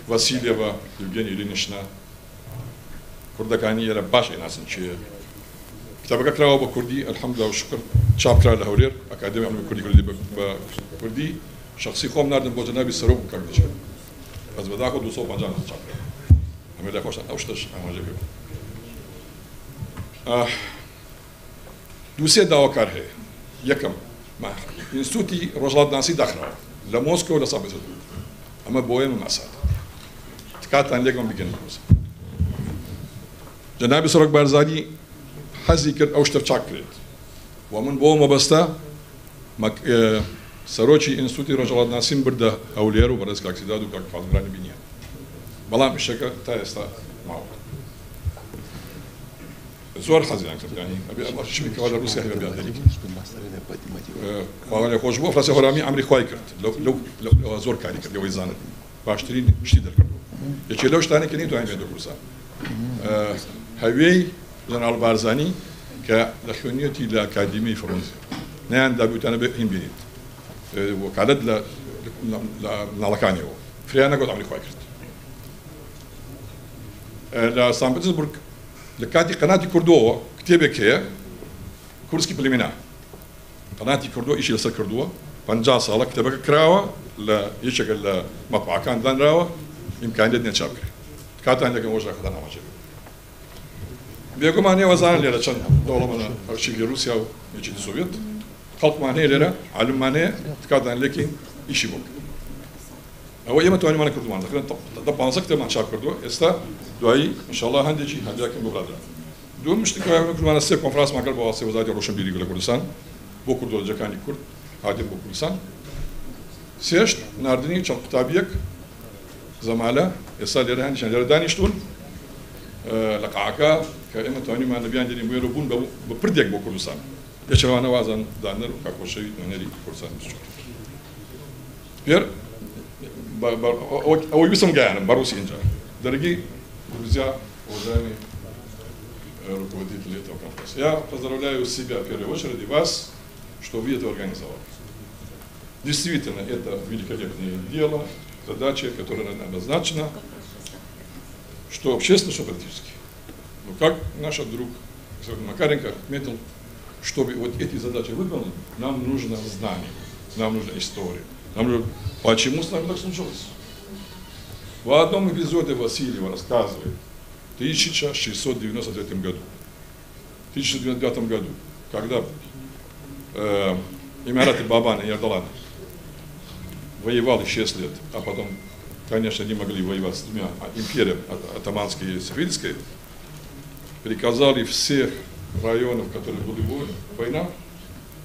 Vasîlya ve Yevgenî Îlînişna. Kurdekanî yere baş ênasin çi ye. Kitêbeke kirawa bi Kurdî, elhamdulillah û şikir, çap kira li Hewlêr. Akademiya Ilmê Kurdî Kurdî bi, bi Kurdî. Şexsî xwe em nardin bo cenabî serok û kak diçe. Ez bi daxo du sed û pancah çap kira. Em ê lê xweş ew şteş amaje bikin. Ah. Du sê dawakar heye. Yekem, me Înstîtûtî Rojhilatnasî daxirawa li Moskow û li San Petersburg. Eme boyê min mesat. Tikatan lêk min bikin. Cenabê Serok Barzanî hezî kir ew ştev çak kirêt. Wa min bo mebesta, mek-, e, serokî Înstîtûtî Rojhilatnasî min birde Hewlêr û berez Kak Sîdad û Kak Fadil Miran bîniye. Belam îşeke ta êsta mawa. Zor hezî kir, yanî, ebi, ebi, şibî kewada Rûsya hebe biya derî. Ee, Xwedê xweş bo, Fransa Horamî emrî xway kir. Lew, lew, lew, lew zor karî kir, lew zanin. Baştirîn ştî derkirdo. Yekê lew ştanê kenî tu hemê dokrusa. Ee, hewî Jeneral Barzanî ke li xwîniyetî li Akademî Fransa. Ne yan dabî tane be hîn bînît. Ee, wekalet li, li, li, li nalakanê o. Freya negot emrî xway kir. E, li San Petersburg, li katî Qenatî Kurdo, kitêbek heye, Kurskî plemena. Qenatî Kurdo îşî li ser kirduwa, penca sala kitêbeke kirawa, li yekeke li metbakan danrawa, îmkaniyet ne çap kire. Katan leke oja xedan amaje. Bêguman ne wezan lêre çend dewlemana arşîvê Rûsya û Yekîtî Sovyet. Xelkman heye lêre, alimman heye, tikatan lêkî îşî bok. Ew ê me tohanî mane Kurdiman dikirin. Te, te panzdeh kitêbman çap kirdo. Êsta duayî, înşallah, hendê jî hevdiya kin bibradin. Dûm miştik ew Kurdiman sê konferansman kir bo wastê Wezareta Roşenbîrî li Kurdistan. Bo Kurdo cekanî Kurd, hatî bo Kurdistan. Sêşt, nardinî çend qutabiyek, Zemale, êsta lêre hene, şen lêre danîştûn. E, li qaka, ke ême tohanî mane biyan derîn bûyero bûn, be, bi pirdek bo Kurdistan. Yê çawa ne wazan daner û kakoşeyi nûnerî Kurdistan biçûk. Pêr, ba, ba, o, o, o, wîsim gayanim, Barusî inca. Dergî, Rûsya, Ozanî, e, rukovedî dilê te konfrans. Я поздравляю себя в первую очередь и вас, что вы это организовали. Действительно, это великолепное дело, задача, которая нам назначена, что общественно, что политически. Но как наш друг Александр Макаренко отметил, чтобы вот эти задачи выполнить, нам нужно знание, нам нужна история. Нам нужно... Почему с нами так случилось? В одном эпизоде Васильева рассказывает, в тысяча шестьсот девяносто третьем году. В тысяча шестьсот девяносто девятом году, когда, э, Имарат Бабана и Эрдалан воевали шесть лет, а потом, конечно, не могли воевать с двумя, а, империями, а, атаманской и сафедской, приказали всех районов, которые были вой-, война,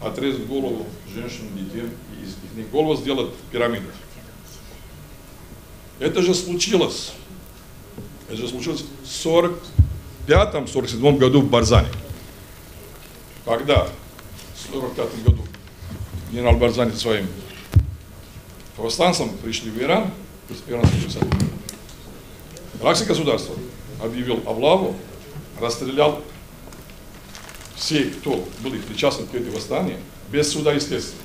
отрезать голову женщинам, детям и из их голову сделать пирамиду. Это же случилось. Это же случилось в сорок пятом, сорок седьмом году в Барзане. Когда в сорок пятом году генерал Барзани со своим повстанцем пришли в Иран, то есть иранский президент, иракское государство объявил облаву, расстрелял всех, кто были причастны к этой восстанию, без суда и следствия.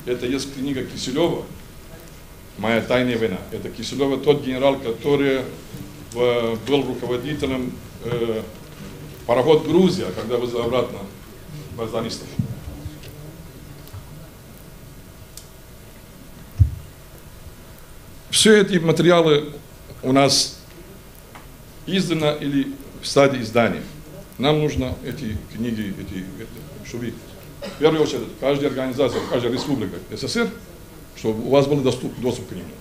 Это есть книга Киселева, «Моя тайная война». Это Киселёва, тот генерал, который, э, был руководителем, э, пароход «Грузия», когда везли обратно барзанистов. Все эти материалы у нас издана или в стадии издания. Нам нужно эти книги, эти, это, чтобы в первую очередь каждая организация, каждая республика СССР, чтобы у вас был доступ, доступ к нему.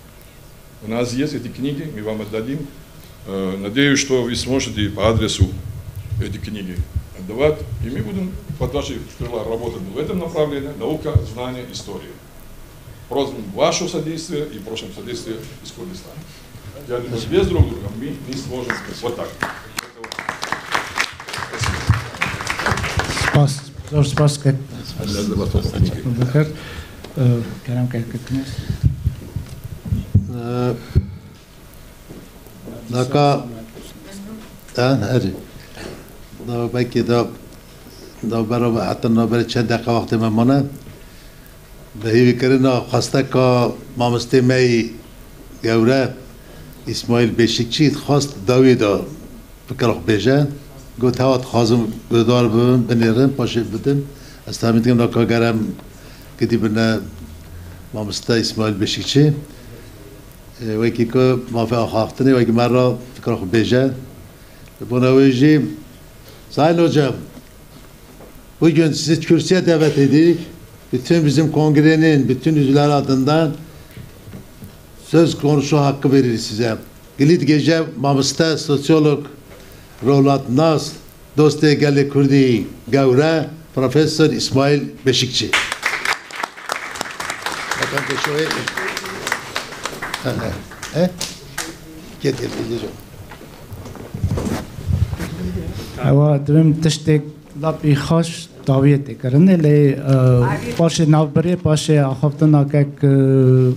У нас есть эти книги, мы вам отдадим. Э, надеюсь, что вы сможете по адресу эти книги отдавать. И мы будем под ваши крыла работать в этом направлении, наука, знание, история. Просим вашего содействия и просим содействия из Курдистана. Yardımcı bez rogu, mi, mi složen. Вот так. Spas. Zor spas kek. Bikir. Ee, Kerem kek. Ee, Naka, ha, herî. Da belkî da, da bera, heta navberê çend deqa wextê me mane. Bi hêvîkirina xwesteka mamostê me yî gewre Îsmaîl Beşîkçî dixwest dawî da fikira xwe bêje. Got, hewa dixwazim guhdar bibim, binêrim, paşê bidim. Ez tahmîn dikim naka gerem gidî bine mamoste Îsmaîl Beşîkçî. E, wekî ku mafê axaftinê, wekî me re fikra xwe bêje. Li bona wê jî, Sayın Hocam, bugün sizi kürsüye davet ettik. Bütün bizim kongrenin bütün üyeleri adından söz konuşma hakkı verir size. Gilî digêje mamoste, sosyolog, rewlatnas, dostê gelê Kurdî gewre, Profesor Îsmaîl Beşîkçî. Efendim, şöyle. He? Getir, getir. Ewa, divêm tiştek lapî xaş dawiyê tê kirinê, lê, e, paşê navbirê, paşê axaftina kek, e,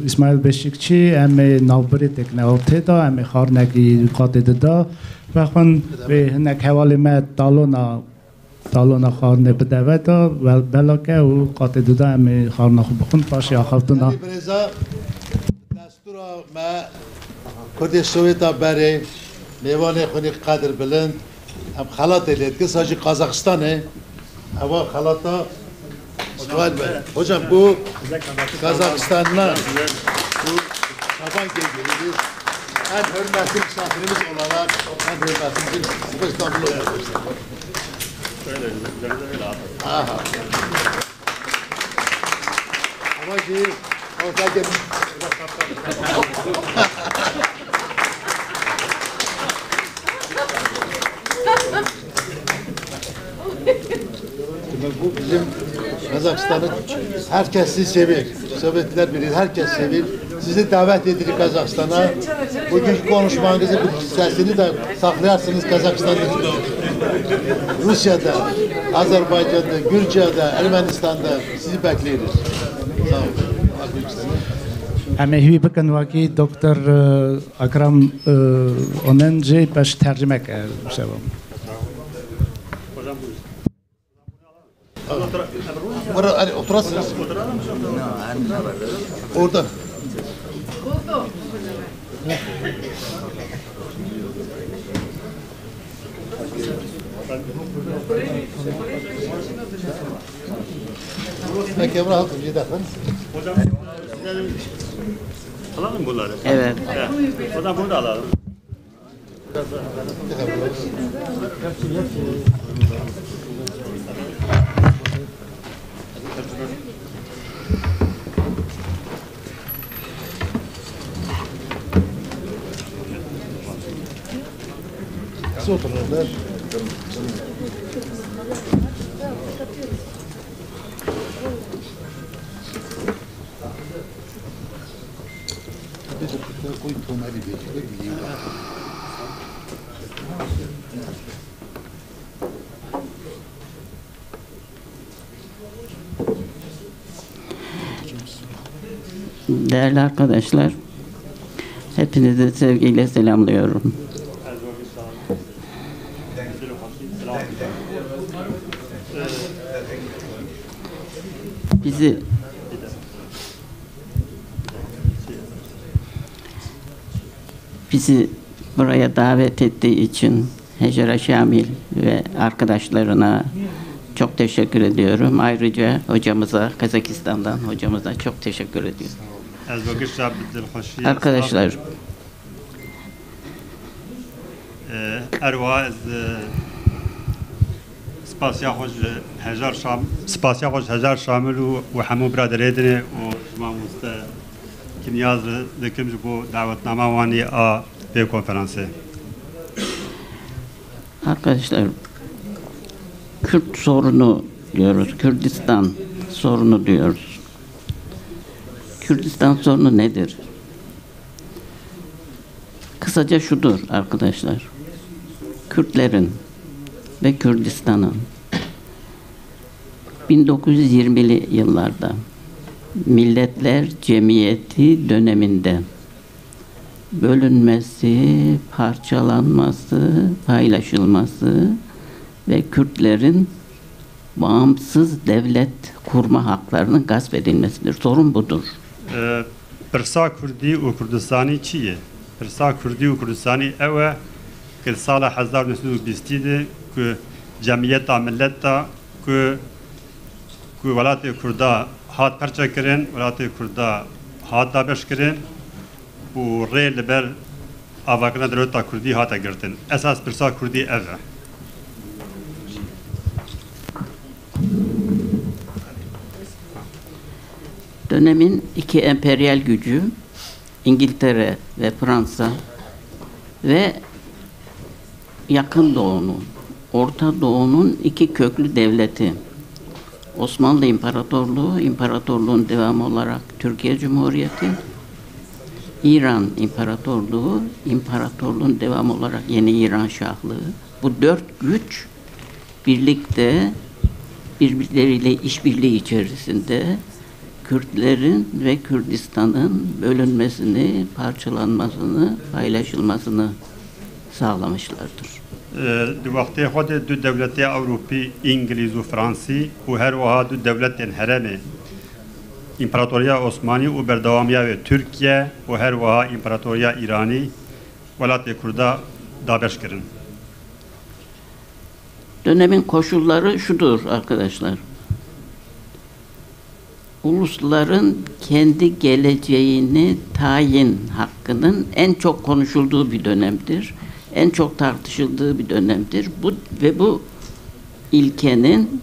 Îsmaîl Beşîkçî, em ê navbirê têkine ew tê da, em ê xwarinekî qatê dida vexwin, wê hinek hevalê me talona, talona xwarinê bide ve da, wel-, belake û qatê dida em ê xwarina xwe bixwin, paşê axaftina. Birêza, destûra me, Kurdê Sowêta berê, mêvanê xwe nî qedir bilind, em xelatê lê dikin, sa jî Kazaxistanê, eva xelata Hocam bu Kazakistan'dan bu Şaban geliyoruz. En hürmetli misafirimiz olarak en hürmetli bir İstanbul'u yapıyoruz. Aha. Ama ki orada gelmiş. Bu bizim Kazakistan'ın herkesi seviyor. Sovyetler Birliği herkes seviyor. Sizi davet edildi Kazakistan'a. Bugünkü konuşmanızı, bu sesini de saklayarsınız Kazakistan'da. Rusya'da, Azerbaycan'da, Gürciye'de, Ermenistan'da sizi bekliyoruz. Sağ olun. Em ê hîvî bikin wekî Doktor, e, Akram, e, Onen jî beş tercime ke şeva. Orada, hani oturasınız. Orada. Peki, bırak, bir dakika. Hocam, sizden alalım bunları. Evet. Evet. Hocam, bunu da alalım. Siz oturun orada. Değerli arkadaşlar, hepinizi sevgiyle selamlıyorum. Bizi bizi buraya davet ettiği için Hejera Şamil ve arkadaşlarına çok teşekkür ediyorum. Ayrıca hocamıza, Kazakistan'dan hocamıza çok teşekkür ediyorum. Ez we giş re bi dilxweşî. Arkadaşlar, Ee, erwa ez, e, spasiya xwe ji Hejar Şam-, spasiya xwe ji Hejar Şamil û, û hemû biraderê dinê û ji mamoste Kinyaz re dikim ji bo dawetnama wanî a vê konferansê. Arkadaşlar, Kürt sorunu diyoruz, Kürdistan sorunu diyoruz. Kürdistan sorunu nedir? Kısaca şudur arkadaşlar. Kürtlerin ve Kürdistan'ın bin dokuz yüz yirmili yıllarda Milletler Cemiyeti döneminde bölünmesi, parçalanması, paylaşılması ve Kürtlerin bağımsız devlet kurma haklarının gasp edilmesidir. Sorun budur. E, pirsa Kurdî û Kurdistanî çi ye? Pirsa Kurdî û Kurdistanî ew e, ku di sala hezar û neh sed û bîstî de ku cemiyeta mileta ku, ku welatê Kurda hat perçe kirin, welatê Kurda hat dabeş kirin û rê li ber avakirina dewleta Kurdî hate girtin. Esas pirsa Kurdî ev e. Dönemin iki emperyal gücü, İngiltere ve Fransa ve Yakın Doğu'nun, Orta Doğu'nun iki köklü devleti, Osmanlı İmparatorluğu, imparatorluğun devamı olarak Türkiye Cumhuriyeti, İran İmparatorluğu, imparatorluğun devamı olarak Yeni İran Şahlığı. Bu dört güç birlikte, birbirleriyle işbirliği içerisinde Kürtlerin ve Kürdistan'ın bölünmesini, parçalanmasını, paylaşılmasını sağlamışlardır. Di wextê xwe de du dewletê Ewropî, Îngilîz û Fransî û her wiha du dewletên herêmê, Împaratoriya Osmanî û berdewamiya wê Tirkiye û her wiha Împaratoriya Îranî welatê Kurda dabeş kirin. Dönemin koşulları şudur arkadaşlar. Ulusların kendi geleceğini tayin hakkının en çok konuşulduğu bir dönemdir. En çok tartışıldığı bir dönemdir. Bu ve bu ilkenin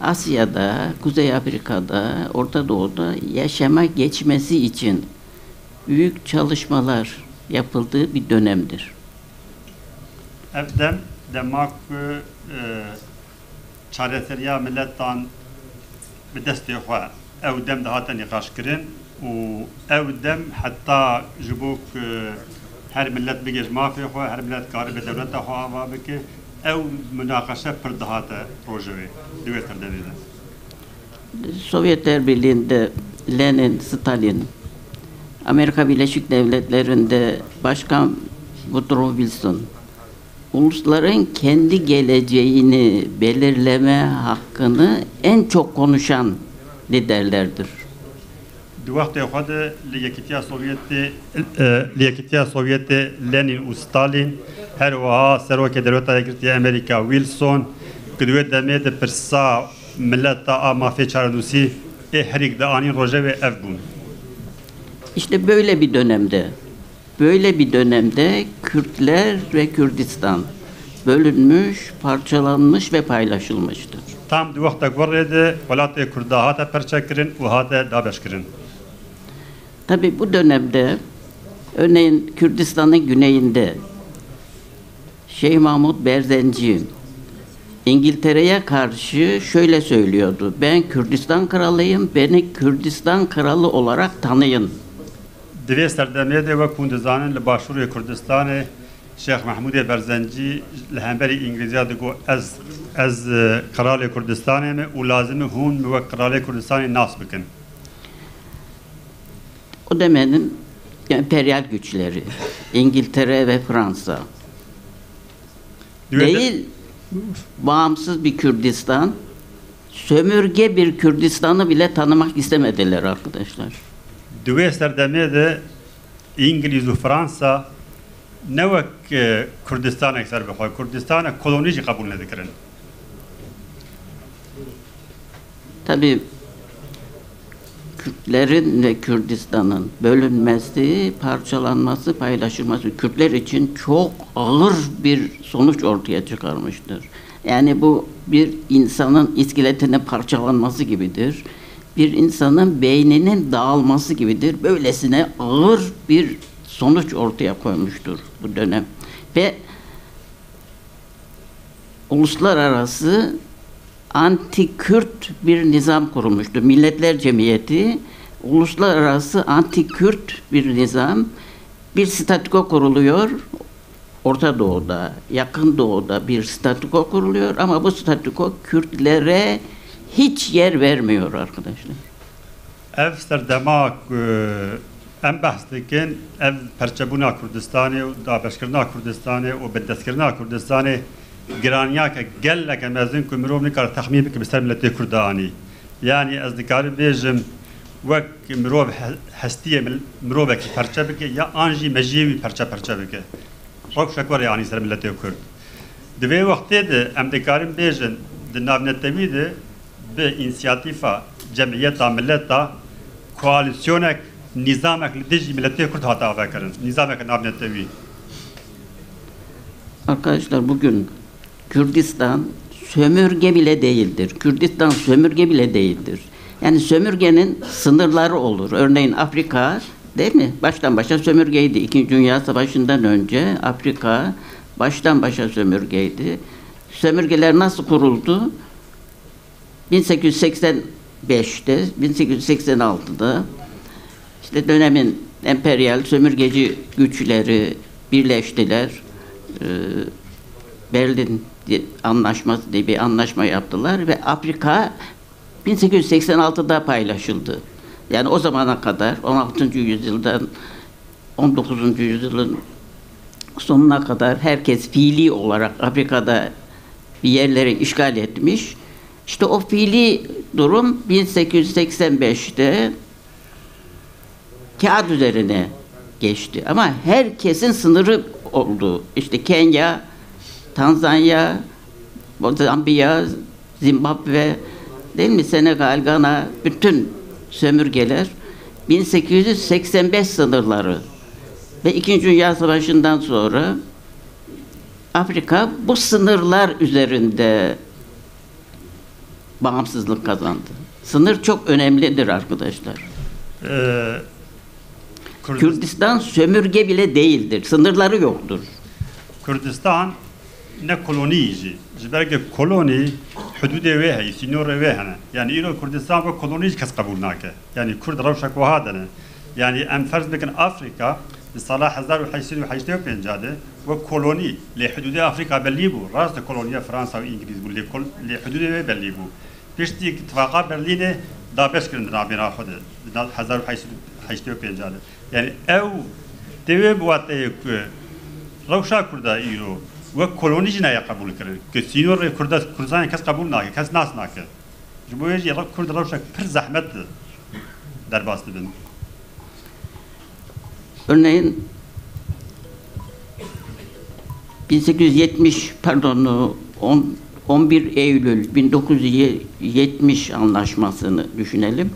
Asya'da, Kuzey Afrika'da, Orta Doğu'da yaşama geçmesi için büyük çalışmalar yapıldığı bir dönemdir. Ev dem, dema ku, e, çareseriya miletan bi destê xwe, ew dem dihate nîqaşkirin û ew dem heta ji bo ku her milet bigihîje mafê xwe, her milet karibe dewleta xwe ava bike, ew munaqeşe pir dihate rojevê di wê serdemê de. Sovyetler Birliği'nde Lenin, Stalin, Amerika Birleşik Devletleri'nde Başkan Woodrow Wilson, ulusların kendi geleceğini belirleme hakkını en çok konuşan liderlerdir. Di wextê xwe de li Yekîtiya Sovyetê, e, li Yekîtiya Sovyetê Lenin û Stalin, her wiha Serokê Dewleta Yekgirtî ya Amerîka Wilson, ku di wê demê de pirsa mileta a mafê çarenûsî ê herî dianîn rojevê ev bûn. İşte böyle bir dönemde, böyle bir dönemde Kürtler ve Kürdistan bölünmüş, parçalanmış ve paylaşılmıştır. Tam di wextek werê de welatê Kurda hate perçekirin û hate dabeşkirin. Tabii bu dönemde, örneğin Kürdistan'ın güneyinde Şeyh Mahmud Berzenci İngiltere'ye karşı şöyle söylüyordu: "Ben Kürdistan kralıyım, beni Kürdistan kralı olarak tanıyın." Di vê serdemê de, wek hûn dizanin, li başûrê Kurdistanê Şêx Mehmûdê Berzencî li hemberî Îngilîziya digot, "Ez, ez, e, Qiralê Kurdistanê me û lazim e hûn min wek Qiralê Kurdistanê nas bikin." O demenin emperyal güçleri, İngiltere ve Fransa, Di wê de- değil, bağımsız bir Kürdistan, sömürge bir Kürdistan'ı bile tanımak istemediler arkadaşlar. Di wê serdemê de Îngilîz û Fransa ne wek, e, Kurdistanek ser bixwe, Kurdistanek kolonî jî qebûl nedikirin. Tabii Kürtlerin ve Kürdistan'ın bölünmesi, parçalanması, paylaşılması Kürtler için çok ağır bir sonuç ortaya çıkarmıştır. Yani bu bir insanın iskeletinin parçalanması gibidir. Bir insanın beyninin dağılması gibidir. Böylesine ağır bir sonuç ortaya koymuştur bu dönem. Ve uluslararası anti-Kürt bir nizam kurulmuştu. Milletler Cemiyeti, uluslararası anti-Kürt bir nizam. Bir statüko kuruluyor. Orta Doğu'da, Yakın Doğu'da bir statüko kuruluyor ama bu statüko Kürtlere hiç yer vermiyor arkadaşlar. Ev serdema ku em behs dikin, ev perçebûna Kurdistanê û dabeşkirina Kurdistanê û bindestkirina Kurdistanê giraniyake geleke mezin ku mirov nikare texmîn bike bi ser miletê Kurd de anî. Yanî ez dikarim bêjim, wek mirov he-, hestiyê mil-, mirovekî perçe bike ya an jî mejiyê wî perçe perçe bike. Rewşek were anî ser miletê Kurd. Di vê wextê de em dikarin bêjin, di navnetewî de bi însiyatîfa Cemiyeta Mileta koalîsyonek, nîzamek li dijî miletê Kurd hate avekirin. Nîzamek navnetewî. Arkadaşlar, bugün Kürdistan sömürge bile değildir. Kürdistan sömürge bile değildir. Yani sömürgenin sınırları olur. Örneğin Afrika, değil mi? Baştan başa sömürgeydi. İkinci Dünya Savaşı'ndan önce Afrika baştan başa sömürgeydi. Sömürgeler nasıl kuruldu? bin sekiz yüz seksen beşte, bin sekiz yüz seksen altıda işte dönemin emperyal sömürgeci güçleri birleştiler. Ee, Berlin di-, Anlaşması diye bir anlaşma yaptılar ve Afrika bin sekiz yüz seksen altıda paylaşıldı. Yani o zamana kadar, on altıncı yüzyıldan on dokuzuncu yüzyılın sonuna kadar herkes fiili olarak Afrika'da bir yerleri işgal etmiş. İşte o fiili durum bin sekiz yüz seksen beşte kağıt üzerine geçti. Ama herkesin sınırı oldu. İşte Kenya, Tanzanya, Zambiya, Zimbabwe, değil mi? Senegal, Gana, bütün sömürgeler bin sekiz yüz seksen beş sınırları ve İkinci Dünya Savaşı'ndan sonra Afrika bu sınırlar üzerinde bağımsızlık kazandı. Sınır çok önemlidir arkadaşlar. Ee, Kürdistan sömürge bile değildir. Sınırları yoktur. Kurdistan ne kolonî jî. Ji ber ku kolonî hudûdê wê heye, sînorê wê hene. Yani îro Kurdistan wek kolonî jî kes qebûl nake. Yani Kurd rewşek wiha de ne. Yani em ferz bikin Afrika di sala hezar û heşt sed û heştê û pênc de wek kolonî lê hudûdê Afrika belî bû. Rast e koloniya Fransa û Îngilîz bû lê kol-, lê hudûdê wê belî bû. Piştî Îtifaqa Berlînê dabeş kirin di navbêna xwe de, di nav hezar û heşt sed û heştê û pênc de. Yani ew tê wê bi wateyê ku rewşa Kurda îro wek kolonî jî nayê qebûlkirin. Ku sînorê Kurda, Kurdistanê kes qebûl nake, kes nas nake. Ji bo wê jî re-, Kurd rewşek pir zehmet derbas dibin. Örneğin bin sekiz yüz yetmiş, pardon, on, on bir Eylül bin dokuz yüz yetmiş anlaşmasını düşünelim.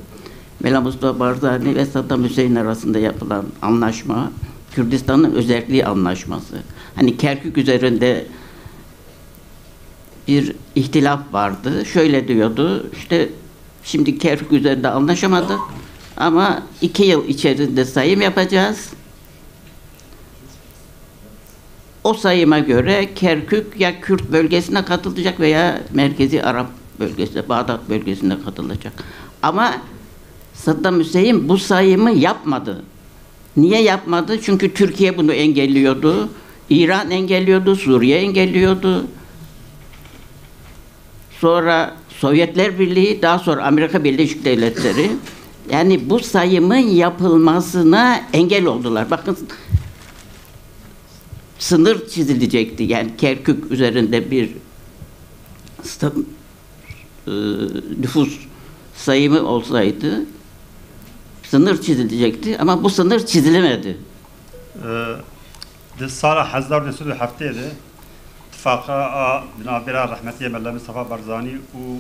Mela Mustafa Barzani ve Saddam Hüseyin arasında yapılan anlaşma, Kürdistan'ın özelliği anlaşması. Hani Kerkük üzerinde bir ihtilaf vardı. Şöyle diyordu, işte şimdi Kerkük üzerinde anlaşamadık ama iki yıl içerisinde sayım yapacağız. O sayıma göre Kerkük ya Kürt bölgesine katılacak veya Merkezi Arap bölgesine, Bağdat bölgesine katılacak. Ama Saddam Hüseyin bu sayımı yapmadı. Niye yapmadı? Çünkü Türkiye bunu engelliyordu. İran engelliyordu, Suriye engelliyordu. Sonra Sovyetler Birliği, daha sonra Amerika Birleşik Devletleri. Yani bu sayımın yapılmasına engel oldular. Bakın, sınır çizilecekti. Yani Kerkük üzerinde bir sta-, e, nüfus sayımı olsaydı sınır çizilecekti. Ama bu sınır çizilemedi. E, di sala hezar û neh sed û heftê de tifaqa a di navbera rehmetiyê Mela Mistefa Barzanî û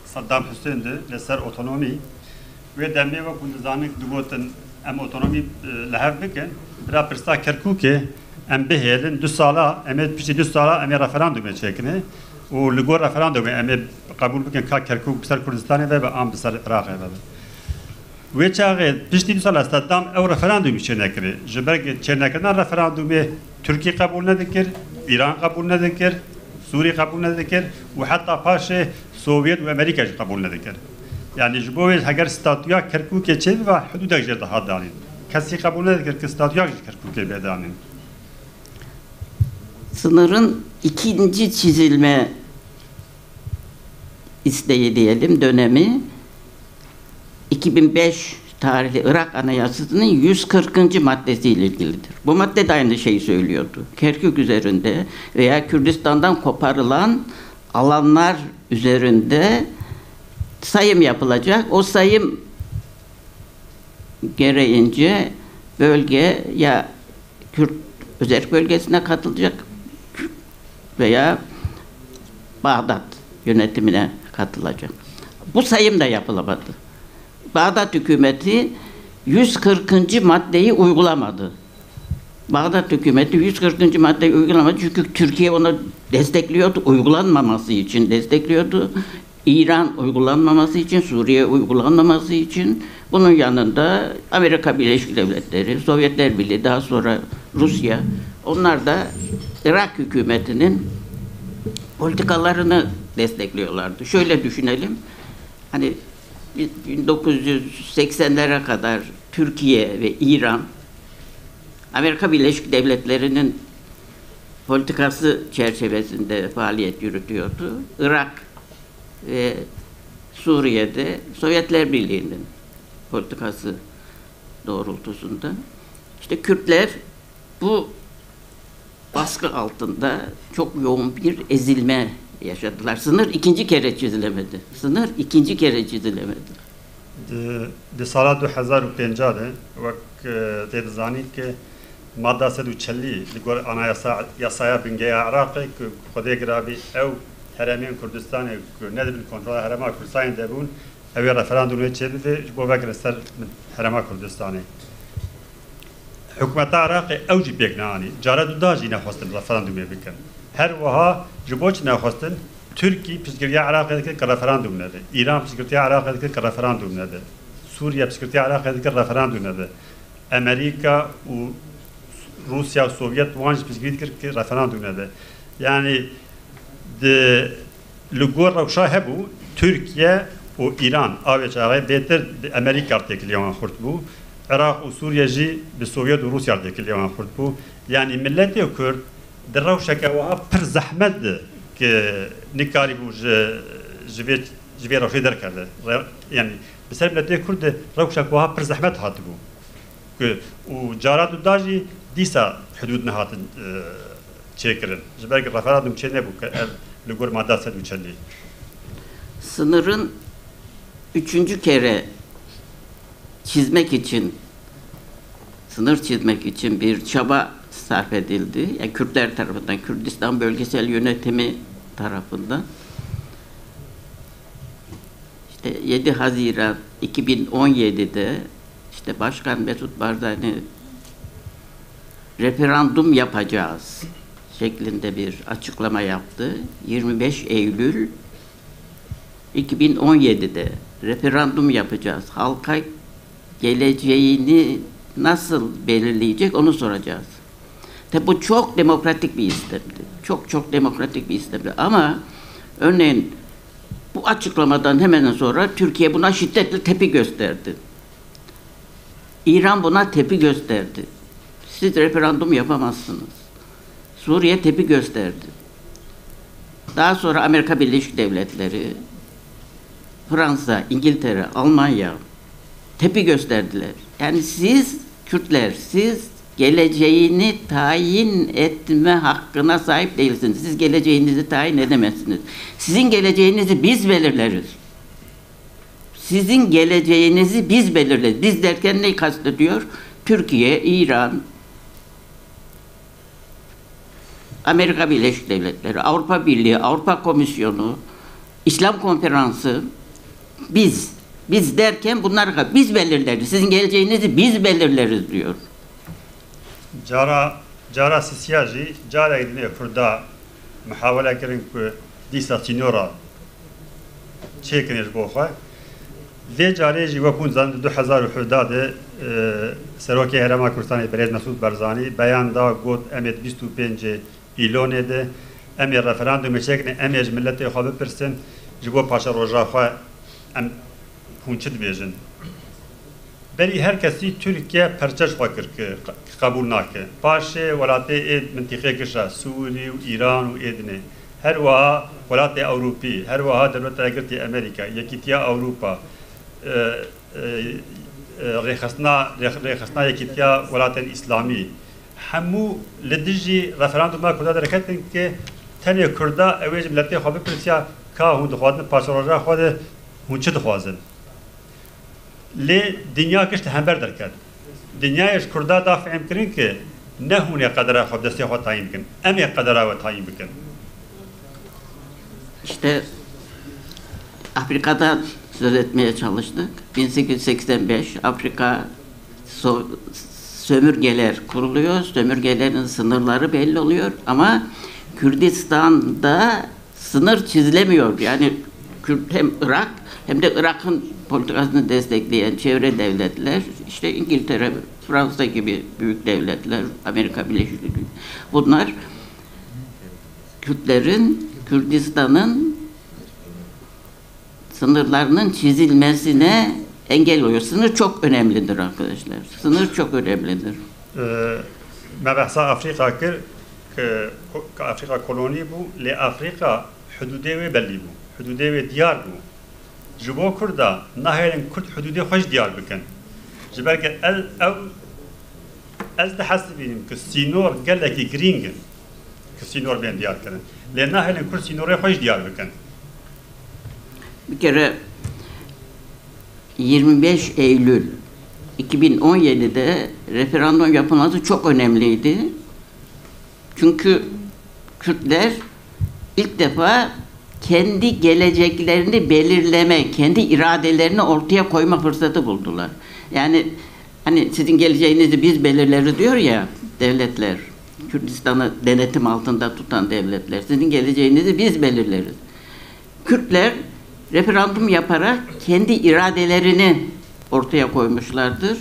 Saddam Husên de li ser otonomî, wê demê wek hûn dizanin digotin, em otonomî, e, li hev bikin. Bila pirsa Kerkûkê em bihêlin, du sala, em ê piştî du sala em ê referandumê çêkinê û li gor referandumê em ê qebûl bikin ka Kerkûk bi ser Kurdistanê ve be an bi ser Iraqê ve be. Wê çaxê piştî du sala Seddam ew referandumî çênekirê. Ji ber ku çênekirina referandumê Tirkî qebûl nedikir, Îran qebûl nedikir, Sûrî qebûl nedikir û heta paşê Sovyet û Amerîka jî qebûl nedikir. Yanî ji bo wê heger statûya Kerkûkê çêbiba, hidûdek jê dihat danîn. Kesî qebûl nedikir ki statûyek ji Kerkûkê bê danîn. Sınırın ikinci çizilme isteği diyelim, dönemi iki bin beş tarihli Irak Anayasası'nın yüz kırkıncı maddesiyle ilgilidir. Bu madde de aynı şeyi söylüyordu. Kerkük üzerinde veya Kürdistan'dan koparılan alanlar üzerinde sayım yapılacak. O sayım gereğince bölge ya Kürt özerk bölgesine katılacak veya Bağdat yönetimine katılacak. Bu sayım da yapılamadı. Bağdat hükümeti yüz kırkıncı maddeyi uygulamadı. Bağdat hükümeti yüz kırkıncı maddeyi uygulamadı çünkü Türkiye onu destekliyordu, uygulanmaması için destekliyordu. İran uygulanmaması için, Suriye uygulanmaması için, bunun yanında Amerika Birleşik Devletleri, Sovyetler Birliği, daha sonra Rusya, onlar da Irak hükümetinin politikalarını destekliyorlardı. Şöyle düşünelim, hani bin dokuz yüz seksenlere kadar Türkiye ve İran Amerika Birleşik Devletleri'nin politikası çerçevesinde faaliyet yürütüyordu. Irak ve Suriye'de Sovyetler Birliği'nin politikası doğrultusunda. İşte Kürtler bu baskı altında çok yoğun bir ezilme yaşadılar. Sınır ikinci kere çizilemedi. Sınır ikinci kere çizilemedi. Di, di sala du hezar û pênca de, wek, e, tê dizanîn ki madda sed û çelî li gor anayasa, yasaya bingeya Iraqê ku Xwedê girabî ew herêmên Kurdistanê ku ne di bin kontrola Herêma Kurdistanê de bûn, ew ê referandumê çêbibe ji bo vekirin ser Herêma Kurdistanê. Hikûmeta Iraqê ew jî pêk neanî. Cara duda jî nexwestin referandumê bikin. Her wiha ji bo çi nexwestin? Tirkî piştgiriya Iraqê dikir ki referandum nebe. Îran piştgiriya Iraqê dikir ki referandum nebe. Sûriye piştgiriya Iraqê dikir referandum nebe. Amerîka û Rûsya û Sovyet wan jî piştgirî dikir ki referandum nebe. Yanî di, li gor rewşa hebû, Tirkiye û Îran a wê çaxê bêtir di Amerîka re têkiliya wan xurt bû. Iraq û Sûriye jî bi Sovyet û Rûsya re têkiliya wan xurt bû. Yanî miletê Kurd di rewşeke wiha pir zehmet de ki nikarîbû ji, ji vê, ji vê rewşê derkeve. Re-, yanî bi ser miletê Kurd de rewşek wiha pir zehmet hatibû. Ku, û cara duda jî dîsa hidûd nehatin, e, çêkirin. Ji ber ku referandum çê nebû ki ev li gor madda sed û çelî. Sınırın üçüncü kere çizmek için, sınır çizmek için bir çaba sarf edildi. Yani Kürtler tarafından, Kürdistan Bölgesel Yönetimi tarafından. İşte yedi Haziran iki bin on yedide işte Başkan Mesut Barzani referandum yapacağız şeklinde bir açıklama yaptı. Yirmi beş Eylül iki bin on yedide referandum yapacağız. Halka geleceğini nasıl belirleyecek, onu soracağız. Tabi bu çok demokratik bir istemdi. Çok çok demokratik bir istemdi. Ama örneğin bu açıklamadan hemen sonra Türkiye buna şiddetle tepki gösterdi. İran buna tepki gösterdi. Siz referandum yapamazsınız. Suriye tepki gösterdi. Daha sonra Amerika Birleşik Devletleri, Fransa, İngiltere, Almanya tepki gösterdiler. Yani siz Kürtler, siz geleceğini tayin etme hakkına sahip değilsiniz. Siz geleceğinizi tayin edemezsiniz. Sizin geleceğinizi biz belirleriz. Sizin geleceğinizi biz belirleriz. Biz derken neyi kastediyor? Türkiye, İran, Amerika Birleşik Devletleri, Avrupa Birliği, Avrupa Komisyonu, İslam Konferansı, biz, biz derken bunlar biz belirleriz. Sizin geleceğinizi biz belirleriz diyor. Cara, cara sisiya jî, carek din ê Kurda muhawele kirin ku dîsa sînora çêkirin ji bo xwe. Vê carê jî wek hûn zanin di du hezar û hevdeh de, e, Serokê Herêma Kurdistanê Birêz Mesûd Barzanî beyan da, got, em ê di bîst û pêncê Îlonê de em ê referandumê çêkirin, em ê ji miletê xwe bipirsin, ji bo paşeroja xwe em, hûn çi dibêjin? Berî her kesî Tirkiye perçe ji xwe kir ki qebûl nake. Paşê welatê ê mintîqê giş e, Sûrî û Îran û ê dinê. Her wiha welatê Ewropî, her wiha Dewleta Yekgirtî Amerîka, Yekîtiya Ewropa, e, e, e, rêxistina, rêx-, rêxistina Yekîtiya Welatên Îslamî. Hemû li dijî referanduma Kurda derketin ki tenê Kurda ew ê ji miletê xwe bipirsiya ka hûn dixwazin parçeroja xwe de hûn çi dixwazin? Lê dinya giş li hember derket. Dinyayê ji Kurda da fehmkirin ki ne hûn ê qedera xwe bi destê xwe tayîn bikin. Em ê qedera we tayîn bikin. İşte Afrika'dan söz etmeye çalıştık. bin sekiz yüz seksen beş Afrika so- sömürgeler kuruluyor. Sömürgelerin sınırları belli oluyor. Ama Kürdistan'da sınır çizilemiyor. Yani Kürt hem Irak hem de Irak'ın politikasını destekleyen çevre devletler, işte İngiltere, Fransa gibi büyük devletler, Amerika Birleşik Devletleri, bunlar Kürtlerin, Kürdistan'ın sınırlarının çizilmesine engel oluyor. Sınır çok önemlidir arkadaşlar. Sınır çok önemlidir. Me behsa Afrîka kir, ki Afrîka kolonî bû, lê Afrîka hidûdê wê belî bû, hidûdê wê diyar bû. Ji bo Kurda nahêlin Kurd hidûdê xwe jî diyar bikin. Ji ber ku ez, ew, ez dihesibînim ku sînor gelekî girîng in, ku sînor bên diyar kirin. Lê nahêlin Kurd sînorê xwe jî diyar bikin. Bir kere yirmi beş Eylül iki bin on yedide referandum yapılması çok önemliydi. Çünkü Kürtler ilk defa kendi geleceklerini belirleme, kendi iradelerini ortaya koyma fırsatı buldular. Yani hani sizin geleceğinizi biz belirleriz diyor ya devletler, Kürdistan'ı denetim altında tutan devletler, sizin geleceğinizi biz belirleriz. Kürtler referandum yaparak kendi iradelerini ortaya koymuşlardır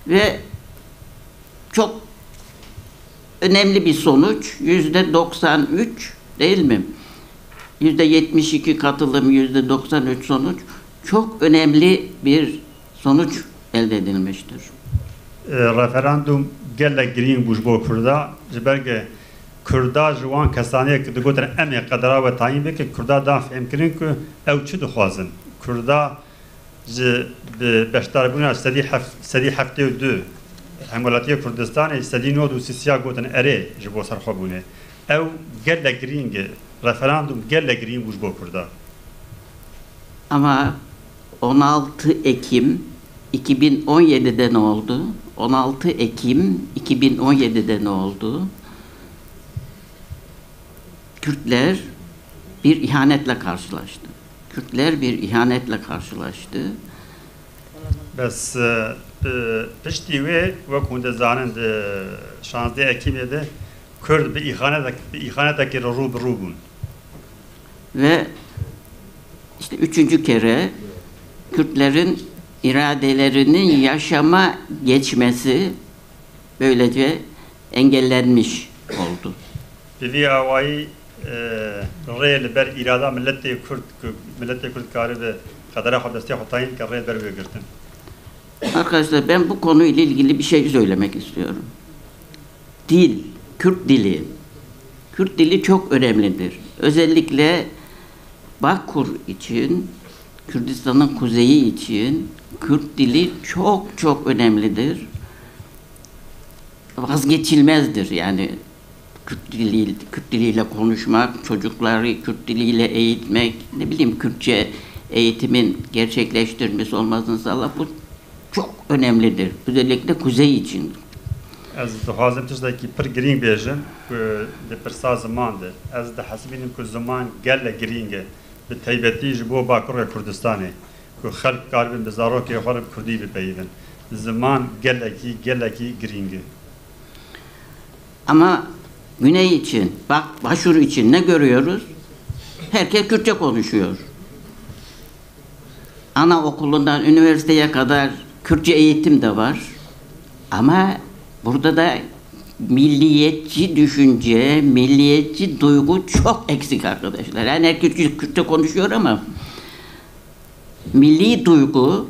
ve çok önemli bir sonuç, yüzde doksan üç, değil mi? Yüzde yetmiş iki katılım, yüzde doksan üç sonuç çok önemli bir sonuç elde edilmiştir. Referandum gelek girîng bû ji bo Kurda, ji ber ku Kurda ji wan kesanê ku digotin em ê qedera we tayîn bikin, Kurda dan fehmkirin ku ew çi dixwazin. Kurda ji bi beşdarbûna sedî heft, sedî heftê û du Hemwelatiyê Kurdistanê sedî nod û sisiya gotin erê ji bo serxwebûnê. Ew gelek girîng e. Referandum gelek girîng bû ji bo Kurda. Ama on altı Ekim iki bin on yedide ne oldu? On altı Ekim iki bin on yedide ne oldu? Kürtler bir ihanetle karşılaştı. Kürtler bir ihanetle karşılaştı. Bes e, e, piştî wê, wek hûn dizanin, di şazdeh Ekîmê de Kurd bi îxanetek-, bi îxanetekî re rû bi rû bûn. Ve işte üçüncü kere Kürtlerin iradelerinin yaşama geçmesi böylece engellenmiş oldu. Bi vî awayî, e, rê li ber îrada miletê Kurd, ku miletê Kurd karibe qedera xwe destê xwe tayîn ke, rê li ber wê girtin. Arkadaşlar, ben bu konuyla ilgili bir şey söylemek istiyorum. Dil, Kürt dili. Kürt dili çok önemlidir. Özellikle Bakur için, Kürdistan'ın kuzeyi için Kürt dili çok çok önemlidir. Vazgeçilmezdir yani. Kürt dili, Kürt diliyle konuşmak, çocukları Kürt diliyle eğitmek, ne bileyim, Kürtçe eğitimin gerçekleştirilmesi, olmasını sağlamak, bu çok önemlidir. Özellikle kuzey için. Ez dixwazim tiştekî pir girîng bêjim ku di pirsa ziman de, ez dihesibînim ku ziman gelek girîng e, bi taybetî ji bo Bakurê Kurdistanê, ku xelk karibin bi zarokê xwe re bi Kurdî bipeyivin. Ziman gelekî, gelekî girîng e. Ama güney için, bak, Başur için ne görüyoruz? Herkes Kürtçe konuşuyor. Anaokulundan üniversiteye kadar Kürtçe eğitim de var. Ama burada da milliyetçi düşünce, milliyetçi duygu çok eksik arkadaşlar. Yani herkes Kürtçe konuşuyor ama milli duygu,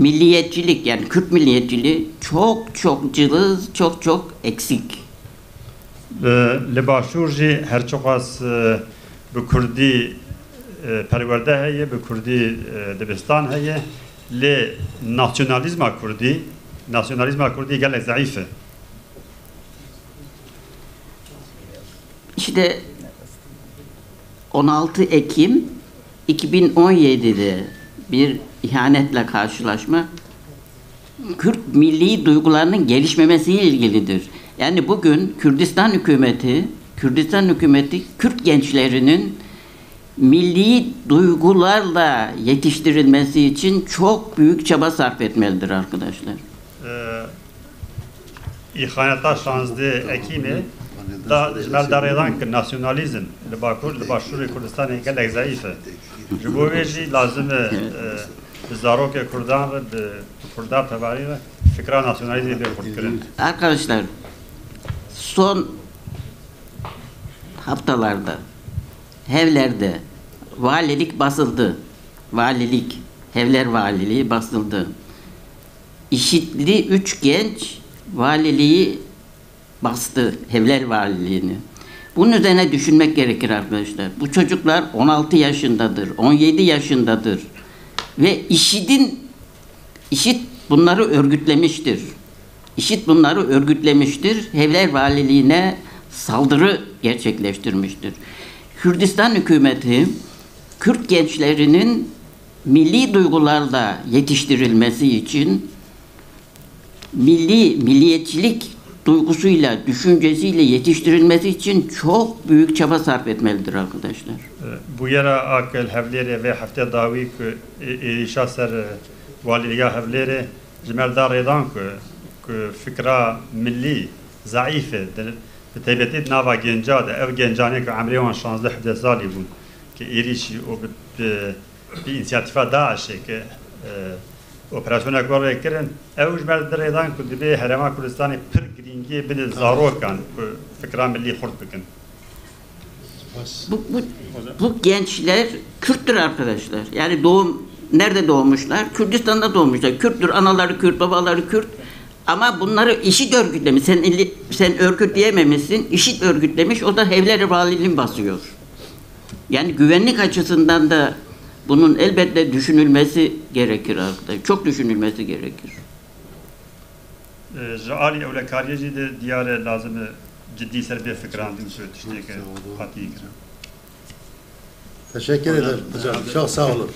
milliyetçilik, yani Kürt milliyetçiliği çok çok cılız, çok çok eksik. Li, li Başûr jî her çiqas, e, bi Kurdî, e, perwerde heye, bi Kurdî, e, dibistan heye, lê nasyonalîzma Kurdî, nasyonalîzma Kurdî gelek zeîf e. İşte on altı Ekim iki bin on yedide bir ihanetle karşılaşmak Kürt milli duygularının gelişmemesiyle ilgilidir. Yani bugün Kürdistan hükümeti, Kürdistan hükümeti Kürt gençlerinin milli duygularla yetiştirilmesi için çok büyük çaba sarf etmelidir arkadaşlar. Îxaneta şazdeh Ekîmê da, ji me re da rêdan ku nasyonalîzm li Bakur, li Başûrê Kurdistanê gelek zeîf e. Ji bo wê jî lazim e, e, bi zarokê Kurdan re, bi Kurda tevarî re fikra nasyonalîzmê bê xurtkirin. Arkadaşlar, son haftalarda Hevler'de valilik basıldı. Valilik, Hevler Valiliği basıldı. İşitli üç genç valiliği bastı, Hevler Valiliğini. Bunun üzerine düşünmek gerekir arkadaşlar. Bu çocuklar on altı yaşındadır, on yedi yaşındadır. Ve işidin, işit bunları örgütlemiştir. İşit bunları örgütlemiştir, Hevler Valiliğine saldırı gerçekleştirmiştir. Kürdistan hükümeti Kürt gençlerinin milli duygularla yetiştirilmesi için, milli, milliyetçilik duygusuyla, düşüncesiyle yetiştirilmesi için çok büyük çaba sarf etmelidir arkadaşlar. Bûyera a ku li Hevlêrê vê hefte dawî ku ê-, êrîşa ser, e, walîliga Hevlêrê ji me re da rêdan ku, ku fikra milî zeîf e. Di, bi taybetî di nava genca de, ev gencanê ku emrê wan şazdeh hevdeh salî bûn, ku êrîşî û bi, bi bi însiyatîfa DAIŞ'ê ke, e, operasyonek we rê kirin, ew ji me re di rê dan ku dibê Herêma Kurdistanê pir girîngiyê bide zarokan ku fikra milî xurt bikin. Bu, bu, bu gençler Kürttür arkadaşlar. Yani doğum, nerede doğmuşlar? Kürdistan'da doğmuşlar. Kürttür. Anaları Kürt, babaları Kürt. Ama bunları işit örgütlemiş. Sen, sen örgütleyememişsin. İşit örgütlemiş. O da Hevler Valiliğini basıyor. Yani güvenlik açısından da bunun elbette düşünülmesi gerekir arkadaş. Çok düşünülmesi gerekir. Ji alî ewlekariyê jî de diyar e lazim e cidî ser bê fikirandin ku tiştê ke hatî kirin. Teşekkür ederim hocam. Çok sağ olun.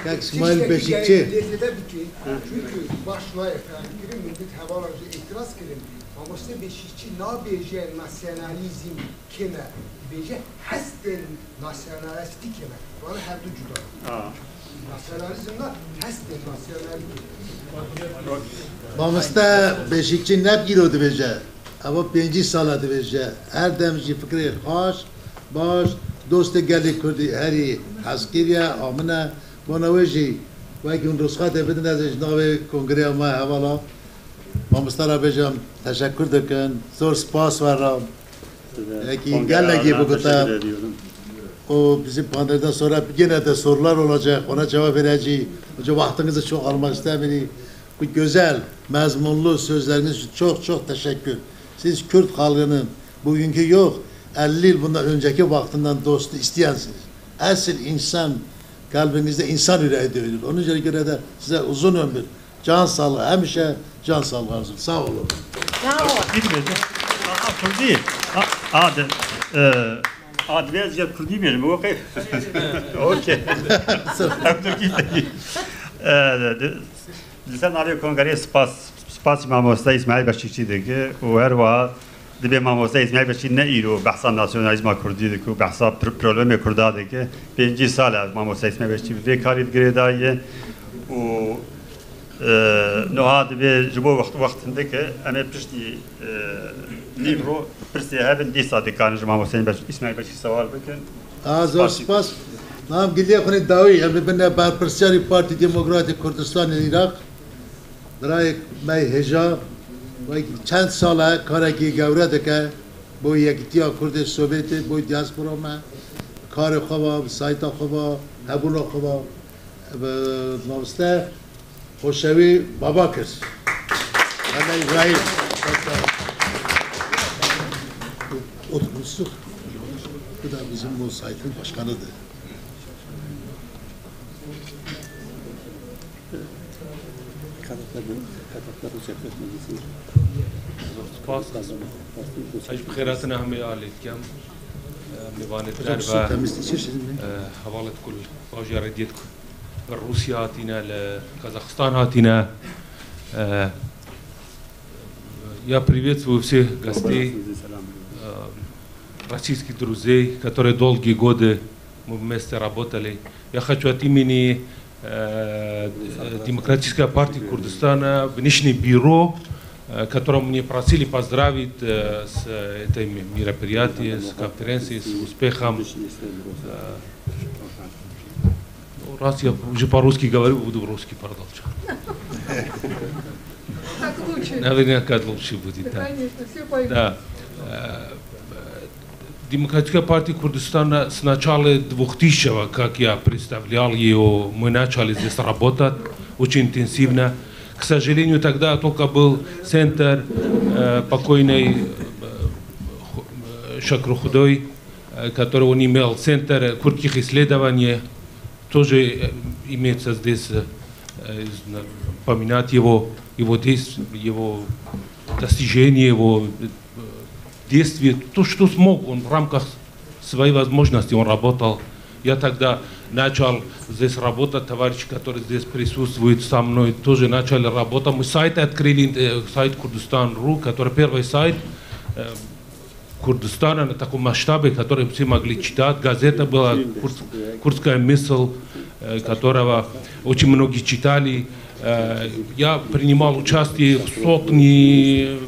Kak İsmail Beşikçi. Lezede bike. Çünkü baş nayê fehm kirin, min dit hevala jî îtiraz kirin. Mamoste Beşikçi nabêje nasyonalîzm kême, dibêje hestên nasyonalîstî kême. Vana her du cuda. Ha. Nasyonalîzmla hestên nasyonalîstî. Mamoste Beşikçi ne pîro dibêje. Ewa pêncî sala dibêje. Her dem jî fikrê xweş, baş, dostê gelê Kurdî herî hezkiriye, amine. Bona wê jî wekî hûn ruxsatê bidin, ez ê ji navê kongreya me hevala mamoste re bêjim, teşekkür dikin. Zor spas we re. Peki, gelek iyi bu kadar. O bizim panelden sonra yine de sorular olacak. Ona cevap vereceğiz. Hoca vaktinizi çok almak istemiyorum. Bu güzel, mezmunlu sözleriniz için çok çok teşekkür. Siz Kürt halkının bugünkü yok, elli yıl bundan önceki vaktinden dostu isteyensiniz. Esil insan, kalbinizde insan yüreği duyulur. Onun için göre de size uzun ömür, can sağlığı, hemişe can sağlığı arzu. Sağ olun. Sağ ol. Kurdî bêjin. Aa, Kurdî. Aa, aa, de, e, aa, divê ez ya Kurdî bêjim, okey. Okey. Em Tirkî bêjin. E, de, de, li ser navê kongreyê spas, spasî mamoste Îsmaîl Beşîkçî dike û her wiha dibê mamoste Îsmaîl Beşîkçî ne îro behsa nasyonalîzma Kurdî dike û behsa pr-, problemê Kurda dike. Pêncî sal e mamoste Îsmaîl Beşîkçî bi vê karî di girêdayî ye û E, niha dibê ji bo wext, wext hindik e, em ê piştî, e, nîvro pirsê hebin, dîsa dikarin ji mamoste Beş-, Îsmaîl Beşîr sewal bikin. A, zor spas. Spas. Nam giliyê xwe dawî, em ê bine berpirsiyarî Partî Demokratîk Kurdistanê Îraq. Birayek me hêja, wek çend sal e karekî gewre dike bo yekîtiya Kurdê Sovyetê, bo diaspora me. karê xwe ve, bi sayta xwe ve, hebûna xwe ve, bi mamoste Xoşewî Babakir. Mehmet İbrahim. Otur, otur. Bu da bizim bu saytın başkanıdır. Spas. Ez bi xêr hatina hemî alî dikim. Mêvanê derve, e, hevalêt ku li bajêr Rêdiyê li Rûsya hatîne, li Kazaxistan hatîne. E, ya привет, вы все гости. Е, Российские друзья, которые долгие годы мы вместе работали. Я хочу от имени, э, Демократической партии Курдистана внешнее бюро, э, которое мне просили поздравить, э, с этой ме-, мероприятием, с конференцией, с успехом. Э, ну, раз я уже по-русски говорю, буду русский продолжать. Так лучше. Наверняка лучше будет, да. Конечно, все поймут. Да. Э, Демократическая партия Курдистана с начала двухтысячного, как я представлял её, мы начали здесь работать, очень интенсивно. К сожалению, тогда только был центр, э, покойный, э, Ху-, э, Шакрухудой, э, который он имел, центр курдских исследований, тоже, э, имеется здесь, э, э, зна-, поминать его, его действ-, его достижения, его, э, действия, то, что смог он в рамках своей возможности, он работал. Я тогда начал здесь работать, товарищи, которые здесь присутствуют со мной, тоже начали работать. Мы сайт открыли, э, сайт Курдистан ру, который первый сайт, э, Курдистана на таком масштабе, который все могли читать. Газета была, Курд-, «Курдская мысль», э, которого очень многие читали. Э, я принимал участие в сотни, э,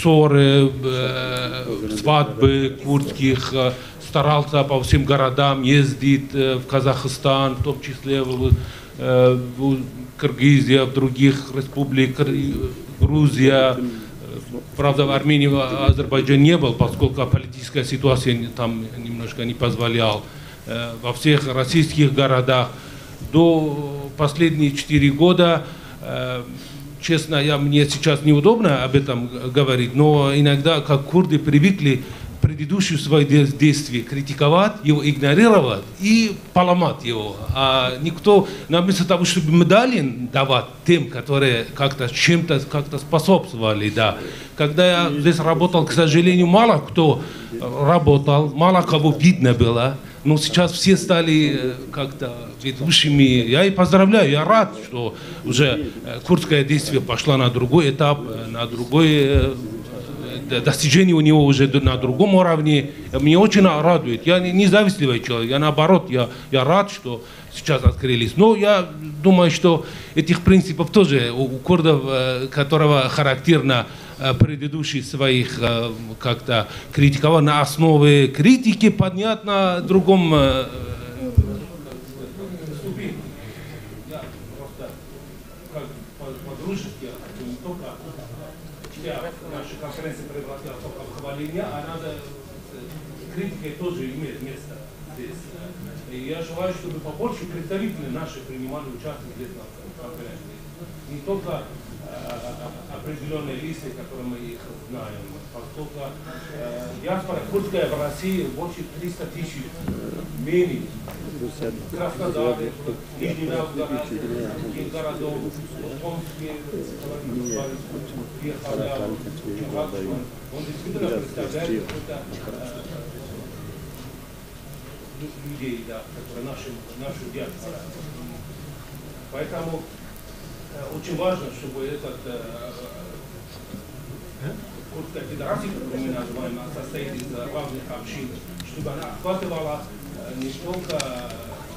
ссоры, э, свадьбы курдских, э, старался по всем городам ездить, э, в Казахстан, в том числе в, э, в Киргизия, в других республик, Кыр-, Грузия. Э, правда, в Армении, в Азербайджане не был, поскольку политическая ситуация не, там немножко не позволяла. Э, во всех российских городах. До последние четыре года, э, честно, я, мне сейчас неудобно об этом г-, говорить, но иногда, как курды, привыкли предыдущие свои де-, действия критиковать, его игнорировать и поломать его. А никто, вместо того, чтобы медали давать тем, которые как-то чем-то как-то способствовали, да. Когда я здесь работал, к сожалению, мало кто работал, мало кого видно было. Но сейчас все стали, э, как-то ведущими. Я и поздравляю, я рад, что уже, э, курдское действие пошла на другой этап, э, на другой, э, д-, достижение у него уже д-, на другом уровне. Мне очень радует. Я не, не завистливый человек, я наоборот, я, я рад, что сейчас открылись. Но я думаю, что этих принципов тоже у, у курдов, э, которого характерно, э, предыдущих своих, э, как-то критиковать на основе критики, поднять на другом, э, ступени. Я просто как по-, по-дружески, а то не только, хотя наша конференция превратилась только в хваление, а надо, э, критика тоже имеет место здесь. И я желаю, чтобы побольше представителей наших принимали участие здесь на конференции. Не только, э, определённые лица, которые мы их знаем, поскольку, э, диаспора курдская в России больше триста тысяч, менее. Краснодаре, Нижний Новгород, других городов, Томске, приехал, я очень рад, что он действительно представляет какой-то, э, лю-, людей, да, которые наши, нашу диаспору. Поэтому, э, очень важно, чтобы этот, э, Курдская федерация, которую мы называем, она состоит из разных общин, чтобы она охватывала, э, не только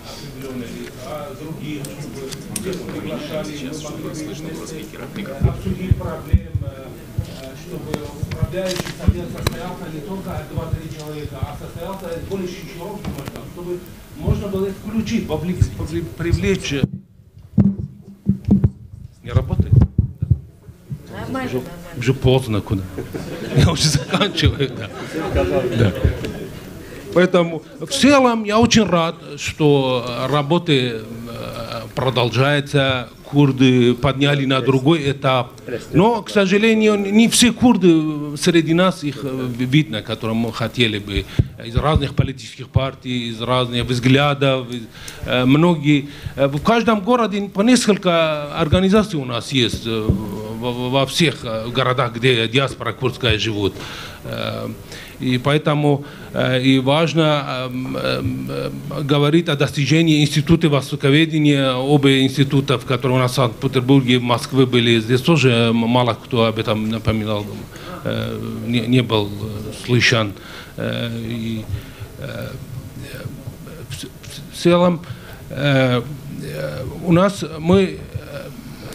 определённые лица, а других, чтобы всех приглашали, мы могли бы вместе, э, обсудить проблемы, э, чтобы управляющий совет состоялся не только от два-три человека, а состоялся более широкий масштаб, чтобы можно было включить, вовлек-, вовлек-, привлечь. Не работает? Нормально, Уже, нормально. Уже поздно, куда? Я уже заканчиваю, да. Да. Поэтому в целом я очень рад, что работы э, продолжаются, курды подняли на другой этап. Но, к сожалению, не все курды среди нас, их э, видно, которым мы хотели бы, из разных политических партий, из разных взглядов, из- Э, многие, э, в каждом городе по несколько организаций у нас есть, э, во, во- во всех э, городах, где диаспора курдская живут. Э, И поэтому э, и важно эм, эм, эм, говорить о достижении института востоковедения, оба института, в которых у нас в Санкт-Петербурге и в Москве были, здесь тоже м- мало кто об этом напоминал, э, не, не был э, слышан. Э, И э, в, в целом э, э, у нас мы э,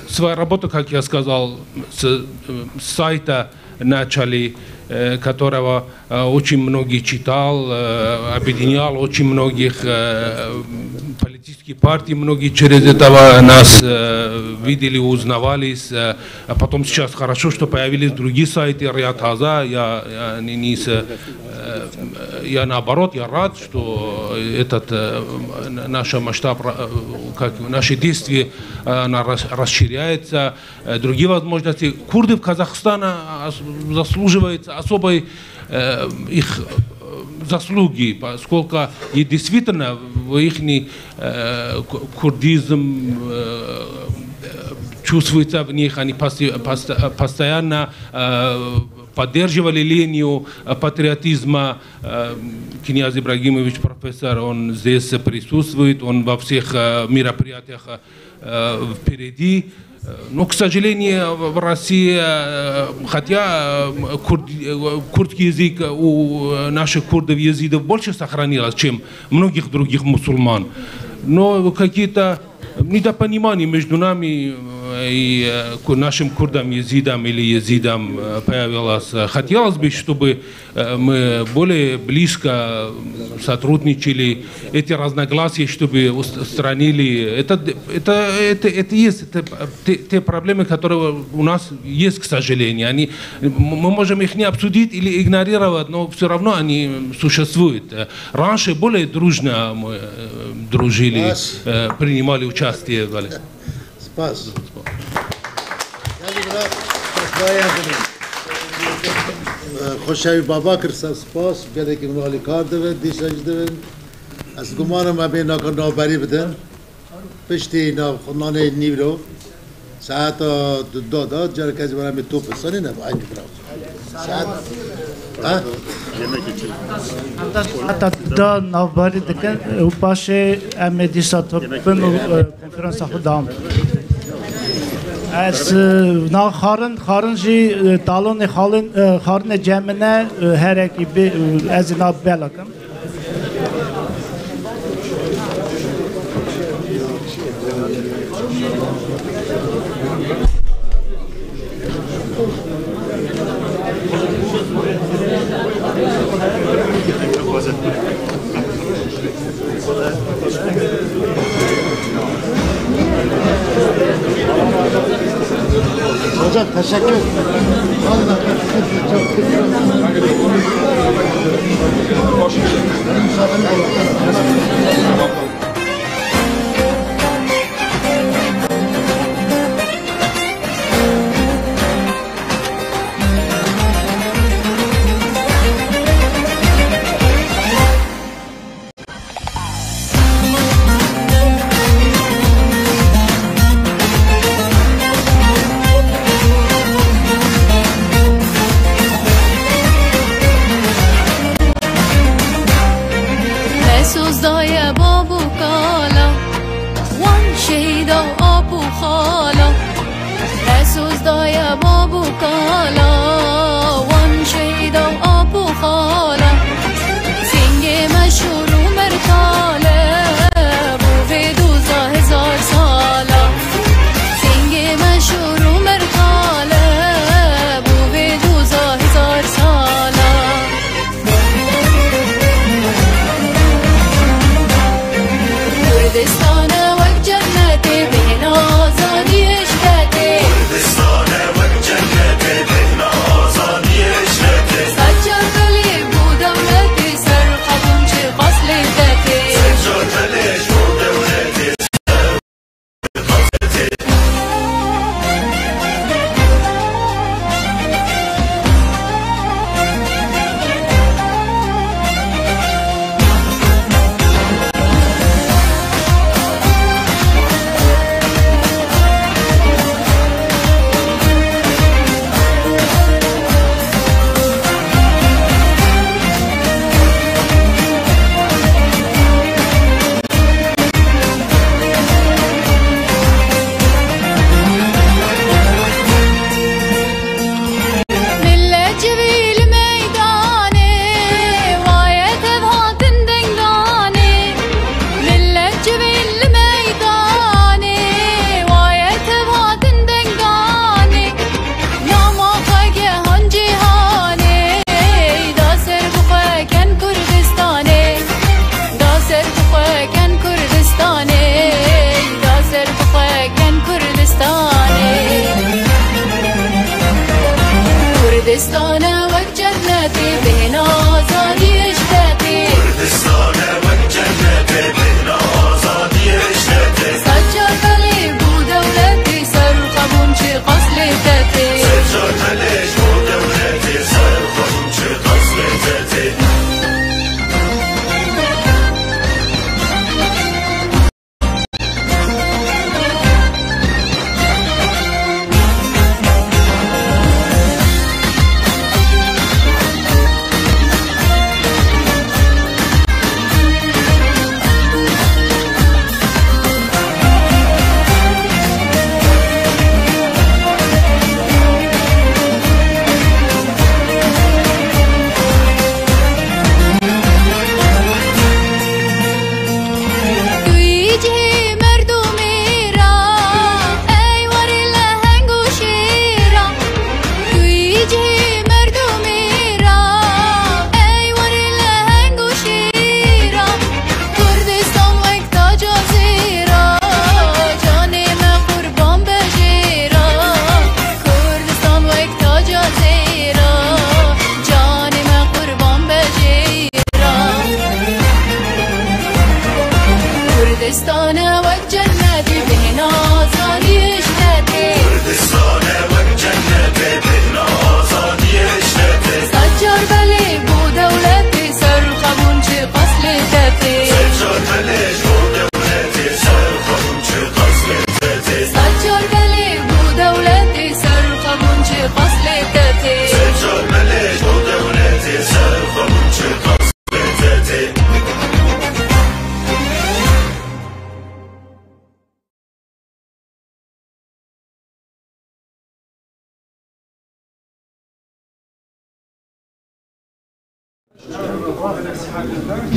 свою работу, как я сказал, с, э, с сайта начали, э, которого э, очень многие читал, э, объединял очень многих э, политических партий, многие через этого нас э, видели, узнавались. Э, а потом сейчас хорошо, что появились другие сайты, Рия Таза, я, я не, не с- Э, Я наоборот, я рад, что этот э, н- наш масштаб, ра- э, как наши действия, э, она рас- расширяется, э, другие возможности. Курды в Казахстане ос- заслуживают особой э, их э, заслуги, поскольку и действительно в их э, ку- курдизм э, э, чувствуется в них, они пости- пост- э, постоянно э, поддерживали линию э, патриотизма. Э, Князь Ибрагимович профессор, он здесь присутствует, он во всех э, мероприятиях э, впереди. Э, Но, к сожалению, в в России, э, хотя э, курд, э, курдский язык у э, наших курдов, езидов больше сохранилось, чем многих других мусульман, но какие-то недопонимание между нами э, и э, ку- нашим курдам, езидам или езидам э, появилось. Хотелось бы, чтобы э, мы более близко сотрудничали, эти разногласия, чтобы устранили. Это, это, это, это есть, это те, те проблемы, которые у нас есть, к сожалению. Они, мы можем их не обсудить или игнорировать, но все равно они существуют. Раньше более дружно мы э, дружили, э, принимали участие в Spas. Geldi bira. Spas. Vay yazını. Xoşevi baba kir ser spas. Gelekî min alîkar divin, dîsa jî divin. Ez gumanim em ê naka navberî bidin. Piştî nav nanê nîvro. Saeta du da da, carek ez were me top sanî ne, aynı bira. Saet. Ha? Heta da navbarî dikin û paşê em ê dîsa top bin û e, konferansa xwe dewam bikin. Ez e, na xarin, xarin jî e, talonê xalin, e, xarinê cem min e, e, herekî bi, e, ez ê na bela kim. Hocam, teşekkür. Vallahi çok teşekkür ederim. Kurdistane wek cennetê, bêhna azadiyê ji te tê. Kurdistane wek cennetê, bêhna azadiyê ji te tê. Sed car belê bo dewletê, ser xwe bûm çi qas lê te tê. Sed car belê ji bo dewletê, ser xwe bûm çi qas lê te tê. Tu yî cihê merdumê ra, ey warê leheng û şêra. Tu yî cihê merdumê ra, ey warê leheng û şêra. Kurdistan wek taca zêra, canê me qurban be jê ra. Kurdistan wek taca zêra, canê me qurban be jê ra. Kurdistane wek cennetê, bêhna azadiyê ji te tê. Kurdistane wek cennetê, bêhna azadiyê ji te tê. Sed car belê bo dewletê, ser xwe bûm çi qas lê te tê. Sed car belê ji bo dewletê, ser xwe bûm çi qas lê te tê. Sed car belê bo dewletê, ser xwe bûm çi qas lê te tê. Sed car belê ji bo dewletê, ser xwe bûm çi qas lê te tê.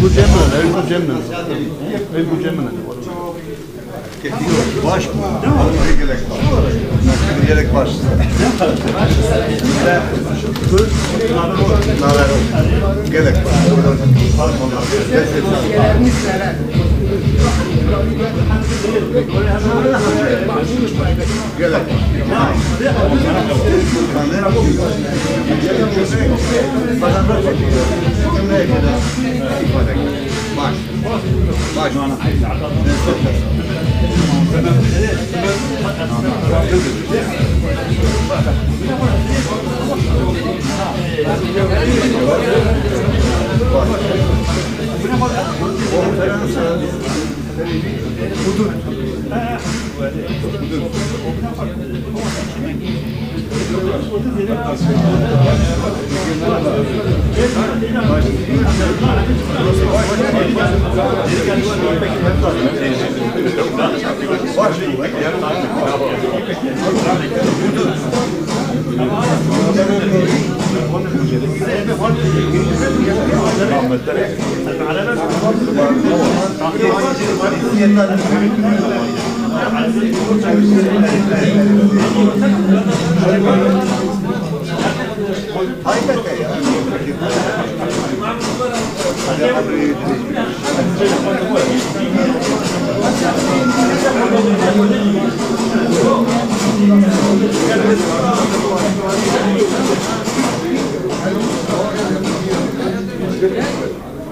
Bu Cemre, ev bu Cemre. Ev bu Cemre. Baş mı? Gelek baş. Gelek baş. Gelek baş. Gelek. Baş. Baş. Konferans.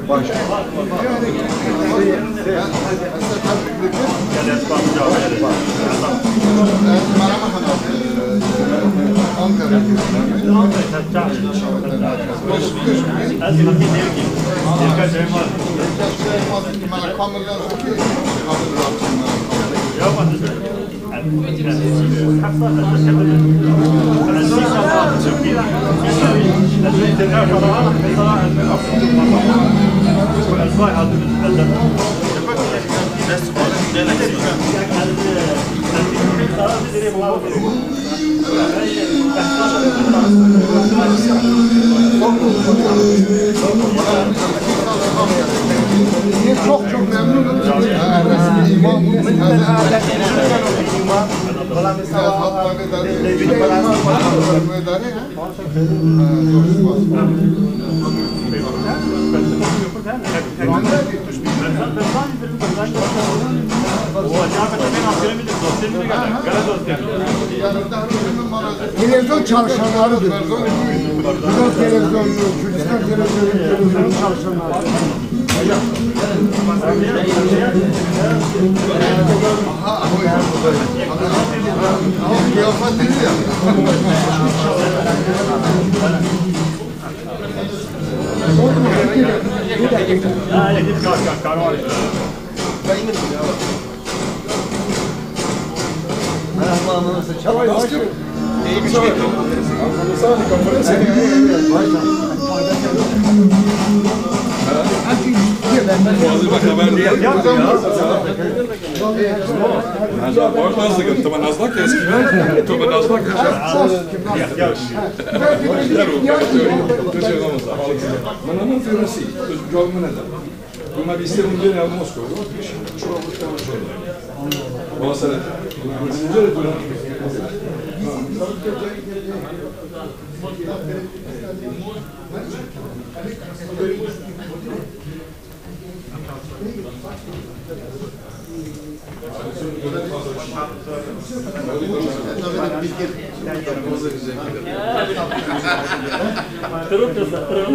Baş. Çok çok memnunum. Resmi imam. Televizyon çalışanlarıdır. Bizans televizyonu, Kürdistan televizyonu, televizyon çalışanları. Baş nasıl? Tamam, nazlak eski. Tamam, nazlak. Bana nasıl? Özgür olmadı. Buna bir istedim gene Moskova. Çok utanmış oldu. Ondan sonra Kırık kızlar, kırık.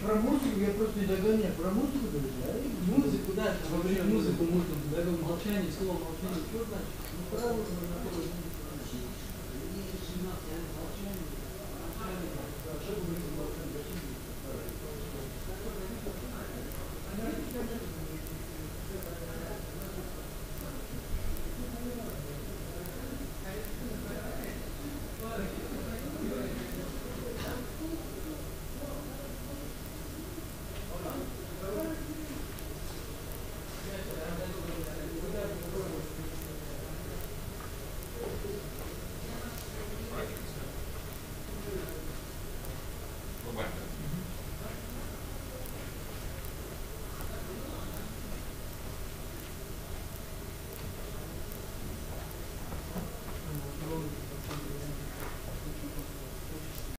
Про музыку я просто не догоняю. Про музыку, друзья. Музыку, да, говорить музыку можно, да, молчание, слово молчание, что значит? Ну, правильно, молчание.